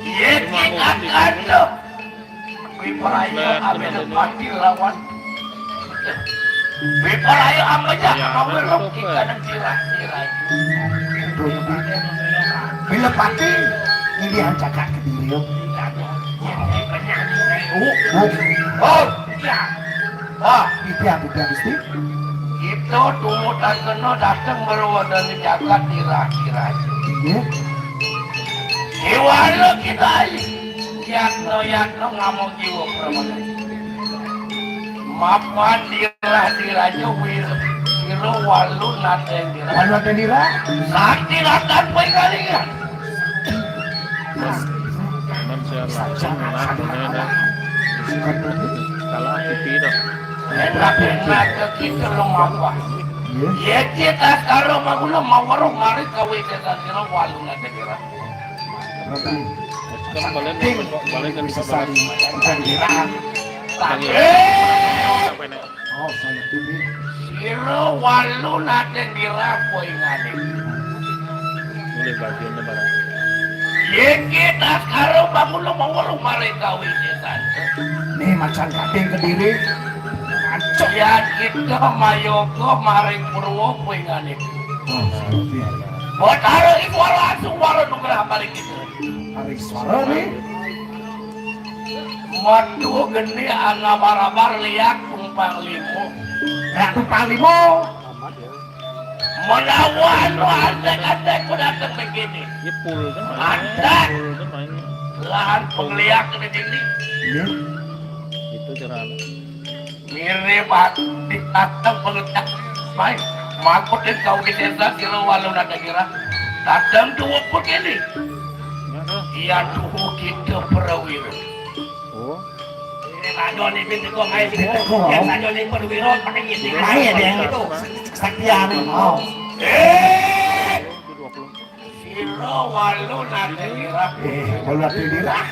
Ye kita kan. Wiparayu ambil mati lawan. Wiparayu ambil ya, kamu lo kita dan kira-kira. Bila pati ini yang cakap ke diri. Oh, oh, oh, ya. Ah, itu yang kita mesti. Itu tuh dan kena datang berwadah di jagat kira-kira. Iya. Iwalo kita aja. Yatno, yatno ngamuk jiwa pramana. Mapan dirah diraja wir. Sira walu nateng dirah. Walu nateng dirah. Sakti ratan paikalingan. Mas, teman saya langsung menang, ini dah. Kalah T V dah. Enak, enak, kita lo mapa. Iya. Ye kita sekarang maguna mawaruh mari kawe kita sira walu nateng dirah. Kan balen, balen kan bisa balen. Bisa dirah. Iya. Sampai nih. Oh, saya tuh. Sira walu nateng dirah ku ingat. Boleh bagiannya barang. Ye kita sekarang bangun lo mau rumah rekawi setan. Nih, Macan Gading Kediri. Ngaco. Ya kita mayoga maring Purwa ku ingat. Oh, saya tuh. Betara ibu langsung walau nugrah balik kita. Tarik suara nih. Metu geni anabar-abar liak tumpang limo. Liak tumpang limo. Melawan lo antek-antek ku datang begini. Ini full kan main. Antek. Full kan main. Lahan pengliak di dini. Iya. Itu caranya. Mirip hati ditatap mengetak. Baik. Makut dan kau di desa sira walau nada kira. Datang tuh begini. Iya tuh kita perawira. Oh. Ini raja nih, bin, teko, main, teko. Yang raja nih, perwira, pakai gini. Main, ada yang itu. Kesaktian. Oh. Eh. Sira walu nate dirah. Eh, walu nate dirah.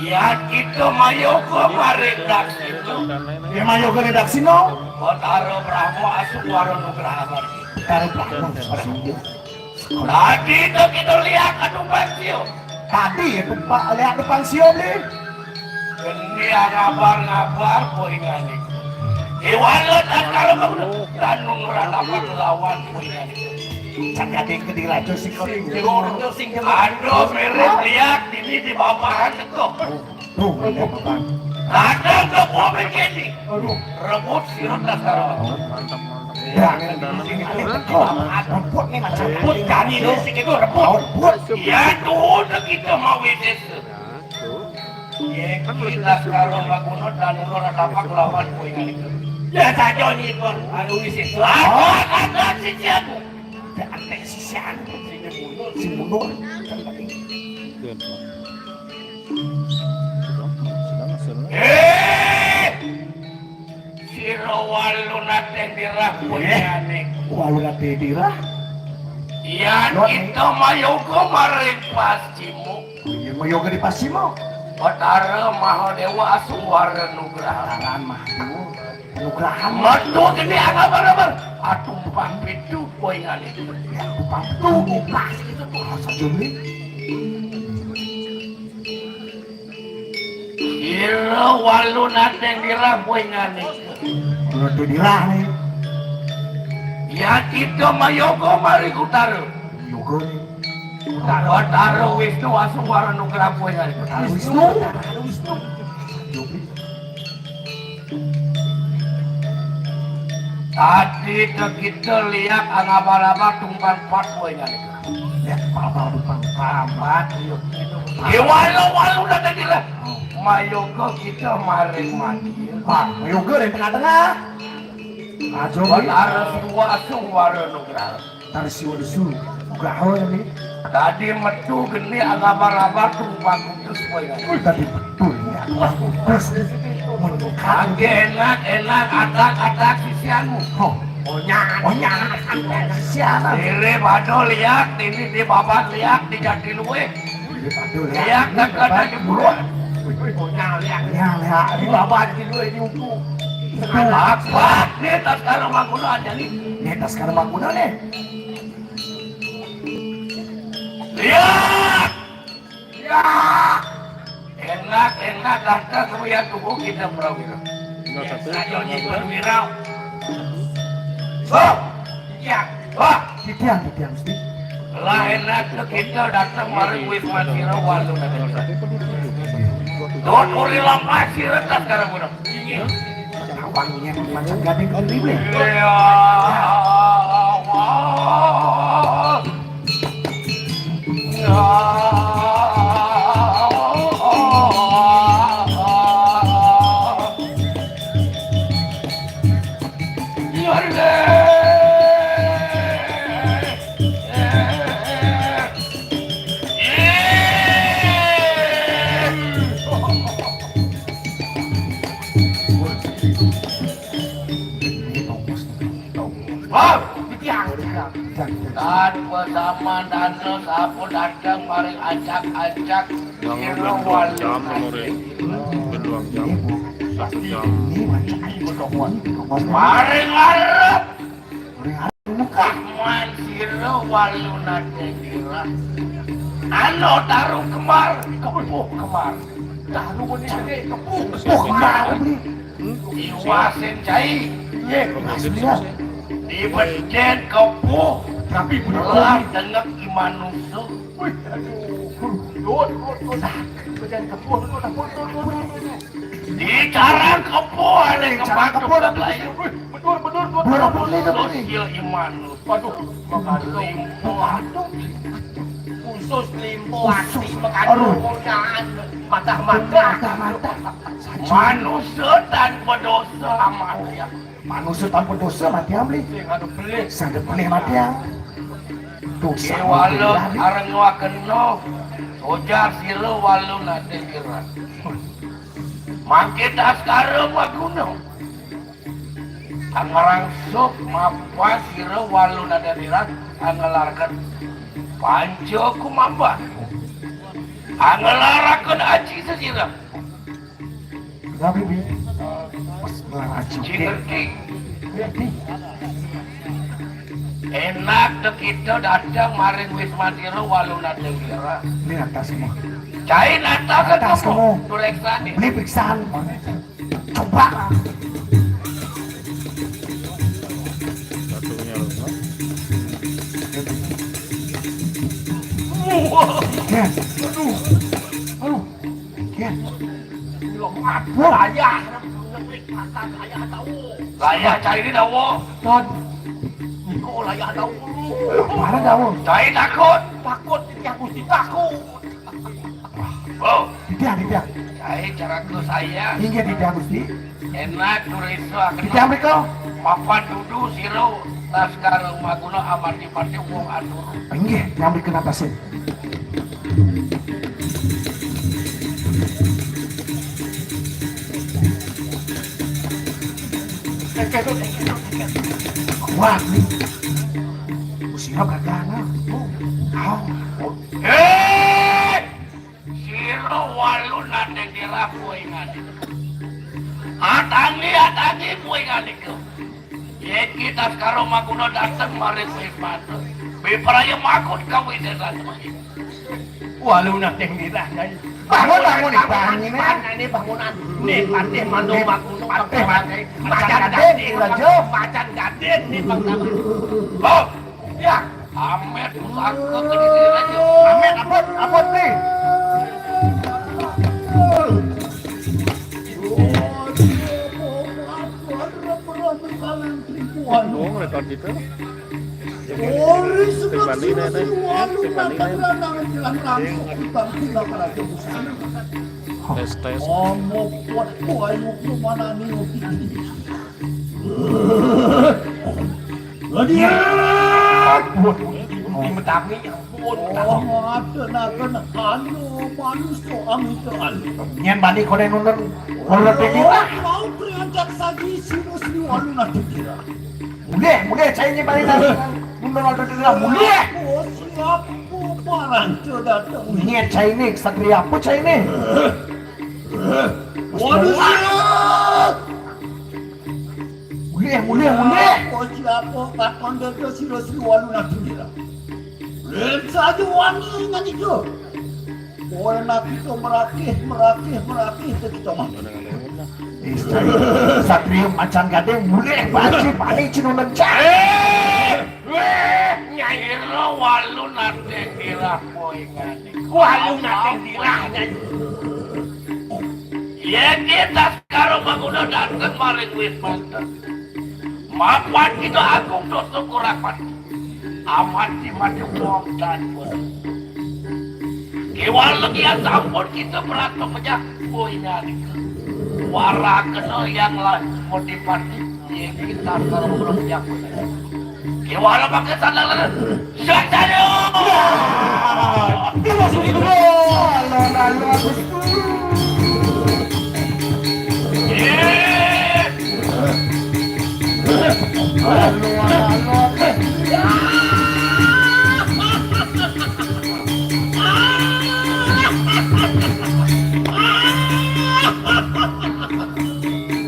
Ya kita mayoga maring daksina. Ya mayoga ring daksina. Betara Brahma asung wara nugraha. Betara Brahma asung. Tadi to kita lihat anu pansio. Tadi itu Pak lihat anu pansio ni. Ini ngabar-ngabar poingane. Iwala tak kalau dan nunggu lawan poingane. Cak Gading Kediri raja sing kering. Aduh, mirip lihat ini di babahan teko. Tuh, lihat babahan. Ada ke komen kene. Aduh, rebut sirut dasar. Mantap, mantap. Ya, ini teko. Rebut nih macam rebut kami lo sing itu rebut. Rebut. Ya tuh, udah kita mau wedes. Ye kita sekarang bangun dan ulur dapat lawan poingane. Ya saja ni pun anu isi. Ada sisian. Ada sisian. Sing mundur. Eh! Sira walu nate dirah poingane. Walu nate dirah. Ya kita mayoga maring pastimu. Iya, mayoga di pasima. Batara Mahadewa Aswara Nugraha. Taran Mahadewa. Nugraha. Metu geni anggabar-abar. Atumpang pitu poingane. Ya, atumpang pitu. Pas itu tuh. Asa jumli. Ira walu nateng dirah poingane. Walu dirah nih. Ya kita mayoga mari utara. Yoga nih. Batara Wisnu Aswara Nugraha poingane. Batara Wisnu. Batara Wisnu. Tadi te kita lihat anggabar-abar tumpang pat poingane. Lihat apa tumpang pat. Iya, walu-walu dah tadi lah. Mayoga kita maring mati. Pak, mayoga dari tengah-tengah. Ajo. Batara Siwa Aswara Nugraha. Batara Siwa Desu. Gaul ni. Tadi metu geni agaba-raba tumpang kutus poé. Wih, tadi betul ya. Wah, kutus. Mendekat. Angge enak, enak, atak, atak sisianmu. Oh. Onya, onya, sisian. Dire bado liak, ini di babat liak, di jati luwe. Dire bado liak. Liak, ini tak ada babat. Di buruan. Wih, wih, onya liak. Onya liak. Di babat di luwe, di uku. Apa? Ini tas karung maguna aja nih. Ini tas karung maguna nih. Iya. Iya. Enak, enak, dasar semua tubuh kita prawira. Tinggal satu. Ayo, Nyi Perwira. Oh, iya. Wah, titiang, titiang, Gusti. Lah enak tuh kita datang mari Wisma Sira Walu. Don uri lampas sira tas karang udah. Iya. Tawangnya macan gading kiri, Bli. Ya Allah. Ya Allah. Ya Allah. Wah, titiang. Tanpa zaman dana sampun dateng maring acak-acak. Yang udah dua jam, nomor ini. Udah dua jam. Satu jam. Maring arep. Maring arep muka. Man sira Walu Nadendira. Ano taruh kembar, kepuh kembar. Taruh ni gede, kepuh, kepuh kembar, Bli. Iwasin cai. Iya, Mas, iya. Dibeden kepuh. Tapi bener lah dengek imanusa. Wih, aduh. Dut, dut, dut. Beden kepuh, dut, dut, dut, dut. Dicarang kepuh, ada kepuh, dut, dut. Wih, bener, bener, dut. Bener, bener, dut. Sosial imanusa. Waduh, mengandung. Waduh. Khusus limpo ati mengandung. Aduh. Wong jahat. Mata-mata. Mata-mata. Manusia tanpa dosa amat ya. Manusia tanpa dosa mati amli. Sing ada pelih. Sing ada pelih mati ya. Dosa. Ki Walu mati, ya. Areng wakeno. Ujar sira Walu Nadendira. Mangke taskara maguna. Angrangsuk mapan sira Walu Nadendira angelaraken panca kumamban. Angelaraken aji sesirep. Kenapa, Bi? Pas ngelar aji. Cing ngerti. Ngerti. Enak deh kita datang maring Wisma Sira Walu Nadendira. Ini atas semua. Cai atas. Atas semua. Tuh reksane. Beli periksaan. Coba. Satunya lu, no? Wah. Ya. Aduh. Aduh. Ya. Wah. Layah. Layah cai ini dawa. Ton. Niku layah dawa. Mana dawa? Cai takut. Takut ini aku sih takut. Oh. Titiang, titiang. Cai caraku saya. Inggih, titiang Gusti. Enak, durisa. Titiang mriko. Mapan dudu sira taskara maguna amargi-margi wong atur. Inggih, titiang mriko napasin. Kuat nih. Usina gagana. Oh, oh. Hei! Sira Walu Nadendira kuwi ngandika. Atangi, atangi kuwi ngandika. Yén kita karo maguna dateng maring Wismata. Bipraya makut kawisésan. Walu Nadendira, Nyai. Bangun, bangun, bangun, bangun, ini bangunan. Nih, patih mandu maguna. Patih, patih. Macan gading, Raja. Macan gading, nih, Bang. Oh, ya. Amit pusaka kediri raja. Amit, ampun, ampun, Bli. Wong rekor gitu. Ori sing Bali, Nek, Nek. Sing Bali, Nek. Tes, tes. Omo kuat, ayo, mana nih? Lagi. Di Betami, ampun. Oh, ngaten-ngaten, anu, manusa amitan. Nyén bani koné nundun, menurut pikiran. Mau priancak saji sirus di walu nanti kira. Mulih, mulih, cai né bani nundun walu nanti kira, mulih. Oh, siap, oh, barang tu datang. Nyén cai né, satria apa cai né? Waduh, siap. Mulih, mulih, mulih. Apa siapa takon dada sira Sri Walu Nagara? Lén saja wani nyanika. Kowe nak kita merakih, merakih, merakih ke kita mah. Istri satria macan gading mulih banci bani cinundan cak. Eh, weh, nyaira walu nate dirah poingane. Walu nate dirah, Nyai. Yén kita sekarang manguna dateng maring Wismanta. Mapan kita agung dosa kurang mati. Amat di mati wong dan wong. Kéwala kian sampun kita merasa menyah. Kowe nalika warakena yang lain motivasi. Yén kita sekarang belum menyah. Kéwala pakai sandal. Satano! Bebas itu, Bro! Lalu, lalu, aku setuju.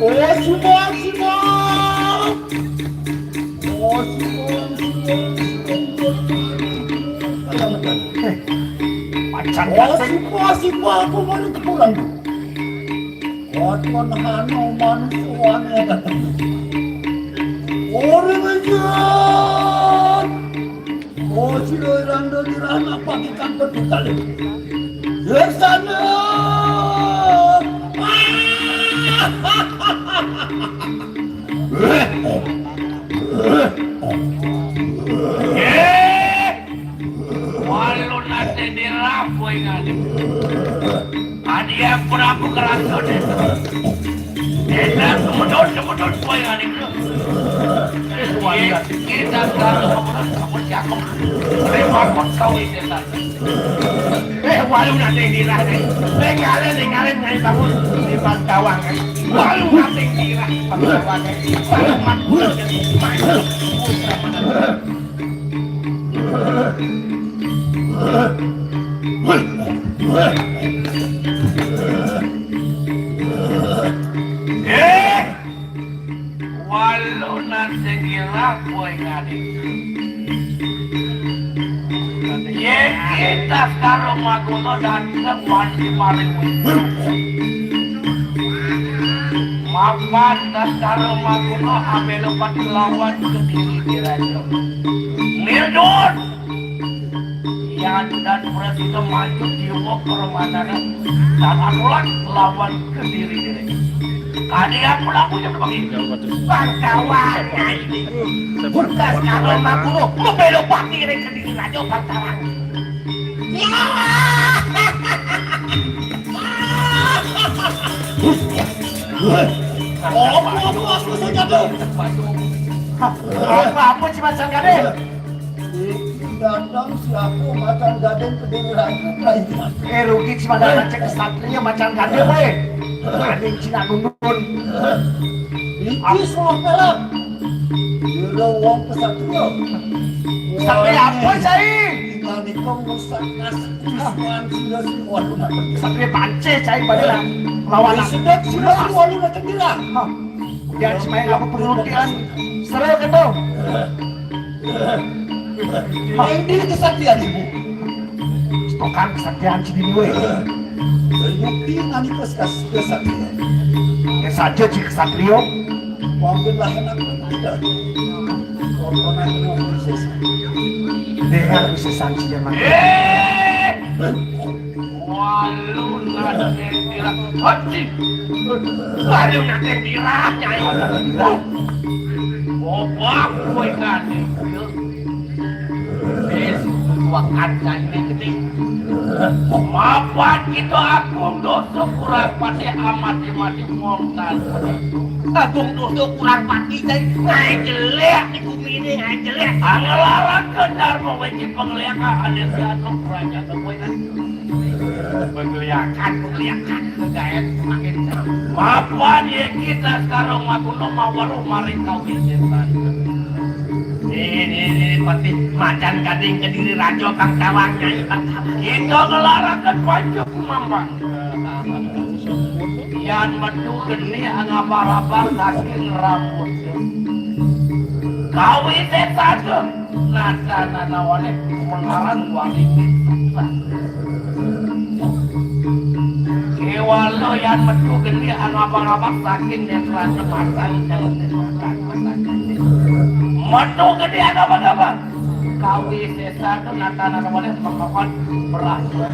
Oh, Simon, Simon! Oh, Simon, Simon, Simon. Macan. Oh, Simon, Simon, aku mana kepulang tu? Waton hano manusia aneh datang. Orang aja. Oh, sira randa dirah napa ikan pedutale. Di sana. Eh! Walu nate dirah kowe ngene. Adi aku rapu keraton. Enak semedot-semedot kowe ngene. Kita sekarang kamu kamu siapa? Repot kau ini. Eh, walu nate dirah. Tinggalin, tinggalin ngai bangun di Bangkawang. Walu nate dirah Bangkawang. Walu mat. Eh! Walu nate dirah kowe ngene. Yén kita karo maguna dateng mandi maring wis. Mapan karo maguna ambil obat lawan kediri diraja. Mirdun! Yan dan Prasida maju jiwa permanané dan anulan lawan kediri diri. Kalian pelaku yang bagi Bangkawan ini. Bukan karo maguru membela pati ring kediri raja Bangkawan. Ya. Apa, apa, apa saja tuh? Apa, apa, Cimacan Gadé? Iki datang siapa macan gading kediri raja kerajaan. Eh, rugi Cimacan cek kesatria macan gadé, weh. Paling Cina nunun. Iki semua pelat. Kira wong kesatria. Satria apa, Cai? Tinggal nikong rusak nas. Wiswan sudah semua lunak. Satria pancé, Cai, pada lawan. Sudah, sudah semua lunak kendira. Hah. Kemudian Cimahi aku pengertian. Seru gitu. Main di kesaktian ibu. Stokan kesaktian Cibinwe. Bukti nani kesaktian. Ya saja cik kesatrio. Mungkin lah enak. Tidak. Korbannya ini bisa. Dengan bisa sanksi yang mati. Walu nate dirah. Hati. Walu nate dirah, Nyai. Bobak kowe kane. Wis, dua kancane gedhe. Mapan kita agung dosa kurang pati amati-mati montan. Agung dosa kurang pati, jadi ngaé jelék di bumi ini, ngaé jelék. Angelaran ke Dharma wénci pangléakan, ada si anu kerajaan wénci. Pangléakan, pangléakan, gaet semakin. Mapan ya kita sekarang makuno maweruh maring kawisésan. Ini, ini, pati macan gading kediri raja kang tawang nyai kang tawang. Kita ngelarakan wajib mampang. Yan metu geni angabang-abang saking rambut. Kawisésan nata nanawané mengaran wali. Kéwala yan metu geni angabang-abang saking nétrané mata. Metu geni angabang-abang. Kawisésan nata nanawané mengawan berasa.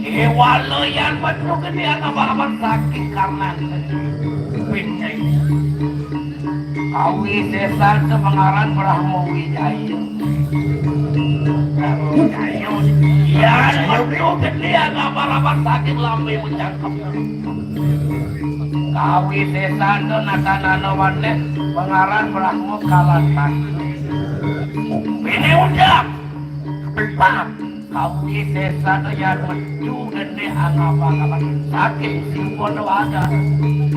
Kéwala yan metu geni angabang-abang saking karnan. Pinjai. Kawisésan semengaran Brahma Wijaya. Brahma Wijaya. Yan metu geni angabang-abang saking lambé mencangkep. Kawisésan nata nanawané mengaran Brahma Kalatan. Bini undang. Pipang. Kawisésan yan metu geni angabang-abang saking Simbon Wada.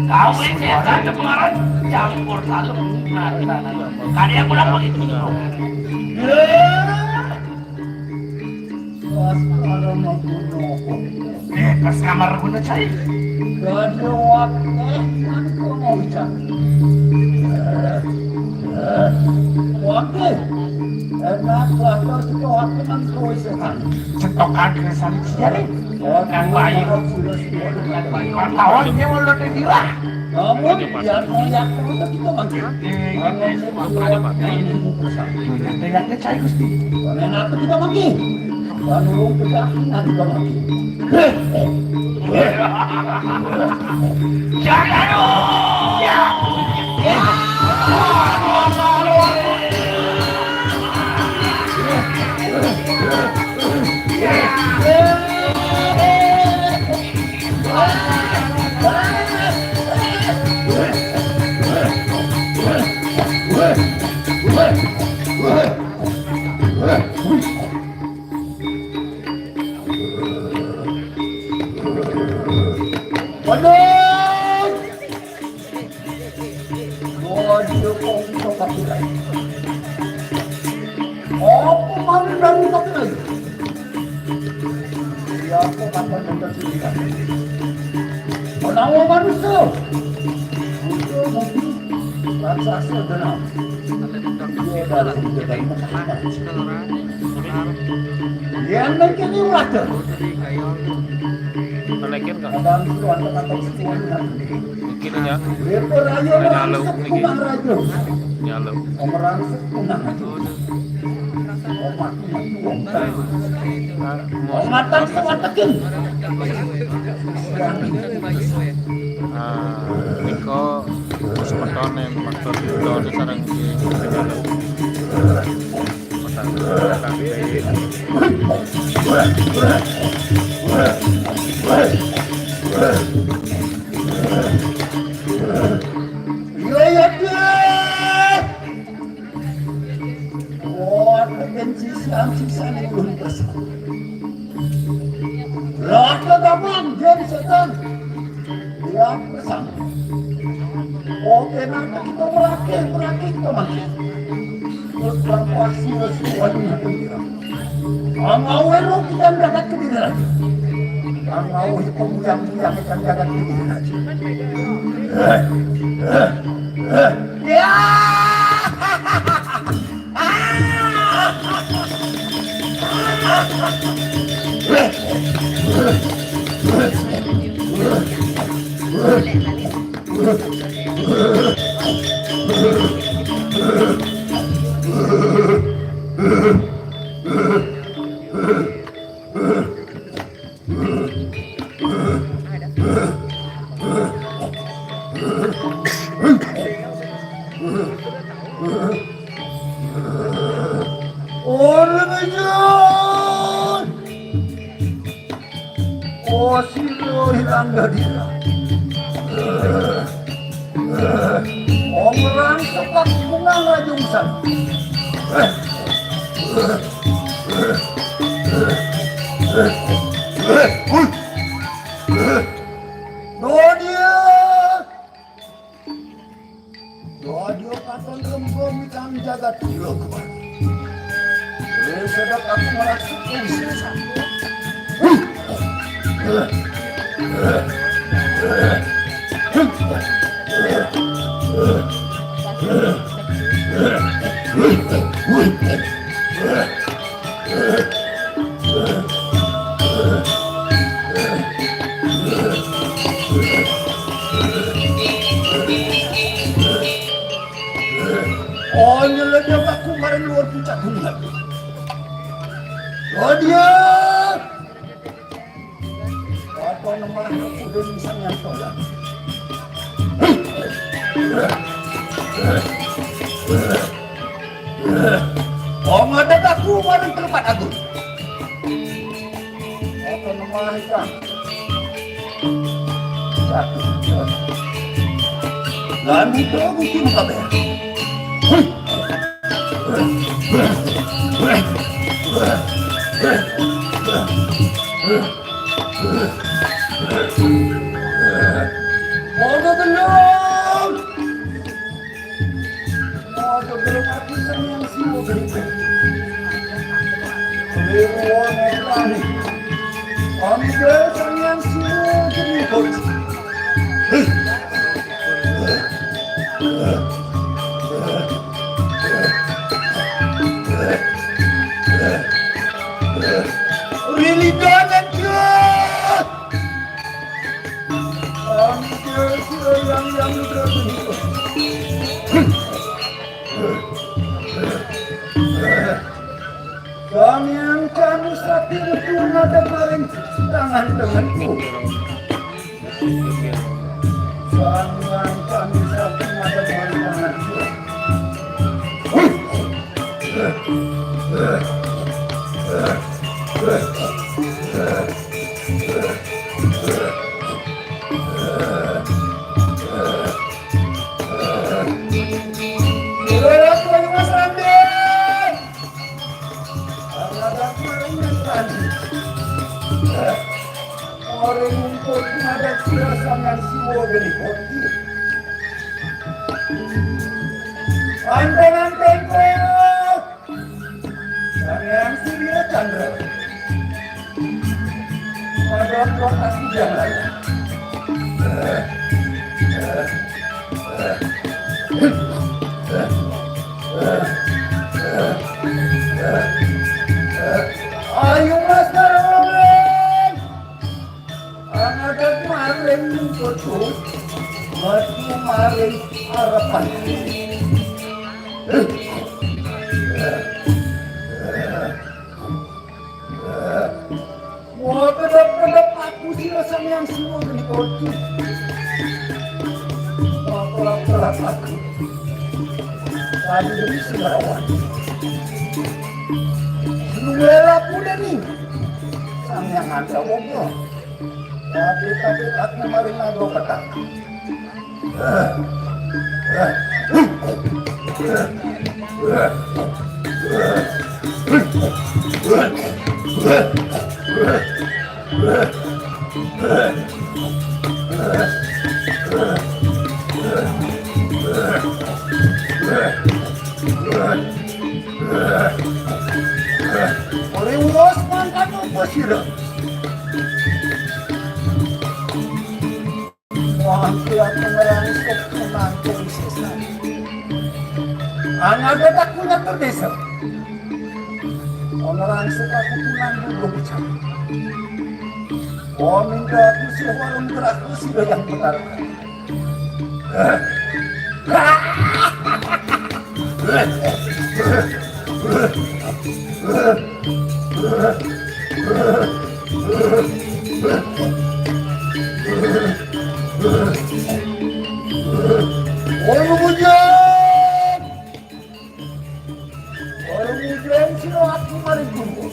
Kawisésan semengaran campur salem. Nah, nah, nah. Kadé yang kurang begitu. Pas kalau mau bunuh. Eh, pas kamar guna cai. Gak ada waktu, eh, nanti kau mau ucap. Waktu, enak waktu, suka waktu nanti kau ucap. Cetokan kesan siarin. Oh, kan baik. Sudah, sudah, sudah. Pantauan dia mau lo di lah. Namun, biar melihat untuk kita bangkit. Kalau saya berbuat ini buku saya. Lihatnya cai Gusti. Karena apa kita bangkit? Kalau pedagang kita bangkit. Jangan. Waduh! Waduh, kok bisa pakai? Apa malu dari pakai? Ya, aku kapan nonton sendiri? Menawa manusia. Musuh mungkin raksasa denam. Dia dari Mekah. Dia naikin ini wadah. Naikin kah? Kadang itu ada kata sesuatu. Mungkin ya. Dia berayu. Ini lalu langsung niki. Kumang raja. Ini lalu. Pemeran kumang. Nah, mau matang sewatekin. Ah, niko semeton yang maksud itu sareng di. Iya, iya, iya. Wah, bikin sisaan-sisaan yang belum bersama. Lah, ke gampang, dia setan. Ya, pesan. Oke, nanti kita merakit, merakit kita masih. Terus berapa sih, semuanya. Ang awero kita mendapat ke diri lagi. Ang awero pemuyang-puyang kita mendapat ke diri lagi. Ya! Orang aja. Sira ilang dadi. Ong rangsuk aku nang rajungsan. Dodia. Dodia katon kembo mitang jagat ira kuat. Ring sedek aku merasuk ing sisa. Oh, nyelenya aku maring luar puncak gunung. Oh, dia. Apa nemah kudu sang yang tolak. Oh, ngadeg aku maring tempat agung. Apa nemah ikang. Satu. Lan itu aku kim kabeh. Moga gelem. Moga gelem aku Sang Hyang Siwa berikan. Dewa Netrani. Ambil Sang Hyang Siwa berikan. Rilidan aja. Ambil Sang Hyang Yang Muda. Sang Hyang Candra Sakti betul ngadeg maring tangan tengenku. Sang Hyang Candra Sakti ngadeg maring tanganku. Ira aku Ayu Mas Randing. Ngadeg maring Mas Randing. Ora ngumpul ngadeg sira Sang Hyang Siwa geni koti. Anteng-anteng kok. Sang Hyang Surya Candra. Pada kota Kujang Raya. Ayo Mas Darwin. Angadeg maring putu. Metu maring arepan. Wah, kedap-kedap aku sira Sang Hyang Siwa geni koti. Wah, kelap-kelap aku. Tadi demi sirawan. Luwel aku deni. Sang Hyang Anta Wogo. Tapi, tapi aku maring naga petak. Ora wos mangkat apa sira? Wah, aku ngerangkep menantu sesat. Angadeg aku nyatur desa. Ngerangkep aku menantu belum bicara. Oh, minta aku sih warung terakhir sih yang benar. Ora bujang! Ora bujang sira aku maring guru.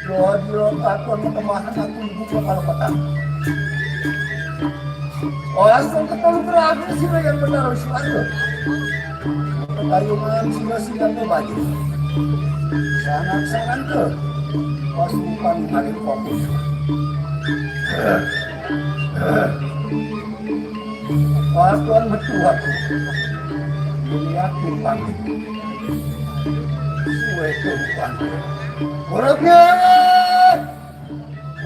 Dadi Yo, katon kemahan aku ibu kepala petang. Langsung ketemu berakhir sih yang benar suara. Ketayungan sih yang baju. Sangat sangat ke. Pas umpan makin fokus. Patuan metu aku. Dilihat timpang. Suwe timpang. Orangnya.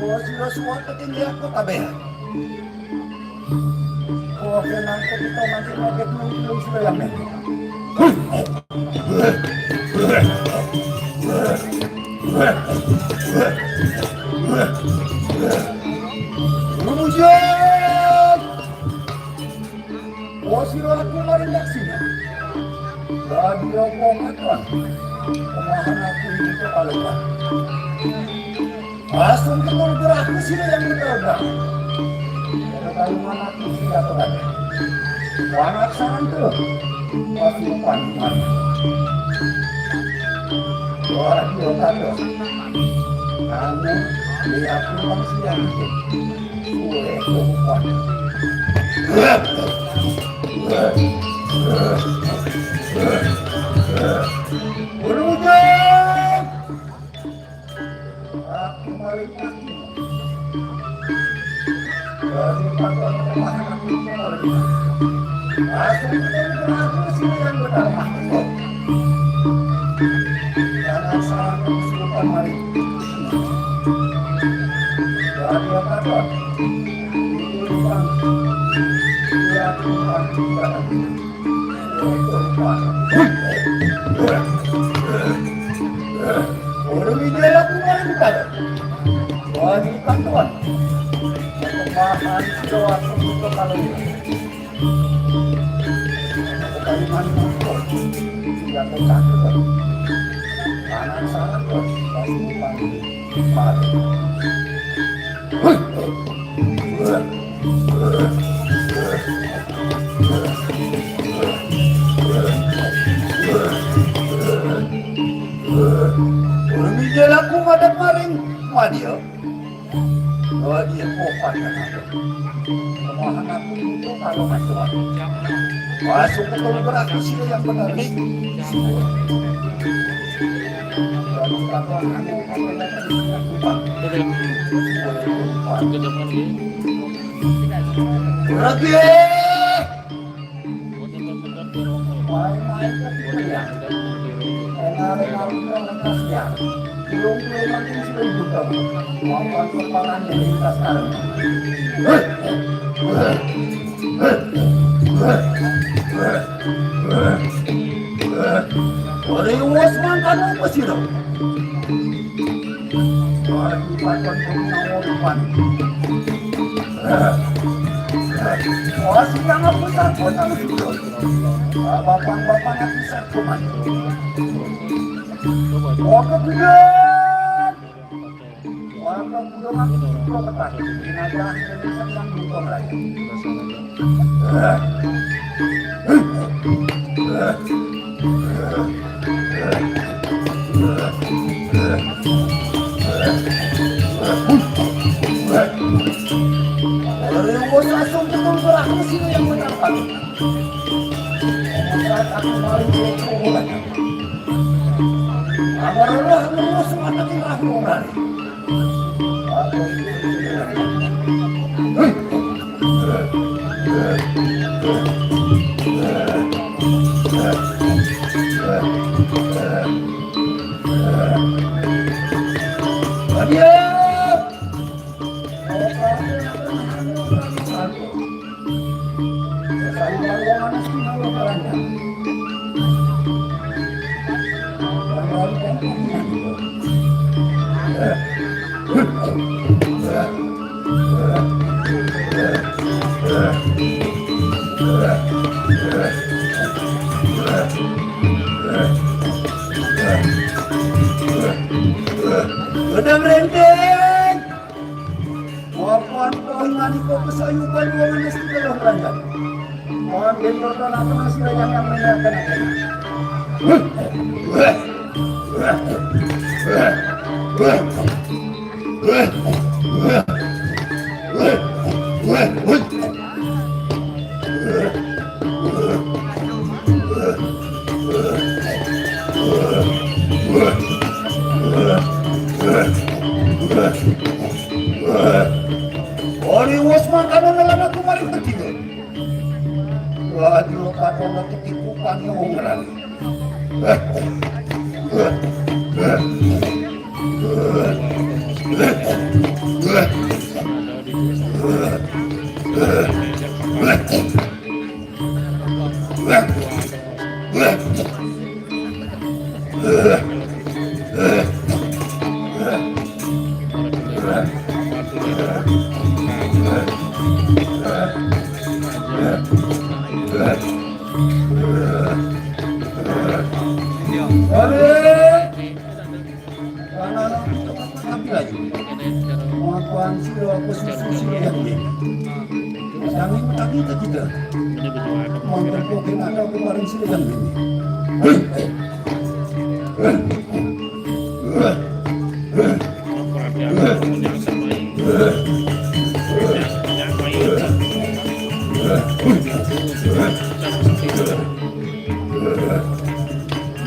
Oh, sudah suat ketinggi aku kabeh. Oh, kenapa kita makin makin nunggu sudah yang ini. Rujak! Oh, sira aku maring daksina. Dadi apa katon? Pemahan aku iki kepalekan. Langsung ketemu berakhir sira yang betul. Ketahuan aku siapa tadi. Wanat santu. Pasukan mana? Wah, dia kata. Kamu lihat memang siang itu. Suwe, sumpah. Burujang! Aku balik lagi. Dari pangkal kemarin aku balik. Aku ketemu aku sih yang benar. Jangan salah kesulitan mari. Dari apa? Ora mijil aku madhep maring madya. Madya kopan aku. Kemahan aku itu kalau macam. Masuk ke tolong berarti sila yang benar. Lalu kata aku, aku yang benar. Berarti. Ora wis mangkane wis sira. Ora kuwatan pengawa. Oh, siang aku tak kuat aku juga. Bapak-bapak aku tak kuat. Oh, kemudian. Wah, kemudian aku juga ketat. Ini aja, ini sedang dukung lagi. Ora wis langsung ketemu berakhir sih yang mendapat. Aku malu dia. Amar Allah, Allah, semata tidak aku berani. Gedang Renteng. Wapan kau ngani kau kesayu bayu manis di dalam ranjang. Wan bentor tanah tengah sila yang yang mendengarkan. Ori wos makanan lawan aku mari ketiga. Waduh, kadang ketipu panyo ngerang. Aduh. Anak-anak itu apa lagi lagi? Makan siro, aku susu siro yang ini. Kami petani tak kita. Mantel kopi ada kemarin siro yang ini.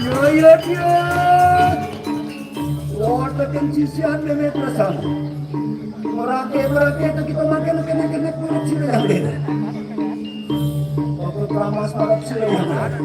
Ya, ya, ya. Wah, tekan sisian nenek perasaan. Merake-merake itu kita makan kena-kena kulit sila yang lain. Waktu keramas malam sila yang lain.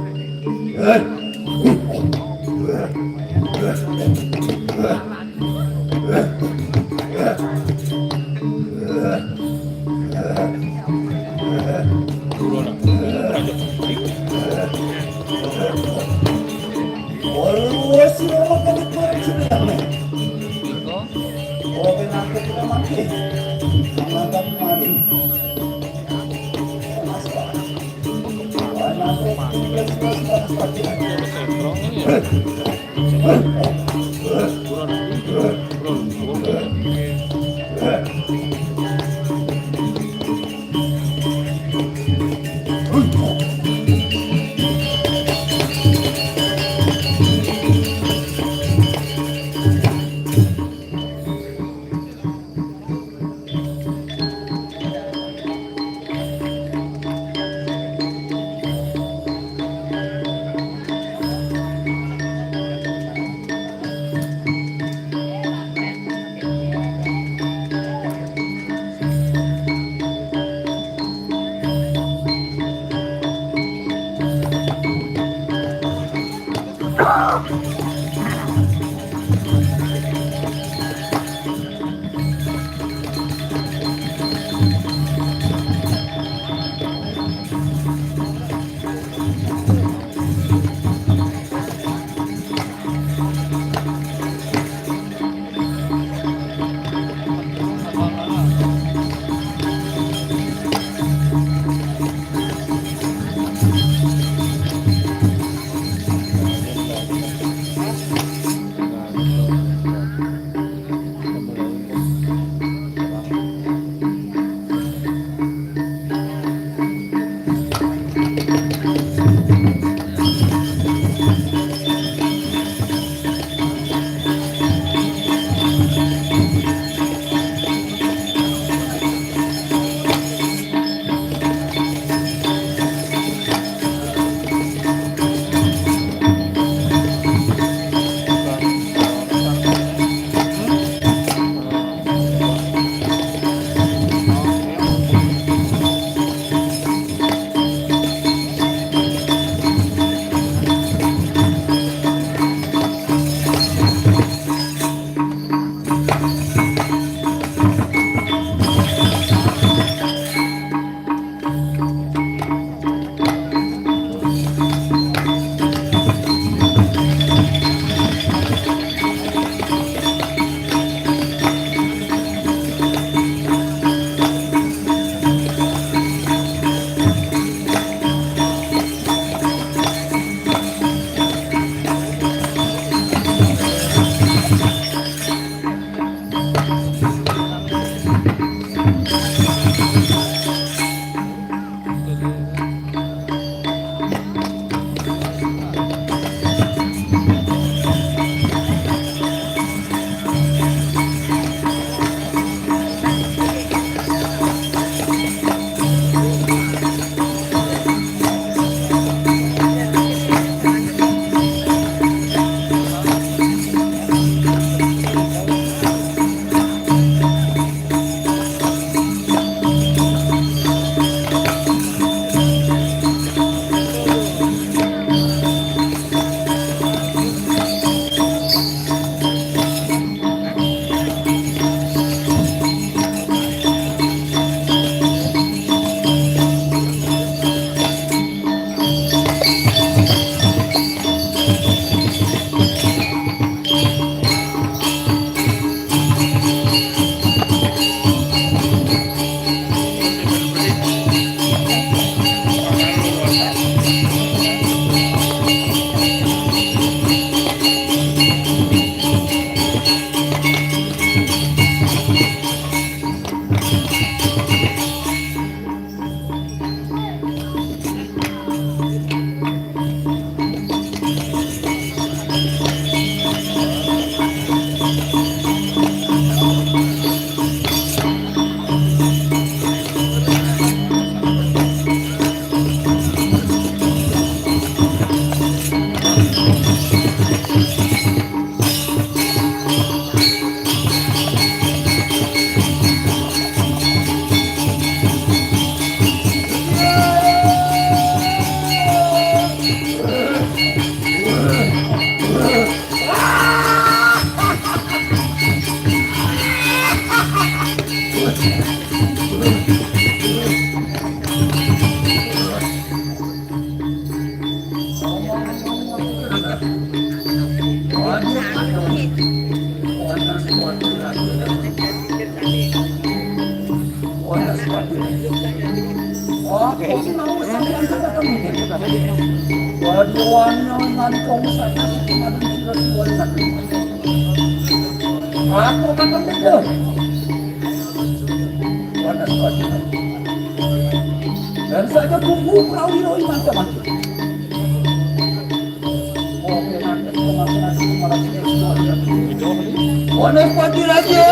Dan saja tunggu perawi-rawi macam-macam. Wanapati Raja.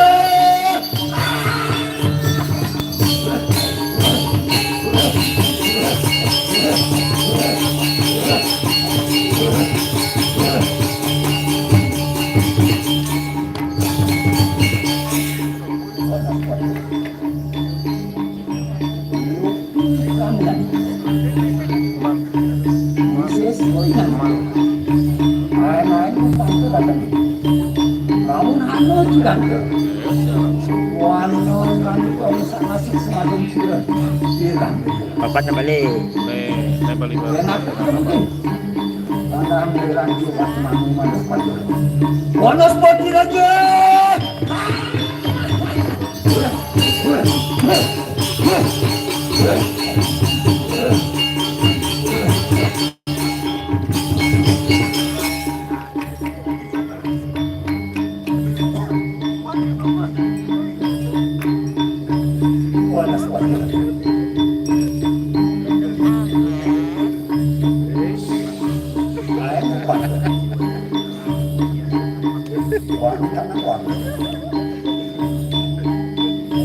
Papat na balik. Wanapati Raja.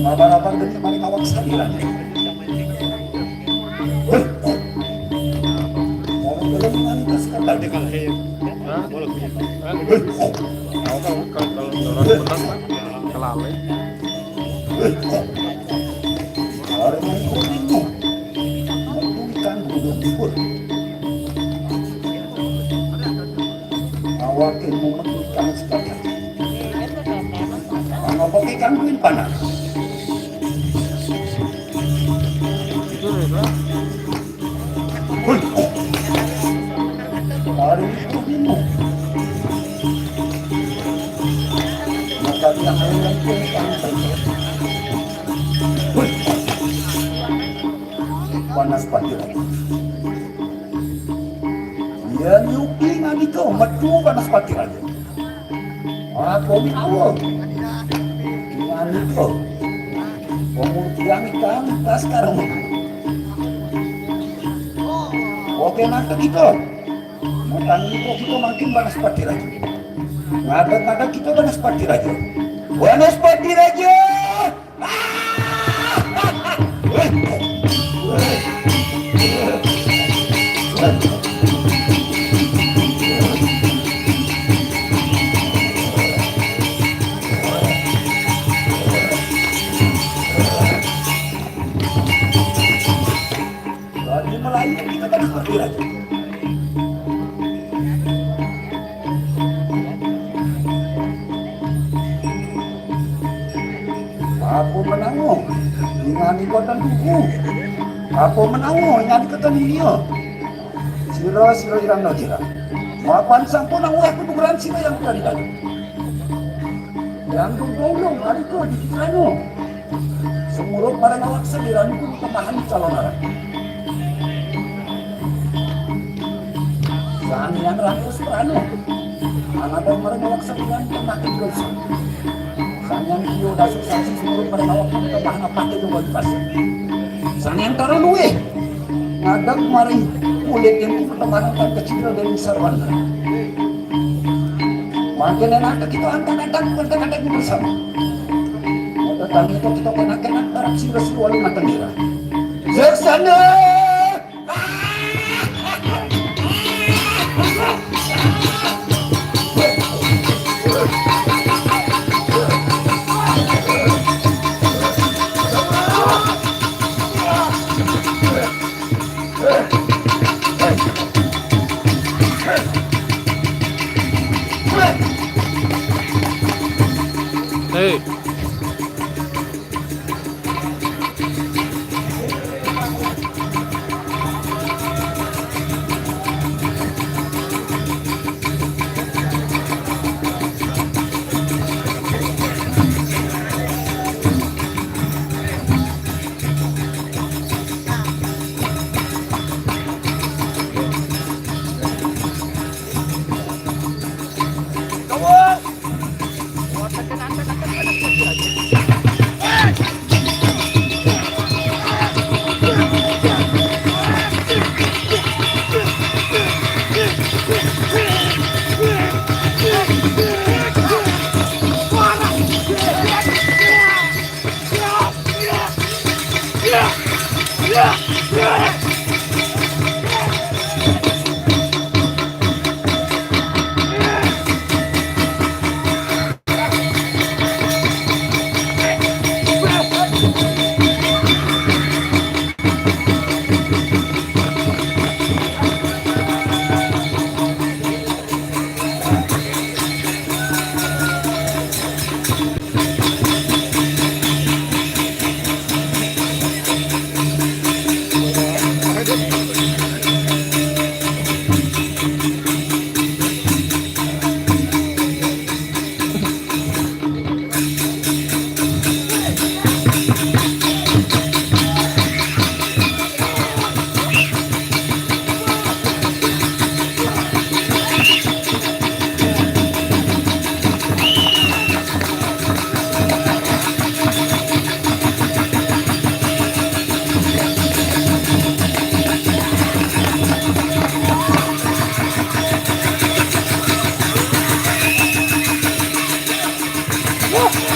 Abang-abang gede mari awak sadiran. Hei, ngomong belum nanti sekarang. Hah? Kalau, kalau, kalau, kalau orang menang, kelalai. Hei, orang yang kau bingung. Mendudukan duduk libur. Awak ilmu mendudukan sekalian. Mangapa kau gangguin panas? Hei. Hari itu bingung. Maka dia menyentuh pantai. Hei. Wanapati Raja. Iya nyuki ngandika metu Wanapati Raja. Aku minawa. Ngandika. Pemutihan ikan tas karung. Oke, mata kita. Mutang kita, kita makin Wanapati Raja. Ngadeg-ngadeg kita Wanapati Raja. Wanapati Raja. Lagi Melayu kita kan seperti raja. Apa menango? Ingani kota tubuh. Apa menango? Ingani kota dunia. Sira, sira irang no sira. Mapan sampun aweh penugeran sira yang tadi tadi. Yang dudong hari ko di pikiranmu. Sumurut marang awak sira niku kemahan calon arang. Sang Hyang Rangkus Prana. Anadang marang awak sira pemakan dosa. Sang Hyang Tio Dasu Sasi sumurut marang awak kemahan apate dua pas. Sang Hyang Tara Luwih. Ngadeg maring kulit yang pertemanan tan kecil dari sarwana. Mangkin enak kita angkat-angkat, angkat-angkat bersama. Maka kami itu kita kena-kena barang sira siwalu mateng ira. Seksana. Hei. Iya, iya.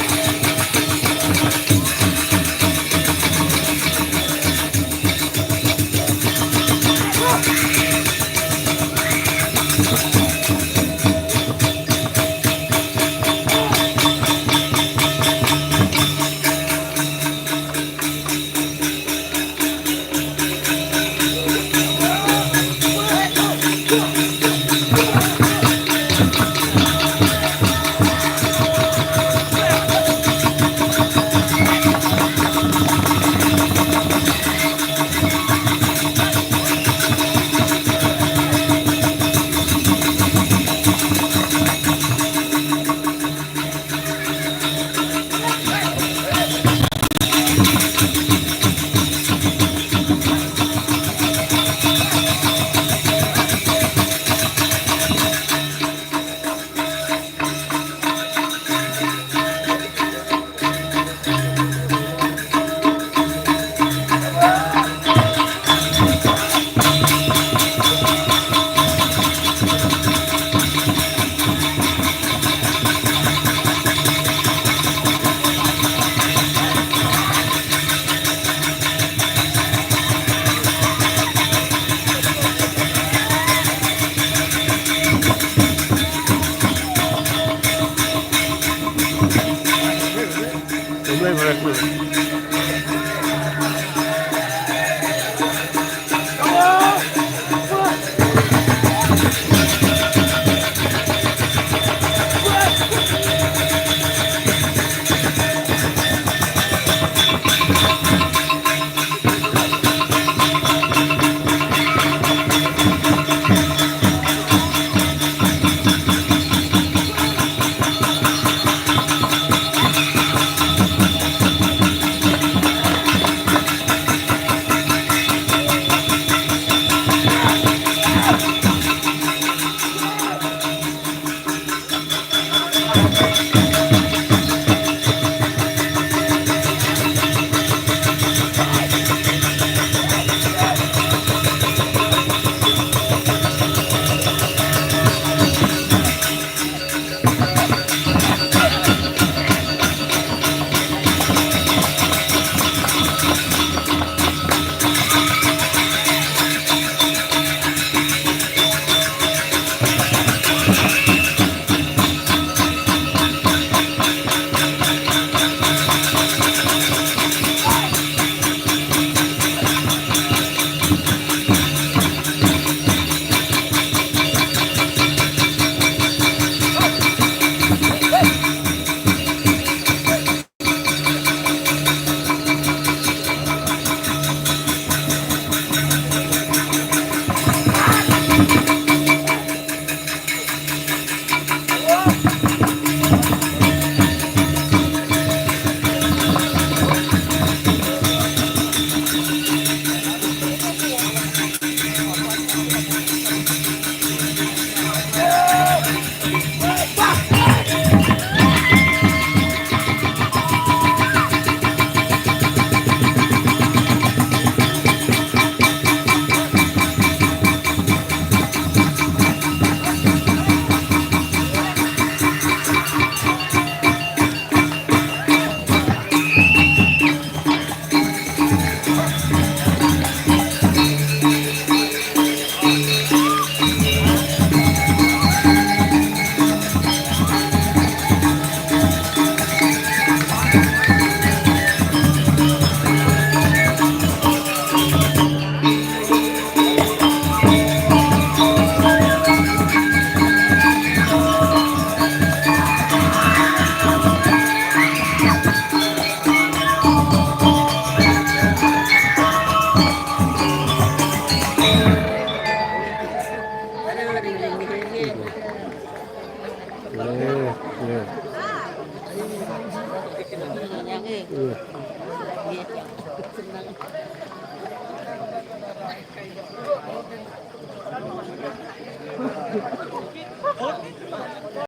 Iya.